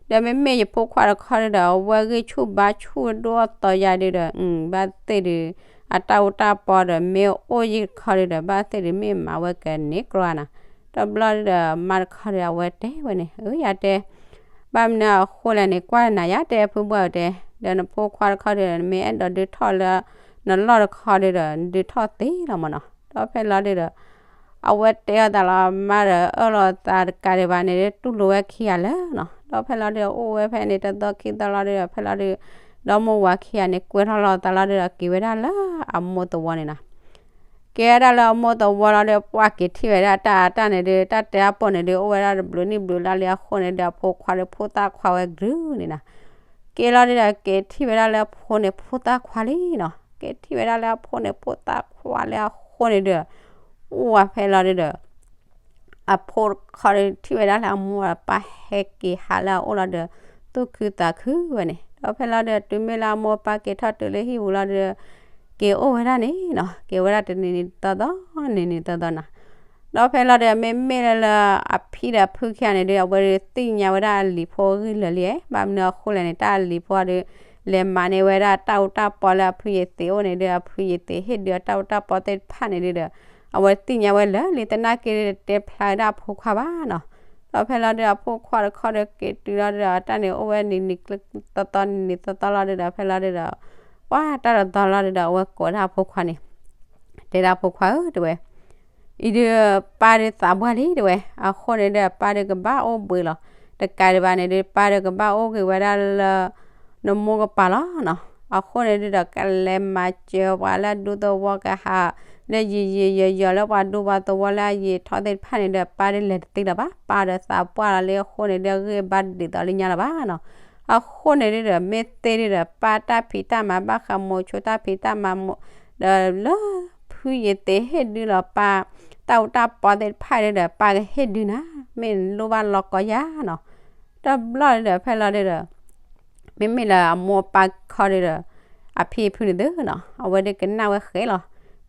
ဒီးမ့မ့ၢ်ယဖိခွါတခီဒုဒီး အဝဲဂံၢ်ဆူၣ်ဘါဆူၣ်ဒိၣ်အသီယါဒုဒီး ဘၣ်သ့ၣ်ဒု အတၢ်အူတၢ်ပီဒီး မ့ၢ်အိၣ်ယံာ်တခီဒုဒီး ဘၣ်သ့ၣ်ဒု မ့ၢ်မၤဝဲကန့ၢ်ကြီနီၤ, တဘျီဒုဒီး မါတခီဒုဒီး အဝဲတဲဝဲန့ၣ် အၢ ယၤတဲ ဘၣ်မနုၤအဃိလဲၣ်န့ၣ် ကွၢ်နၤယၤတဲ ဖုဘှၢ်ဧၢတဲ, ဒီးနဖိခွါတခီဒုဒီး နမ့ၢ်အဲၣ်ဒိးဒုးထီၣ်လၢ နလီၢ်တခီဒုဒီး နဒုးထီၣ်သ့လီၤမၢ်နီၤ, ဒီးဖဲလီၤဒုဒီး အဝဲတဲအီၤသးလီၤ မါဒီးအၢၣ်လီၤသးတကးဒံးဘၣ်န့ၣ် တူၢ်လိာ်ဝဲခံဂၤလၢာ်နီၤ, ဒီးဖဲလီၤဒုဒီး အိၣ်ဝဲဖဲန့ၣ် တသီခံသီလီၤဒုဒီး ဖဲလီၤဒုဒီး ဒီမိၢ်ဝၤခံဂၤန့ၣ် ကွဲထီၣ်လီၤသးလီၤဒုဒီး က့ၤဝဲဒၣ်လၢအမိၢ်သဝီန့ၣ်နီၤ ကဲဒၣ်လၢအမိၢ်သဝီလီၤဒီး ပှၢ်က့ၤထံၣ်ဝဲဒၣ်တၢ်အတၢ်န့ၣ်ဒု တၢ်တဲအပိာ်န့ၣ်ဒု အိၣ်ဝဲဒၣ်တဘျုးနံၣ်ဘျုးလါလံအဃိန့ၣ်ဒု အဖိခွါဒီးဖိသၣ်ခွါဝဲကရုန့ၣ်နီၤ, ကဲလီၤဒုဒီး က့ၤထံၣ်ဝဲဒၣ်လၢအဖိန့ၣ်ဖိသၣ်ခွါလံနီၤ, က့ၤထံၣ်ဝဲဒၣ်လၢအဖိန့ၣ်ဖိသၣ်ခွါလံအဃိန့ၣ်ဒု အိၣ်ဝဲဖဲလီၤဒုဒီး အဖိတခီဒု ထံၣ်ဝဲဒၣ်လၢအမိၢ်အပၢ်ဟဲက့ၤဟးလၢအအိၣ်လီၤဒီး သူၣ်ခုသးခုဝဲန့ၣ်, ဒီးဖဲလီၤဒု တုၤမ့ၢ်လၢအမိၢ်အပၢ်က့ၤထီၣ်တုၤလၢဟံၣ်ပူၤလီၤဒု က့ၤအိၣ်ဝဲဒၣ်န့ၣ်နီၤ, က့ၤဝဲဒၣ်တနံၤနံၤသီသီ နံၤနံၤသီသီနီၤ, ဒီးဖဲလီၤဒု မ့မ့ၢ်လၢလၢအဖံဒီးအဖုခံဂၤန့ၣ်ဒု အဝဲဒု သ့ၣ်ညါဝဲဒၣ်အလံၤဖိအဂံၢ်လၢာ်လံ, ဘၣ်မနုၤအဃိလဲၣ်န့ၣ် တၢ်အလံၤဖိအီၤဒု လဲၤမၤန့ၢ်ဝဲဒၣ်တၢ်အူတၢ်ပီလၢအဖုယသ့အိၣ်န့ၣ်ဒု အဖုယသ့ဟ့ၣ်ဒုအတၢ်အူတၢ်ပီသ့ၣ်တဖၣ်န့ၣ်ဒုဒီး အဝဲသ့ၣ်ညါဝဲလၢာ်လံ သနာ်က့တဲဖျါဝဲဒၣ်အဖိခွါဘၣ်နီၤ, ဒီးဖဲလီၤဒုဒီးအဖိခွါတခီဒီးက့ၤတုၤလီၤဒုဒီး တၢ်န့ၣ်အိၣ်ဝဲနံၤနံၤသီသီနံၤနံၤသီသီလီၤဒုဒီး ဖဲလီၤဒုဒီး ပှၢ်တၢ်တသီလီၤဒုဒီး အဝဲကိးဒၣ်အဖိခွါန့ၣ် တဲဒၣ်ဖိခွါဧၢ တဲဝဲ, အံၤဒုးပၢ်ဒုးသးပှၢ်လံ တဲဝဲ. အဃိန့ၣ်ဒုး ပၢ်ဒုးကဘၣ်အိၣ်ဘှံးလီၤ. တကးဒံးဘၣ်န့ၣ်ဒုး ပၢ်ဒုးကဘၣ်အိၣ်ဂ့ၤဝဲဒၣ်လၢ နမိၢ်ကပၤလီၤနီၤ. အဃိန့ၣ်ဒုးဒီး ကလဲၤမၤစၢၤပှၤလၢအဒူသဝီကဟး လၢယံာ်ယံာ်ယီၤယီၤလၢပှၤဒူပှၤသဝီလၢအယံာ်ထီသ့ၣ်တဖၣ်န့ၣ်ဒီး ပၢ်ဒုးလဲၤတသ့လၢၤဘၣ်. ပၢ်ဒီးသးပှၢ်လီၤလံအဃိန့ၣ်ဒုး အဂံၢ်အဘါတဒ်သိးလၢညါလၢၤဘၣ်နီၤ. အဃိန့ၣ်ဒုးဒီး မ့ၢ်သ့ဒုးဒီး ပၢ်တၢ်ဖံးတၢ်မၤ ဘၣ်ဃးမိၤဆိတၢ်ဖံးတၢ်မၤ ဒီးလၢဖုယ့ၤသ့းဟ့ၣ်ဒုလီၤပၢ် တၢ်အူတၢ်ပီသ့ၣ်တဖၣ်ဒုးဒီး ပၢ်ကဟ့ၣ်ဒုနၤ, မ့ၢ်လိၣ်ဘၣ်လီၤကီယါနီၤ. တဘျီဒုးဒီး ဖဲလီၤဒုးဒီး မ့မ့ၢ်လၢအမိၢ်ပၢ်ခီဒုးဒီး အဖံအဖုန့ၣ်သုနီၤ အဝဲဒုးကနၣ်ဝဲဃဲလီၤ.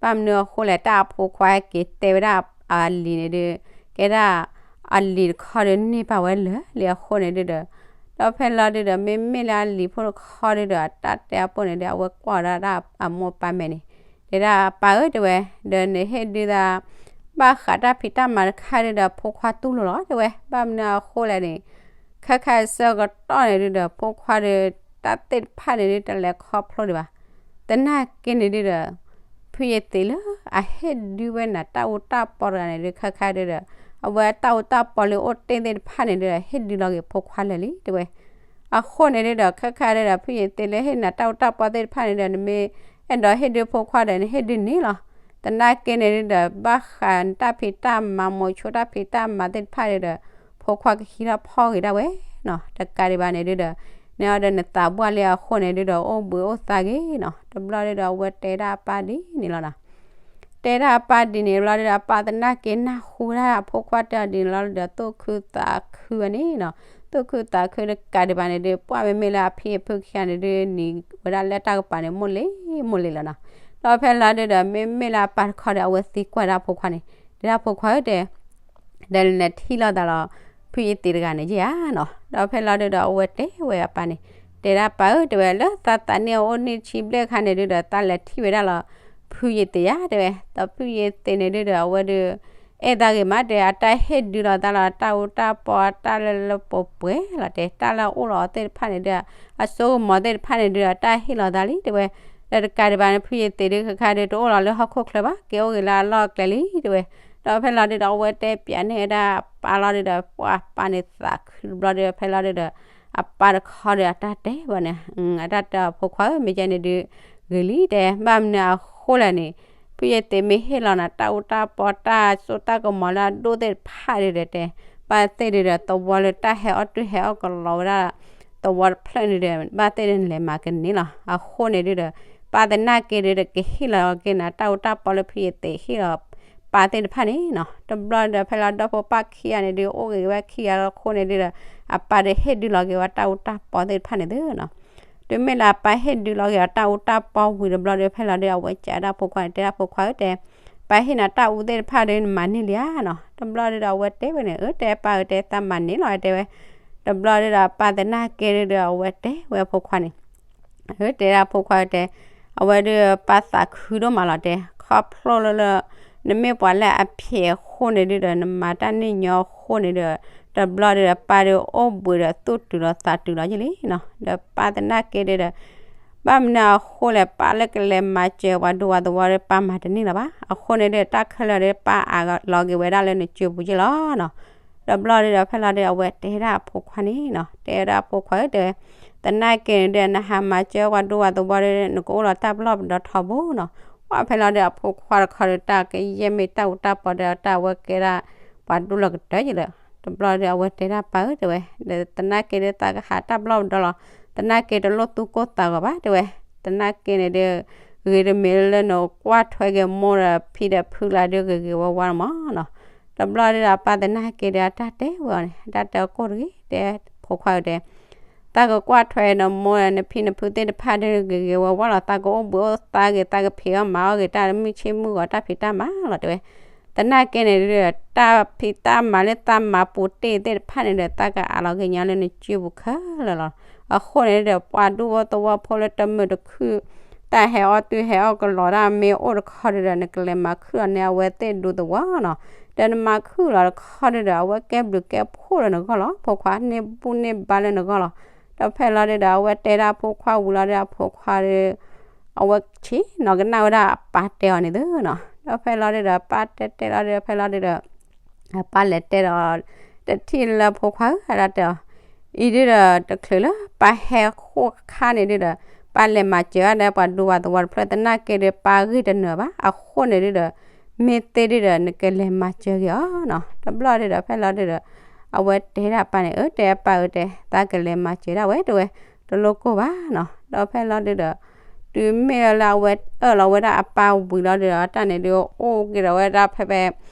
ဘၣ်မနုၤအဃိလဲၣ် တၢ်အဖိခွါက့ၤတဲဝဲဒၣ်အလံၤန့ၣ်ဒုး ကဲဒၣ် အလံၤတခီဒုးန့ၢ်ပာ်ဝဲလၢာ်လံအဃိန့ၣ်ဒုးဒီး ဒီးဖဲလီၤဒုးဒီး မ့မ့ၢ်လၢအလံၤဖိတခီဒုးဒီး တၢ်တဲအပိၢ်န့ၣ်ဒုး အဝဲကွၢ်ဝဲဒၣ်အမိၢ်ပၢ်မဲာ်န့ၣ် တဲဒၣ်ပၢ်ဧၢ တဲဝဲ, ဒီးနဟ့ၣ်ဒုသး ဘၣ်ဃးတၢ်ဖံးတၢ်မၤတခါဒုးဒီး ဖိခွါတူၢ်လိာ်လီၤ တဲဝဲ. ဘၣ်မနုၤအဃိလဲၣ်န့ၣ် ခဲခါအဆၢကတီၢ်န့ၣ်ဒုးဒီး ဖိခွါဒီး တၢ်သ့ၣ်တဖၣ်န့ၣ်ဒုး တလဲၤခီဖျိဒံးဘၣ်. သနာ်က့န့ၣ်ဒုးဒီး ဖုယ့ၤသ့းလၢအဟ့ၣ်ဒုဝဲနၤတၢ်အူတၢ်ပီတဂၤန့ၣ်ဒုး ခဲခါဒုးဒီး အဝဲတၢ်အူတၢ်ပီလၢအိၣ်တ့ၢ်သ့ၣ်တဖၣ်န့ၣ်ဒုးဒီး ဟ့ၣ်ဒုလီၤက့ၤဖိခွါလၢာ်လံ တဲဝဲ. အဃိန့ၣ်ဒုးဒီး ခဲခါဒုးဒီး ဖုယ့ၤသ့းလၢဟ့ၣ်နၤတၢ်အူတၢ်ပီသ့ၣ်တဖၣ်န့ၣ်ဒီး နမ့ၢ်အဲၣ်ဒိးဟ့ၣ်ဒုဖိခွါဒီး နဟ့ၣ်ဒုန့ၣ်လီၤ. သနာ်က့န့ၣ်ဒုးဒီး ဘၣ်ဃးနတၢ်ဖံးတၢ်မၤ မိၤဆိတၢ်ဖံးတၢ်မၤသ့ၣ်တဖၣ်ဒုးဒီး ဖိခွါကဟံးထီၣ်ဖီၣ်ဂ့ၤဒၣ်ဝဲနီၤ. တကးဒံးဘၣ်န့ၣ်ဒုးဒီး နအီၤဒီးနသးပှၢ်လံအဃိန့ၣ်ဒုးဒီး အိၣ်ဘှံးအိၣ်သါဂ့ၤနီၤ. တဘျီဒုးဒီး အဝဲတဲဒၣ်အပၢ်ဒ်န့ၣ်လီၤနီၤ. တဲဒၣ်အပၢ်ဒ်န့ၣ်ဘျီဒုးဒီး အပၢ်သနာ်က့နၢ်ဟူဒၣ်အဖိခွါတဲအီၤဒ်န့ၣ်လီၤဒီး သူၣ်ခုသးခုဝဲန့ၣ်နီၤ. သူၣ်ခုသးခုတကးဒံးဘၣ်န့ၣ်ဒုး ပှၢ်မ့မ့ၢ်လၢအဖံအဖုခံဂၤန့ၣ်ဒုး နံၤဝဲဒၣ်လၢတၢ်ကပၤန့ၣ် မိၢ်လ့မိၢ်လ့လီၤနီၤ. ဒီးဖဲလီၤဒုးဒီး မ့မ့ၢ်လၢအပၢ်တခီဒီး အဝဲသံကွၢ်ဒၣ်အဖိခွါန့ၣ် တဲဒၣ်ဖိခွါဧၢ တဲ ဒီးနထံၣ်လိာ်သးလီၤ ဖုယ့ၤသ့းတဂၤန့ၣ်ယဲဧါနီၤ. ဒီးဖဲလီၤဒုးဒီး အဝဲတဲဝဲအပၢ်န့ၣ် တဲဒၣ်ပၢ်ဧၢ တဲဝဲ လၢသးသးနံၣ်အိၣ်နံၣ်ဆံဘျဲၣ်အခါန့ၣ်ဒုးဒီး သးလဲၤထံၣ်ဝဲဒၣ်လီၤ ဖုယ့ၤသ့းယါ တဲဝဲ. ဒီးဖုယ့ၤသ့းန့ၣ်ဒုးဒီး အဝဲဒုး အဲၣ်သးဂ့ၤမး တဲ အတၢ်ဟ့ၣ်ဒုလီၤသးလီၤ အတၢ်အူတၢ်ပီ အတၢ်လၢလၢပှဲၤပှဲၤလီၤ တဲ တၢ်လၢအအိၣ်လီၤအီၤသ့ၣ်တဖၣ်န့ၣ်ဒုး အစိကမီၤသ့ၣ်တဖၣ်န့ၣ်ဒုး အတၢ်ဟ့ၣ်လီၤသးလံ တဲဝဲ. ဒီးတကးဒံးဘၣ်န့ၣ် ဖုယ့ၤသ့းဒုး ခဲခါဒုး တအိၣ်လီၤလၢဟီၣ်ခိၣ်ချၢဘၣ် က့ၤအိၣ်ဂ့ၤလၢအလီၢ်အကျဲလံ တဲဝဲ. ဒီးဖဲလီၤဒုးဒီး အဝဲတဲပၠးန့ၢ်ဝဲဒၣ်အပၢ်လီၤဒုးဒီး ပှၢ်ပၢ်န့ၣ်သးခုတဘျီဒုး ဖဲလီၤဒုးဒီး အပၢ်တခီဒီး အတၢ်တဲဝဲန့ၣ် အတၢ်တဲအီၤ ဖိခွါဧၢ မ့ၢ်ကဲန့ၣ်ဒုး ဂ့ၤလံ တဲ ဘၣ်မနုၤအဃိလဲၣ်န့ၣ် ဖုယ့ၤသ့းမ့ၢ်ဟ့ၣ်လီၤနၤ တၢ်အူတၢ်ပီ တၢ်စိတၢ်ကမီၤလၢအဒိၣ်သ့ၣ်တဖၣ်ဒုးဒီး တဲ ဘၣ်သ့ၣ်ဒုးဒီး သဝီလၢတၢ်ဟဲအီၣ်တုၤဟဲအီၣ်ကလီဝဲဒၣ် သဝီတဖျၢၣ်န့ၣ်ဒီး ဘၣ်သ့ၣ်ဒုးနလဲၤမၤကန့ၢ်လီၤ. အဃိန့ၣ်ဒုးဒီး ပၢ်သနာ်က့ဒုးဒီး ကဟ့ၣ်လီၤက့ၤနၤ တၢ်အူတၢ်ပီလၢဖုယ့ၤသ့းဟ့ၣ်လီၤ ပၢ်သ့ၣ်တဖၣ်န့ၣ်နီၤ. တဘျီဒုးဒီး ဖဲလီၤဒီဖိပၢ်ခံဂၤန့ၣ်ဒုး အိၣ်ဂ့ၤဝဲခံဂၤလီၤအဃိန့ၣ်ဒုးဒီး အပၢ်ဒုးဟ့ၣ်ဒုလီၤက့ၤဝဲတၢ်အူတၢ်ပီသ့ၣ်တဖၣ်န့ၣ်သုနီၤ. တုၤမ့ၢ်လၢအပၢ်ဟ့ၣ်ဒုလီၤက့ၤအီၤတၢ်အူတၢ်ပီဝံၤတဘျီဒုး ဖဲလီၤဒုး အဝဲကးဒၣ်ဖိခွါန့ၣ် တဲဒၣ်ဖိခွါဧၢ တဲ ပၢ်ဟ့ၣ်နၤတၢ်အူသ့ၣ်တဖၣ်ဒုး နမၤန့ၢ်လံဧါနီၤ. တဘျီဒုးဒီး အဝဲတဲဝဲန့ၣ် အၢ တဲ ပၢ်ဧၢ တဲ သးမၤန့ၢ်လီၤ တဲဝဲ. တဘျီဒုးဒီး ပၢ်သနာ်က့ဒုးဒီး အဝဲတဲဝဲဖိခွါန့ၣ် အၢ တဲဒၣ်ဖိခွါဧၢ တဲ အဝဲဒုးပၢ်သးခုဒိၣ်မးလီၤ တဲ ခီဖျိလၢလၢ နမ့ၢ်ပှၤလၢအဖျဲးအဃိန့ၣ်ဒုးဒီး နမၤတၢ်န့ၢ်ညီအဃိန့ၣ်ဒီး တဘျီဒုးဒီး ပၢ်ဒုးအိၣ်ဘှံးဒီးသူၣ်တုၤလီၤသးတုၤလီၤယဲလံနီၤ. ဒီးပၢ်သနာ်က့ဒုးဒီး ဘၣ်မနုၤအဃိလဲၣ် ပၢ်လၢကလဲၤမၤစၢၤပှၤဒူပှၤသဝီဒီး ပၢ်မၤတန့ၢ်လၢၤဘၣ်. အဃိန့ၣ်ဒုး တၢ်ခဲလၢာ်ဒုး ပၢ်အးလီၤက့ၤဝဲဒၣ်လၢနစုပူၤယဲလီၤနီၤ. တဘျီဒုးဒီး ဖဲလီၤဒုး အဝဲတဲဒၣ်အဖိခွါန့ၣ်နီၤ တဲဒၣ်အဖိခွါဧၢ တဲဝဲ သနာ်က့န့ၣ်ဒုး နဟးမၤစၢၤပှၤဒူပှၤသဝီဒီး နကအိၣ်လီၤတၢ်ပလီၢ်ပဒီထီဘိနီၤ. ပှၢ်ဖဲလီၤဒုး အဖိခွါတခီဒီး တၢ်ကယဲၢ်မ့ၢ်တၢ်အူတၢ်ပီဒီး တၢ်အဝဲကဲဒၣ် ပှၤဒူလီၤကတၢၢ်ယဲလၢ တဘျီဒုး အဝဲတဲဒၣ်ပၢ်ဧၢ တဲဝဲ သနာ်က့ဒုး သးကဟးတၢ်ပလီၢ်ပဒီလီၤ. သနာ်က့တလိၣ်သူၣ်ကိၢ်သးဂီၤဘၣ် တဲဝဲ. သနာ်က့န့ၣ်ဒုး ဂ့ၤတမံၤလၢနကွၢ်ထွဲက့ၤမိၢ်ဒီးဖံဒီးဖုလၢဒုး ဂ့ၤဂ့ၤဝါဝါလီၤမးနီၤ. တဘျီဒုးဒီး ပၢ်သနာ်က့ဒုး အတၢ်တဲဝဲအီၤန့ၣ် အတၢ်တဲအီၤကိၣ်တဂ့ၤ တဲ ဖိခွါဧၢ တဲ သးကကွၢ်ထွဲနမိၢ်နဖံနဖုသ့ၣ်တဖၣ်ဒုး ဂ့ၤဂ့ၤဝါဝါလီၤ. သးကအိၣ်ဘှံးအိၣ်သါဂ့ၤ သးကဖံးအီၣ်မၤအီၣ်ဂ့ၤ တၢ်မုၢ်ဆ့ၣ်မုၢ်ဂီၤတၢ်ဖံးတၢ်မၤလီၤ တဲဝဲ. သနာ်က့န့ၣ်ဒုး တၢ်ဖံးတၢ်မၤလၢသးမၤပူၤတ့ၢ်သ့ၣ်တဖၣ်န့ၣ်ဒီး သးကအးလီၤက့ၤညါလၢနစုပူၤခဲလၢာ်လီၤ. အဃိန့ၣ်ဒုး ပှၤဒူဖိသဝီဖိလၢတမုာ်တခုၣ် တၢ်ဟဲအီၣ်တုၤဟဲအီၣ်ကလီတၢ်မ့ၢ်အိၣ်တခီဒုးဒီး နကလဲၤမၤခုၣ်လီၤန့ၢ်အဝဲသ့ၣ်ဒူသဝီနီၤ. ဒီးနမၤခုၣ်လီၤတခီဒုးဒီး အဝဲကဲဘျုးကဲဖှိၣ်လၢနဂီၢ်လီၤ. ဖိခွါန့ၢ်ဘူၣ်န့ၢ်ဘါလၢနဂီၢ်လီၤ. ဒီးဖဲလီၤဒုးဒီး အဝဲတဲဒၣ်အဖိခွါဝံၤလီၤဒုး အဖိခွါဒုး အဝဲဆ့ၣ်နီၤကနၣ်ဝဲဒၣ်အပၢ်တဲအီၤန့ၣ်သုနီၤ. ဒီးဖဲလီၤဒုဒီး အပၢ်တဲတဲလီၤဒုဒီး ဖဲလီၤဒုဒီး အပၢ်လဲၤတဲဒီး တထံၣ်လၢဖိခွါဧၢ အတၢ်တဲအီၤ, အံၤဒုဒီး တချုးလၢပၢ်ဟဲဃိၣ်ခါန့ၣ်ဒုဒီး ပၢ်လဲၤမၤစၢၤဝဲဒီးပှၤဒူပှၤသဝီတဖျၢၣ် သနာ်က့ဒီး ပၢ်ဂ့ၢ်တနၢၤဘၣ် အဃိန့ၣ်ဒုဒီး မ့ၢ်သ့ဒုဒီး နကလဲၤမၤစၢၤက့ၤအီၤနီၤ. တဘျီဒုဒီး ဖဲလီၤဒုဒီး အဝဲတဲဒၣ်ပၢ်န့ၣ် အၢ တဲအပၢ်ဧၢ တဲ သးကလဲၤမၤစၢၤဒၣ်ဝဲ တဲဝဲ တလိၣ်ကိၢ်ဘၣ်နီၤ. ဒီးဖဲလီၤဒုဒီး တုၤမ့ၢ်လၢအဝဲအၢၣ်လီၤဝဲဒၣ်အပၢ်ဝံၤလီၤဒုဒီး တၢ်န့ၣ်ဒု အိၣ်က့ၤဒီးဝဲဒၣ်ဖဲဖဲ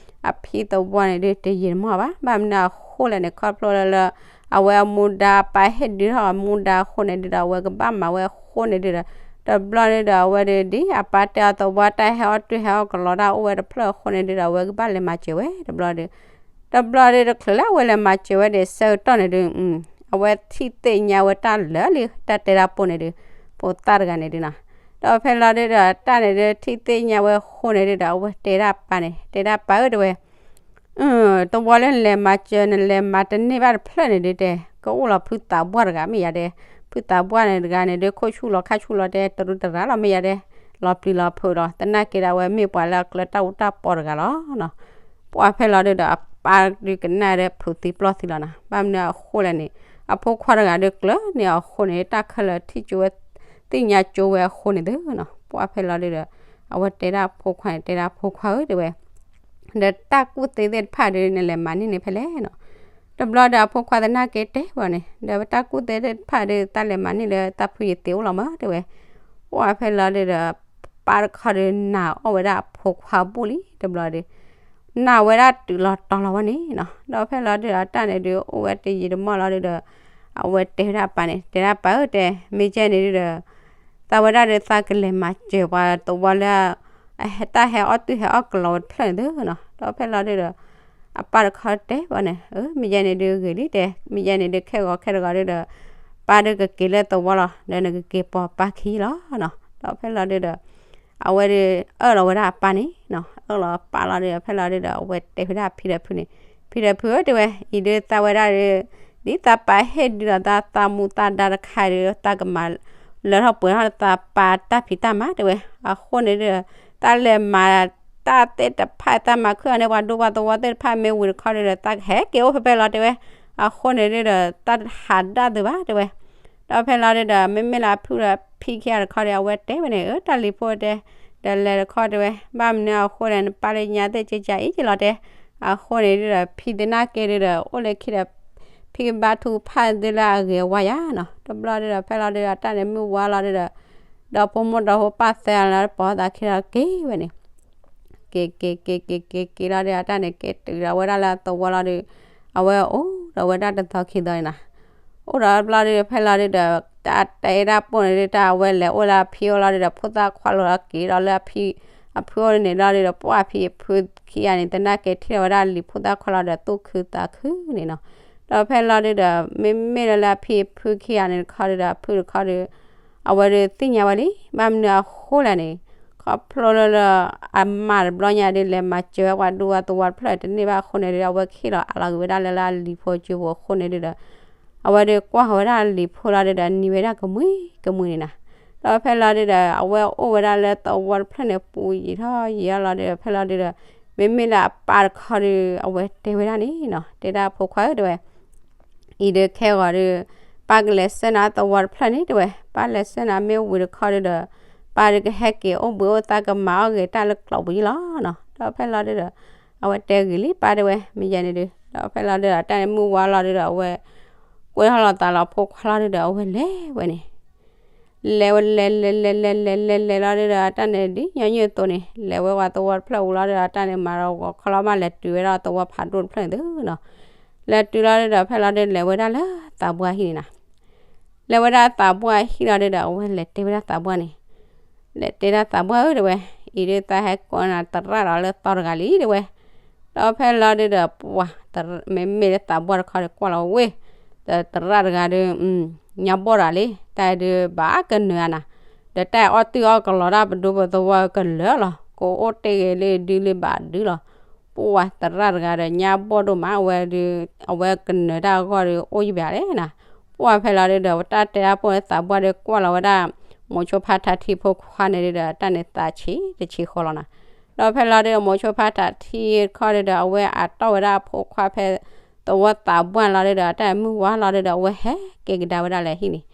အဖံသဝီန့ၣ်ဒု တယံာ်တမီၢ်ဘၣ်. ဘၣ်မနုၤအဃိလဲၣ်န့ၣ် ခီဖျိလၢလၢ အဝဲအမူဒါ ပၢ်ဟ့ၣ်ဒုထီၣ်အမူဒါအဃိန့ၣ်ဒုဒီး အဝဲကဘၣ်မၤဝဲအဃိန့ၣ်ဒုဒီး တဘျီဒုဒီး အဝဲဒု ဒ်အပၢ်တဲအီၤသဝီ တၢ်ဟဲအီၣ်တုၤဟဲအီၣ်ကလီတၢ်အိၣ်ဝဲတဖျၢၣ်အဃိန့ၣ်ဒုဒီး အဝဲကဘၣ်လဲၤမၤစၢၤဝဲ တဘျီဒု တဘျီဒုတချုးလၢအဝဲလဲၤမၤစၢၤဝဲဒၣ်ဆၢကတီၢ်န့ၣ်ဒု အဝဲထံၣ်သ့ၣ်ညါဝဲတၢ်လၢာ်လံ တၢ်တဲတၢ်ပိၢ်န့ၣ်ဒု ဖိသၣ်တဂၤန့ၣ်ဒုနီၤ. ဒီးဖဲလီၤဒုဒီး တၢ်န့ၣ်ဒု ထံၣ်သ့ၣ်ညါဝဲအဃိန့ၣ်ဒုဒီး အဝဲတဲဒၣ်ပၢ်န့ၣ် တဲဒၣ်ပၢ်ဧၢ တဲဝဲ သဝီလၢနလဲၤမၤစၢၤ နလဲၤမၤတန့ၢ်ဘၣ်တဖျၢၣ်န့ၣ်ဒုတဲ ကအိၣ်လီၤဖုသးပှၢ်တဂၤမ့ၢ်ယၤတဲ, ဖုသးပှၢ်န့ၣ်တဂၤန့ၣ်ဒု ခိၣ်ဆူၣ်လီၤခါဆူၣ်လီၤတဲ တရူးတရၤလီၤမ့ၢ်ယၤတဲ, လီၤပျံၤလီၤဖုးလီၤ သနာ်က့ဒီး အဝဲမ့ၢ်ပှၤလၢအကျၢၤတၢ်အူတၢ်ပီတဂၤလီၤနီၤ. ပှၢ်ဖဲလီၤဒုဒီး အပၢ်ဒုကနၣ်ဒီးဖုးသံပျီၢ်သံလီၤနီၤ. ဘၣ်မနုၤအဃိလဲၣ်န့ၣ် အဖိခွါတဂၤဒုကျၢၤန့ၢ်အီၤအဃိန့ၣ် တၢ်ခဲလၢာ်ထံၣ်ကၠိဝဲ သ့ၣ်ညါကၠိဝဲအဃိန့ၣ်သုနီၤ. ပှၢ်ဖဲလီၤဒုဒီး အဝဲတဲဒၣ်အဖိခွါန့ၣ် တဲဒၣ်အဖိခွါဧၢ တဲဝဲ ဒီးတၢ်ကူၣ်သ့သ့ၣ်တဖၣ်ဒု နလဲၤမၤန့ၢ်န့ၣ်ဖဲလဲၣ်နီၤ. တဘျီဒီးအဖိခွါသနာ်က့တဲဝဲန့ၣ် ဒီးတၢ်ကူၣ်သ့သ့ၣ်တဖၣ်ဒု တၢ်လဲၤမၤန့ၢ်လၢတၢ်ဖုယသ့အိၣ်လီၤမး တဲဝဲ. ပှၢ်ဖဲလီၤဒုဒီး ပၢ်တခီဒု နာ်အီၣ်ဝဲဒၣ်အဖိခွါဘူၣ်လံ တဘျီဒု နာ်ဝဲဒၣ်တုၤလီၤတီၤလီၤဝဲန့ၣ်နီၤ. ဒီးဖဲလီၤဒုဒီး တၢ်န့ၣ်ဒု အိၣ်ဝဲတယံာ်တမီၢ်လီၤဒုဒီး အဝဲတဲဝဲဒၣ်အပၢ်န့ၣ် တဲဒၣ်ပၢ်ဧၢ တဲ မ့ၢ်ကဲန့ၣ်ဒုဒီး သးဝဲဒၣ်ဒု သးကလဲၤမၤစၢၤပှၤသဝီလၢ တၢ်ဟဲအီၣ်တုၤဟဲအီၣ်ကလီဝဲတဖျၢၣ်န့ၣ်သုနီၤ. ဒီးဖဲလီၤဒုဒီး အပၢ်တခီတဲဝဲန့ၣ် အၢ မ့ၢ်ယဲန့ၣ်ဒုဂ့ၤလံတဲ, မ့ၢ်ယဲန့ၣ်ဒု ခဲဂီၤခဲတဂီၤဒုဒီး ပၢ်ဒုကက့ၤလၢသဝီလီၤ, ဒီးနကက့ၤပိာ်ပၢ်ခံလီၤနီၤ. ဒီးဖဲလီၤဒုဒီး အဝဲဒု အၢၣ်လီၤဝဲဒၣ်အပၢ်န့ၣ်နီၤ, အၢၣ်လီၤအပၢ်လီၤဒုဒီး ဖဲလီၤဒုဒီး အဝဲတဲဝဲဒၣ်ဖံဒီးဖုန့ၣ်, ဖံဒီးဖုဧၢ တဲဝဲ, အံၤဒုသးဝဲဒၣ်ဒု ဒ်သးပၢ်ဟ့ၣ်ဒုလီၤသး သးမူသးဒါတခါဒု သးကမၤလၢထီၣ်ပှဲၤထီၣ် သးပၢ်တၢ်ဖံးတၢ်မၤ တဲဝဲ. အဃိန့ၣ်ဒုဒီး တၢ်လဲၤမၤတၢ်သ့ၣ်တဖၣ် သးမၤခုၣ်အီၤန့ၢ်ပှၤဒူပှၤသဝီသ့ၣ်တဖၣ် မ့ၢ်ဝံၤတခီဒုဒီး သးကဟဲက့ၤအိၣ်ဖဲဖဲလီၤ တဲဝဲ. အဃိန့ၣ်ဒုဒီး တၢ်တဟးဒၣ်သုဘၣ် တဲဝဲ. ဒီးဖဲလီၤဒုဒီး မ့မ့ၢ်လၢအဖုဒီးဖံခံဂၤတခီဒီး အဝဲတဲဝဲန့ၣ် အၢ တၢ်လံၤဖိတဲ, ဒီးလဲၤတခီတဲဝဲ ဘၣ်မနုၤအဃိဒီး နပၢ်လၢညါသ့ၣ်ကကါအံၤက့ၤလီၤတဲ. အဃိန့ၣ်ဒုဒီး ဖံသနာ်က့ဒုဒီး အိၣ်လၢခံဒီး ဖံကဘါထုကဖၣ်သုလၢအဂ့ၤအဝါယၤနီၤ. တဘျီဒုဒီး ဖဲလီၤဒုဒီး တၢ်န့ၣ်မုၢ်ဝါလီၤဒုဒီး ဒီဖိမိၢ်ဒီဖိပၢ်သၢဂၤလၢပိာ်သးခံဒီးက့ၤဝဲန့ၣ် က့ၤက့ၤက့ၤက့ၤက့ၤက့ၤလီၤဒုဒီး တၢ်န့ၣ်က့ၤတုၤဒီးဝဲဒၣ်လၢအသဝီလီၤဒုး အဝဲအိၣ်ဒီးဝဲဒၣ်တသီခံသီန့ၣ်နီၤ. အိၣ်ဒီးဘျီဒုဒီး ဖဲလီၤဒုဒီး တၢ်တဲတၢ်ပိၢ်န့ၣ်ဒု တၢ်အဝဲလဲၤအိၣ်လၢအဖံအိၣ်လီၤဒုဒီး ဖိသၣ်ခွါလိာ်လီၤက့ၤဒီးလၢအဖံ အဖုအိၣ်န့ၣ်လီၤဒုဒီး ပှၢ်ဖံအဖုခံဂၤန့ၣ် သနာ်က့ထံၣ်လီၤဝဲဒၣ်လံၤဖိသၣ်ခွါလီၤဒီး သူၣ်ခုသးခုန့ၣ်နီၤ. ဒီးဖဲလီၤဒုဒီး မ့မ့ၢ်လၢလၢအဖံအဖုခံဂၤန့ၣ်တခီဒုဒီး အဖုတခီဒု အဝဲဒုးသ့ၣ်ညါဝဲလံ ဘၣ်မနုၤအဃိလဲၣ်န့ၣ် ခီဖျိလၢလၢ အမါတဘျီညါဒုး လဲၤမၤစၢၤဝဲပှၤဒူပှၤသဝီတဖျၢၣ်တန့ၢ်ဘၣ်အဃိန့ၣ်ဒုး အဝဲကဟ့ၣ်လီၤအးလီၤက့ၤဝဲဒၣ်လၢလၢအလံၤဖိကၠိဖိအဃိန့ၣ်ဒုးဒီး အဝဲဒုးကွၢ်ဃီၤဝဲဒၣ်လံၤဖိလီၤဒုဒီး နံၤဝဲဒၣ်ကမှံကမှံန့ၣ်နီၤ. ဒီးဖဲလီၤဒုဒီး အဝဲအိၣ်ဝဲဒၣ်လၢသဝီတဖျၢၣ်န့ၣ် ပူၤယံာ်ထီၣ်ယံာ်ထီၣ်လီၤဒုဒီး ဖဲလီၤဒုဒီး မ့မ့ၢ်လၢအပၢ်တခီဒုး အဝဲတဲဝဲဒၣ်န့ၣ်နီၤ တဲဒၣ်အဖိခွါဧၢ တဲဝဲ အံၤဒုးခဲဂီၤဒုး ပၢ်ကလဲၤဆှၢနၤသဝီတဖျၢၣ်န့ၣ် တဲဝဲ, ပၢ်လဲၤဆှၢနၤမ့ၢ်ဝံၤတခီဒုဒီး ပၢ်ဒုးကဟဲက့ၤအိၣ်ဘှံးအိၣ်သါ ကမၤအီၣ်ဂ့ၤတၢ်လၢကျိးပူၤယံလီၤနီၤ. ဒီးဖဲလီၤဒုဒီး အဝဲတဲဂ့ၤလံပၢ် တဲဝဲ, မ့ၢ်ယဲန့ၣ်ဒုး ဒီးဖဲလီၤဒုဒီး တၢ်န့ၣ်မုၢ်ဝါလီၤဒုဒီး အဝဲ ကွဲထီၣ်လီၤသးလီၤဖိခွါလီၤဒုဒီး အဝဲလဲၤဝဲန့ၣ် လဲၤဝဲလဲၤလဲၤလဲၤလဲၤလဲၤလဲၤလဲၤလီၤဒုဒီး တၢ်န့ၣ်ဒ်ညီနုၢ်အသိးန့ၣ် လဲၤဝဲပှၤသဝီတဖျၢၣ်ဝံၤလီၤဒုဒီး တၢ်န့ၣ်မၤဒီးဂီၤခီလီၤမး လဲၤတုၤဝဲဒၣ်သဝီဖးဒိၣ်တဖျၢၣ်န့ၣ်သုနီၤ. လဲၤတုၤလီၤဒုဒီး ဖဲလီၤဒုလဲၤဝဲဒၣ်လၢသးပှၢ်ဟံၣ်န့ၣ်နီၤ. လဲၤဝဲဒၣ်သးပှၢ်ဟံၣ်လီၤဒုဒီး အဝဲလဲၤတဲဝဲဒၣ်သးပှၢ်န့ၣ် လဲၤတဲဒၣ်သးပှၢ်ဧၢ တဲဝဲ, အံၤဒုးသးဟဲကိးနၤသရၣ်ဒီးလၢသီတဂၤလံ တဲဝဲ. ဒီးဖဲလီၤဒုဒီး ပှၤ မ့မ့ၢ်လၢသးပှၢ်တခီဒီးကွၢ်လီၤဝဲ ဒီးသရၣ်တဂၤဒုး ညါဘီၣ်တဂၤလံ တၢ်ဒုးဘၣ်ကနၢၤအနၤ, ဒီးတၢ်အီၣ်တုၢ်အီၣ်ကလီၤတၢ်ပဒိပသဝီကလၢာ်လီၤ ကအိၣ်တ့ၢ်ဂ့ၤလၢဒုလၢဘၣ်ဒုလီၤ. ပှၤသရၣ်တဂၤဒီးညါဘီၣ်ဒိၣ်မး အဝဲဒုး အဝဲကနၢၤတၢ်အဂီၢ်ဒုးအိၣ်ယဘၣ်လဲၣ်နၤ. ပှၤဖဲလီၤဒုဒီး တၢ်တဲတၢ်ပိၢ်သးပှၢ်ဒုးကွၢ်လီၤဝဲဒၣ် မိၤဆိဖါထးထံဖိခွါန့ၣ်ဒုဒီး တၢ်န့ၣ်သးဆံးတဆံးဃီလီၤနီၤ. ဒီးဖဲလီၤဒုဒီး မိၤဆိဖါထးထံတခီဒုဒီး အဝဲအတီၢ်ဝဲဒၣ်အဖိခွါဖဲသဝီသးပှၢ်လီၤဒုဒီး တၢ်မုၢ်ဝါလီၤဒုဒီး အဝဲဟဲက့ၤကဒါဝဲဒၣ်လၢဟံၣ်န့ၣ်, ဒီး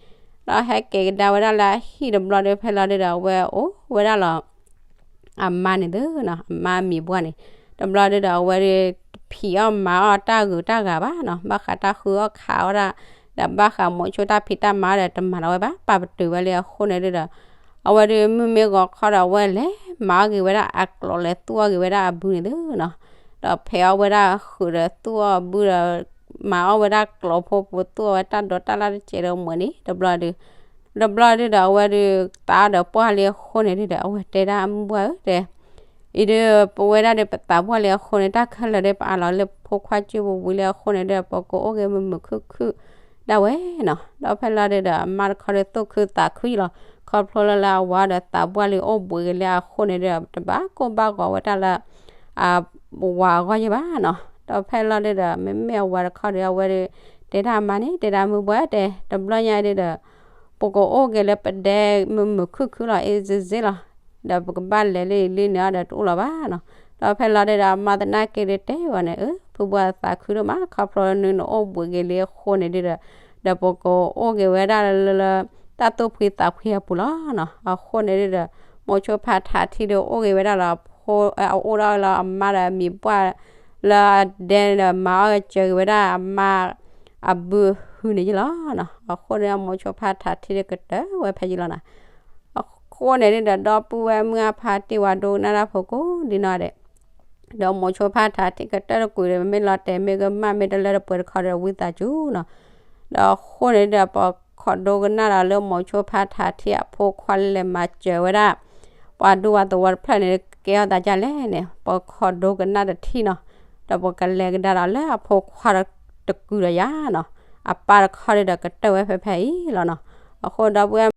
ဟဲက့ၤကဒါဝဲဒၣ်လၢအဟံၣ်တဘျီဒု ဖဲလီၤဒုဒီး အဝဲအိၣ်ဝဲဒၣ်လီၤ အမါန့ၣ်သုနီၤ, အမါမံၤပှၢ်န့ၣ်, တဘျီဒုဒီး အဝဲဒု တဖံးအီၣ်မၤအီၣ်တၢ်ဂုၤတၢ်ဂၤဘၣ်နီၤ, ဘၣ်ဃးတၢ်ဃုအီၣ်ခးအီၣ်ဒၣ်, ဒီးဘၣ်ဃးမိၤဆိတၢ်ဖံးတၢ်မၤဒီး တမၤလီၤဝဲဘၣ်, ပာ်ပတုာ်ဝဲလၢအဃိန့ၣ်ဒုဒီး အဝဲဒု မုၢ်မ့ၢ်ဂီၤခီဒီး အဝဲလဲၤမၤအီၣ်က့ၤဝဲဒၣ်အကျိး လဲၤသူၣ်အီၣ်က့ၤဝဲဒၣ်အဘုန့ၣ်သုနီၤ, ဒီးဖဲးအီၣ်ဝဲဒၣ်ဃုာ်ဒီးသူၣ်အီၣ်ဘုဒီး မၤအီၣ်ဝဲဒၣ်ကျိးဖိပူၤ သူၣ်အီၣ်ဝဲတၢ်ဒိးတၢ်လၣ်တစဲးဒီးမုၢ်န့ၣ် တဘျီဒု, တဘျီဒုဒီး အဝဲဒု သးအီၣ်ဒီးပှၢ်လံအဃိန့ၣ်ဒုဒီး အဝဲတဲဒၣ်မုၢ်ပှၢ်ဧၢ တဲ အံၤဒု ပဝဲဒၣ်ဒီး ပသးပှၢ်လံအဃိန့ၣ် တၢ်ခဲလၢာ်ဒီး ပအးလီၤလၢဖိခွါစုပူၤဝံၤလံအဃိန့ၣ်ဒီး ပကအိၣ်က့ၤမုာ်မုာ်ခုၣ်ခုၣ်ဒၣ်ဝဲနီၤ. ဒီးဖဲလီၤဒုဒီး အမါတခီဒီးသူၣ်ခုသးခုလီၤ, ခီဖျိလၢလၢအဝၤဒီးသးပှၢ်လံအိၣ်ဘှံးက့ၤလံအဃိန့ၣ်ဒီး တဘၣ်ကိၢ်ဘၣ်ဂီၤဝဲတၢ်လၢ အဝၤအဂီၢ်ယဲၢ်ဘၣ်နီၤ. ဒီးဖဲလီၤဒုဒီး မ့မ့ၢ်အဝၤတခီဒီး အဝဲဒု တဲဒၣ်အမါန့ၣ် တဲဒၣ်မုၢ်ပှၢ်တဲ တဘျီညါဒုဒီး ပကအိၣ်က့ၤလၢပဒဲမုာ်မုာ်ခုၣ်ခုၣ်လီၤ အ့စ့စ့လီၤ, ဒီးပကဘၣ်လဲၤလၢအံၤလံန့ၣ်အီၤဒီး တအိၣ်လီၤဘၣ်နီၤ. ဒီးဖဲလီၤဒုဒီး အမါသနာ်က့ဒီးတဲဝဲန့ၣ် အၢ ဖုဘှၢ်သးခုဒိၣ်မး ခီဖျိနုနအိၣ်ဘှံးက့ၤလံအဃိန့ၣ်ဒုဒီး ဒီးပကအိၣ်က့ၤဝဲဒၣ်လၢ တၢ်သူၣ်ဖှံသးဖှံအပူၤလီၤနီၤ. အဃိန့ၣ်ဒုဒီး မိၤဆိဖါထးထံဒီးအိၣ်က့ၤဝဲဒၣ်လီၤ အအိၣ်ဒီးလၢအမါဒီးမံၤပှၢ် လၢအဒဲဒီး မၤအီၣ်ကၢၤက့ၤဝဲဒၣ်အမါ အဘုဟုန့ၣ်ယလီၤနီၤ. အဃိန့ၣ် မိၤဆိဖါထးထံဒီးကတၢၢ်ဝဲဖဲယလီၤနီၤ. အဃိန့ၣ်ဒုဒီး ဒီပုၢ်ဝဲၢ်မုၢ်အဖါတံၢ်ဝၤဒိကနၣ်တၢ်ဖိကိးဒ်နီၢ်ဒဲး ဒီးမိၤဆိဖါထးထံကတၢၢ်တကွံာ်ဒီး မ့ၢ်လီၤတဲာ်မ့ၢ်ကမၣ်မ့ၢ်တလၢတပှဲၤတခီဒီး ဝံသးစူၤနီၤ. ဒီးအဃိန့ၣ်ဒီး ပခိးဒိကနၣ်ဒီးလၢမိၤဆိဖါထးထံအဖိခွါလၢလဲၤမၤစၢၤဝဲဒၣ် ပှၤဒူပှၤသဝီတဖျၢၣ်န့ၣ် ကဲထီၣ်သးဒ်လဲၣ်န့ၣ် ပခိးဒိကနၣ်တထံၣ်နီၤ. ဒီးပကလဲၤကဒါဒီးလၢအဖိခွါတကုာ်ဒီးယၤနီၤ. အပၢ်တခီဒီးကတၢၢ်ဝဲဖဲဖဲအံၤလီၤနီၤ. အဃိဒီပုၢ်ဝဲၢ်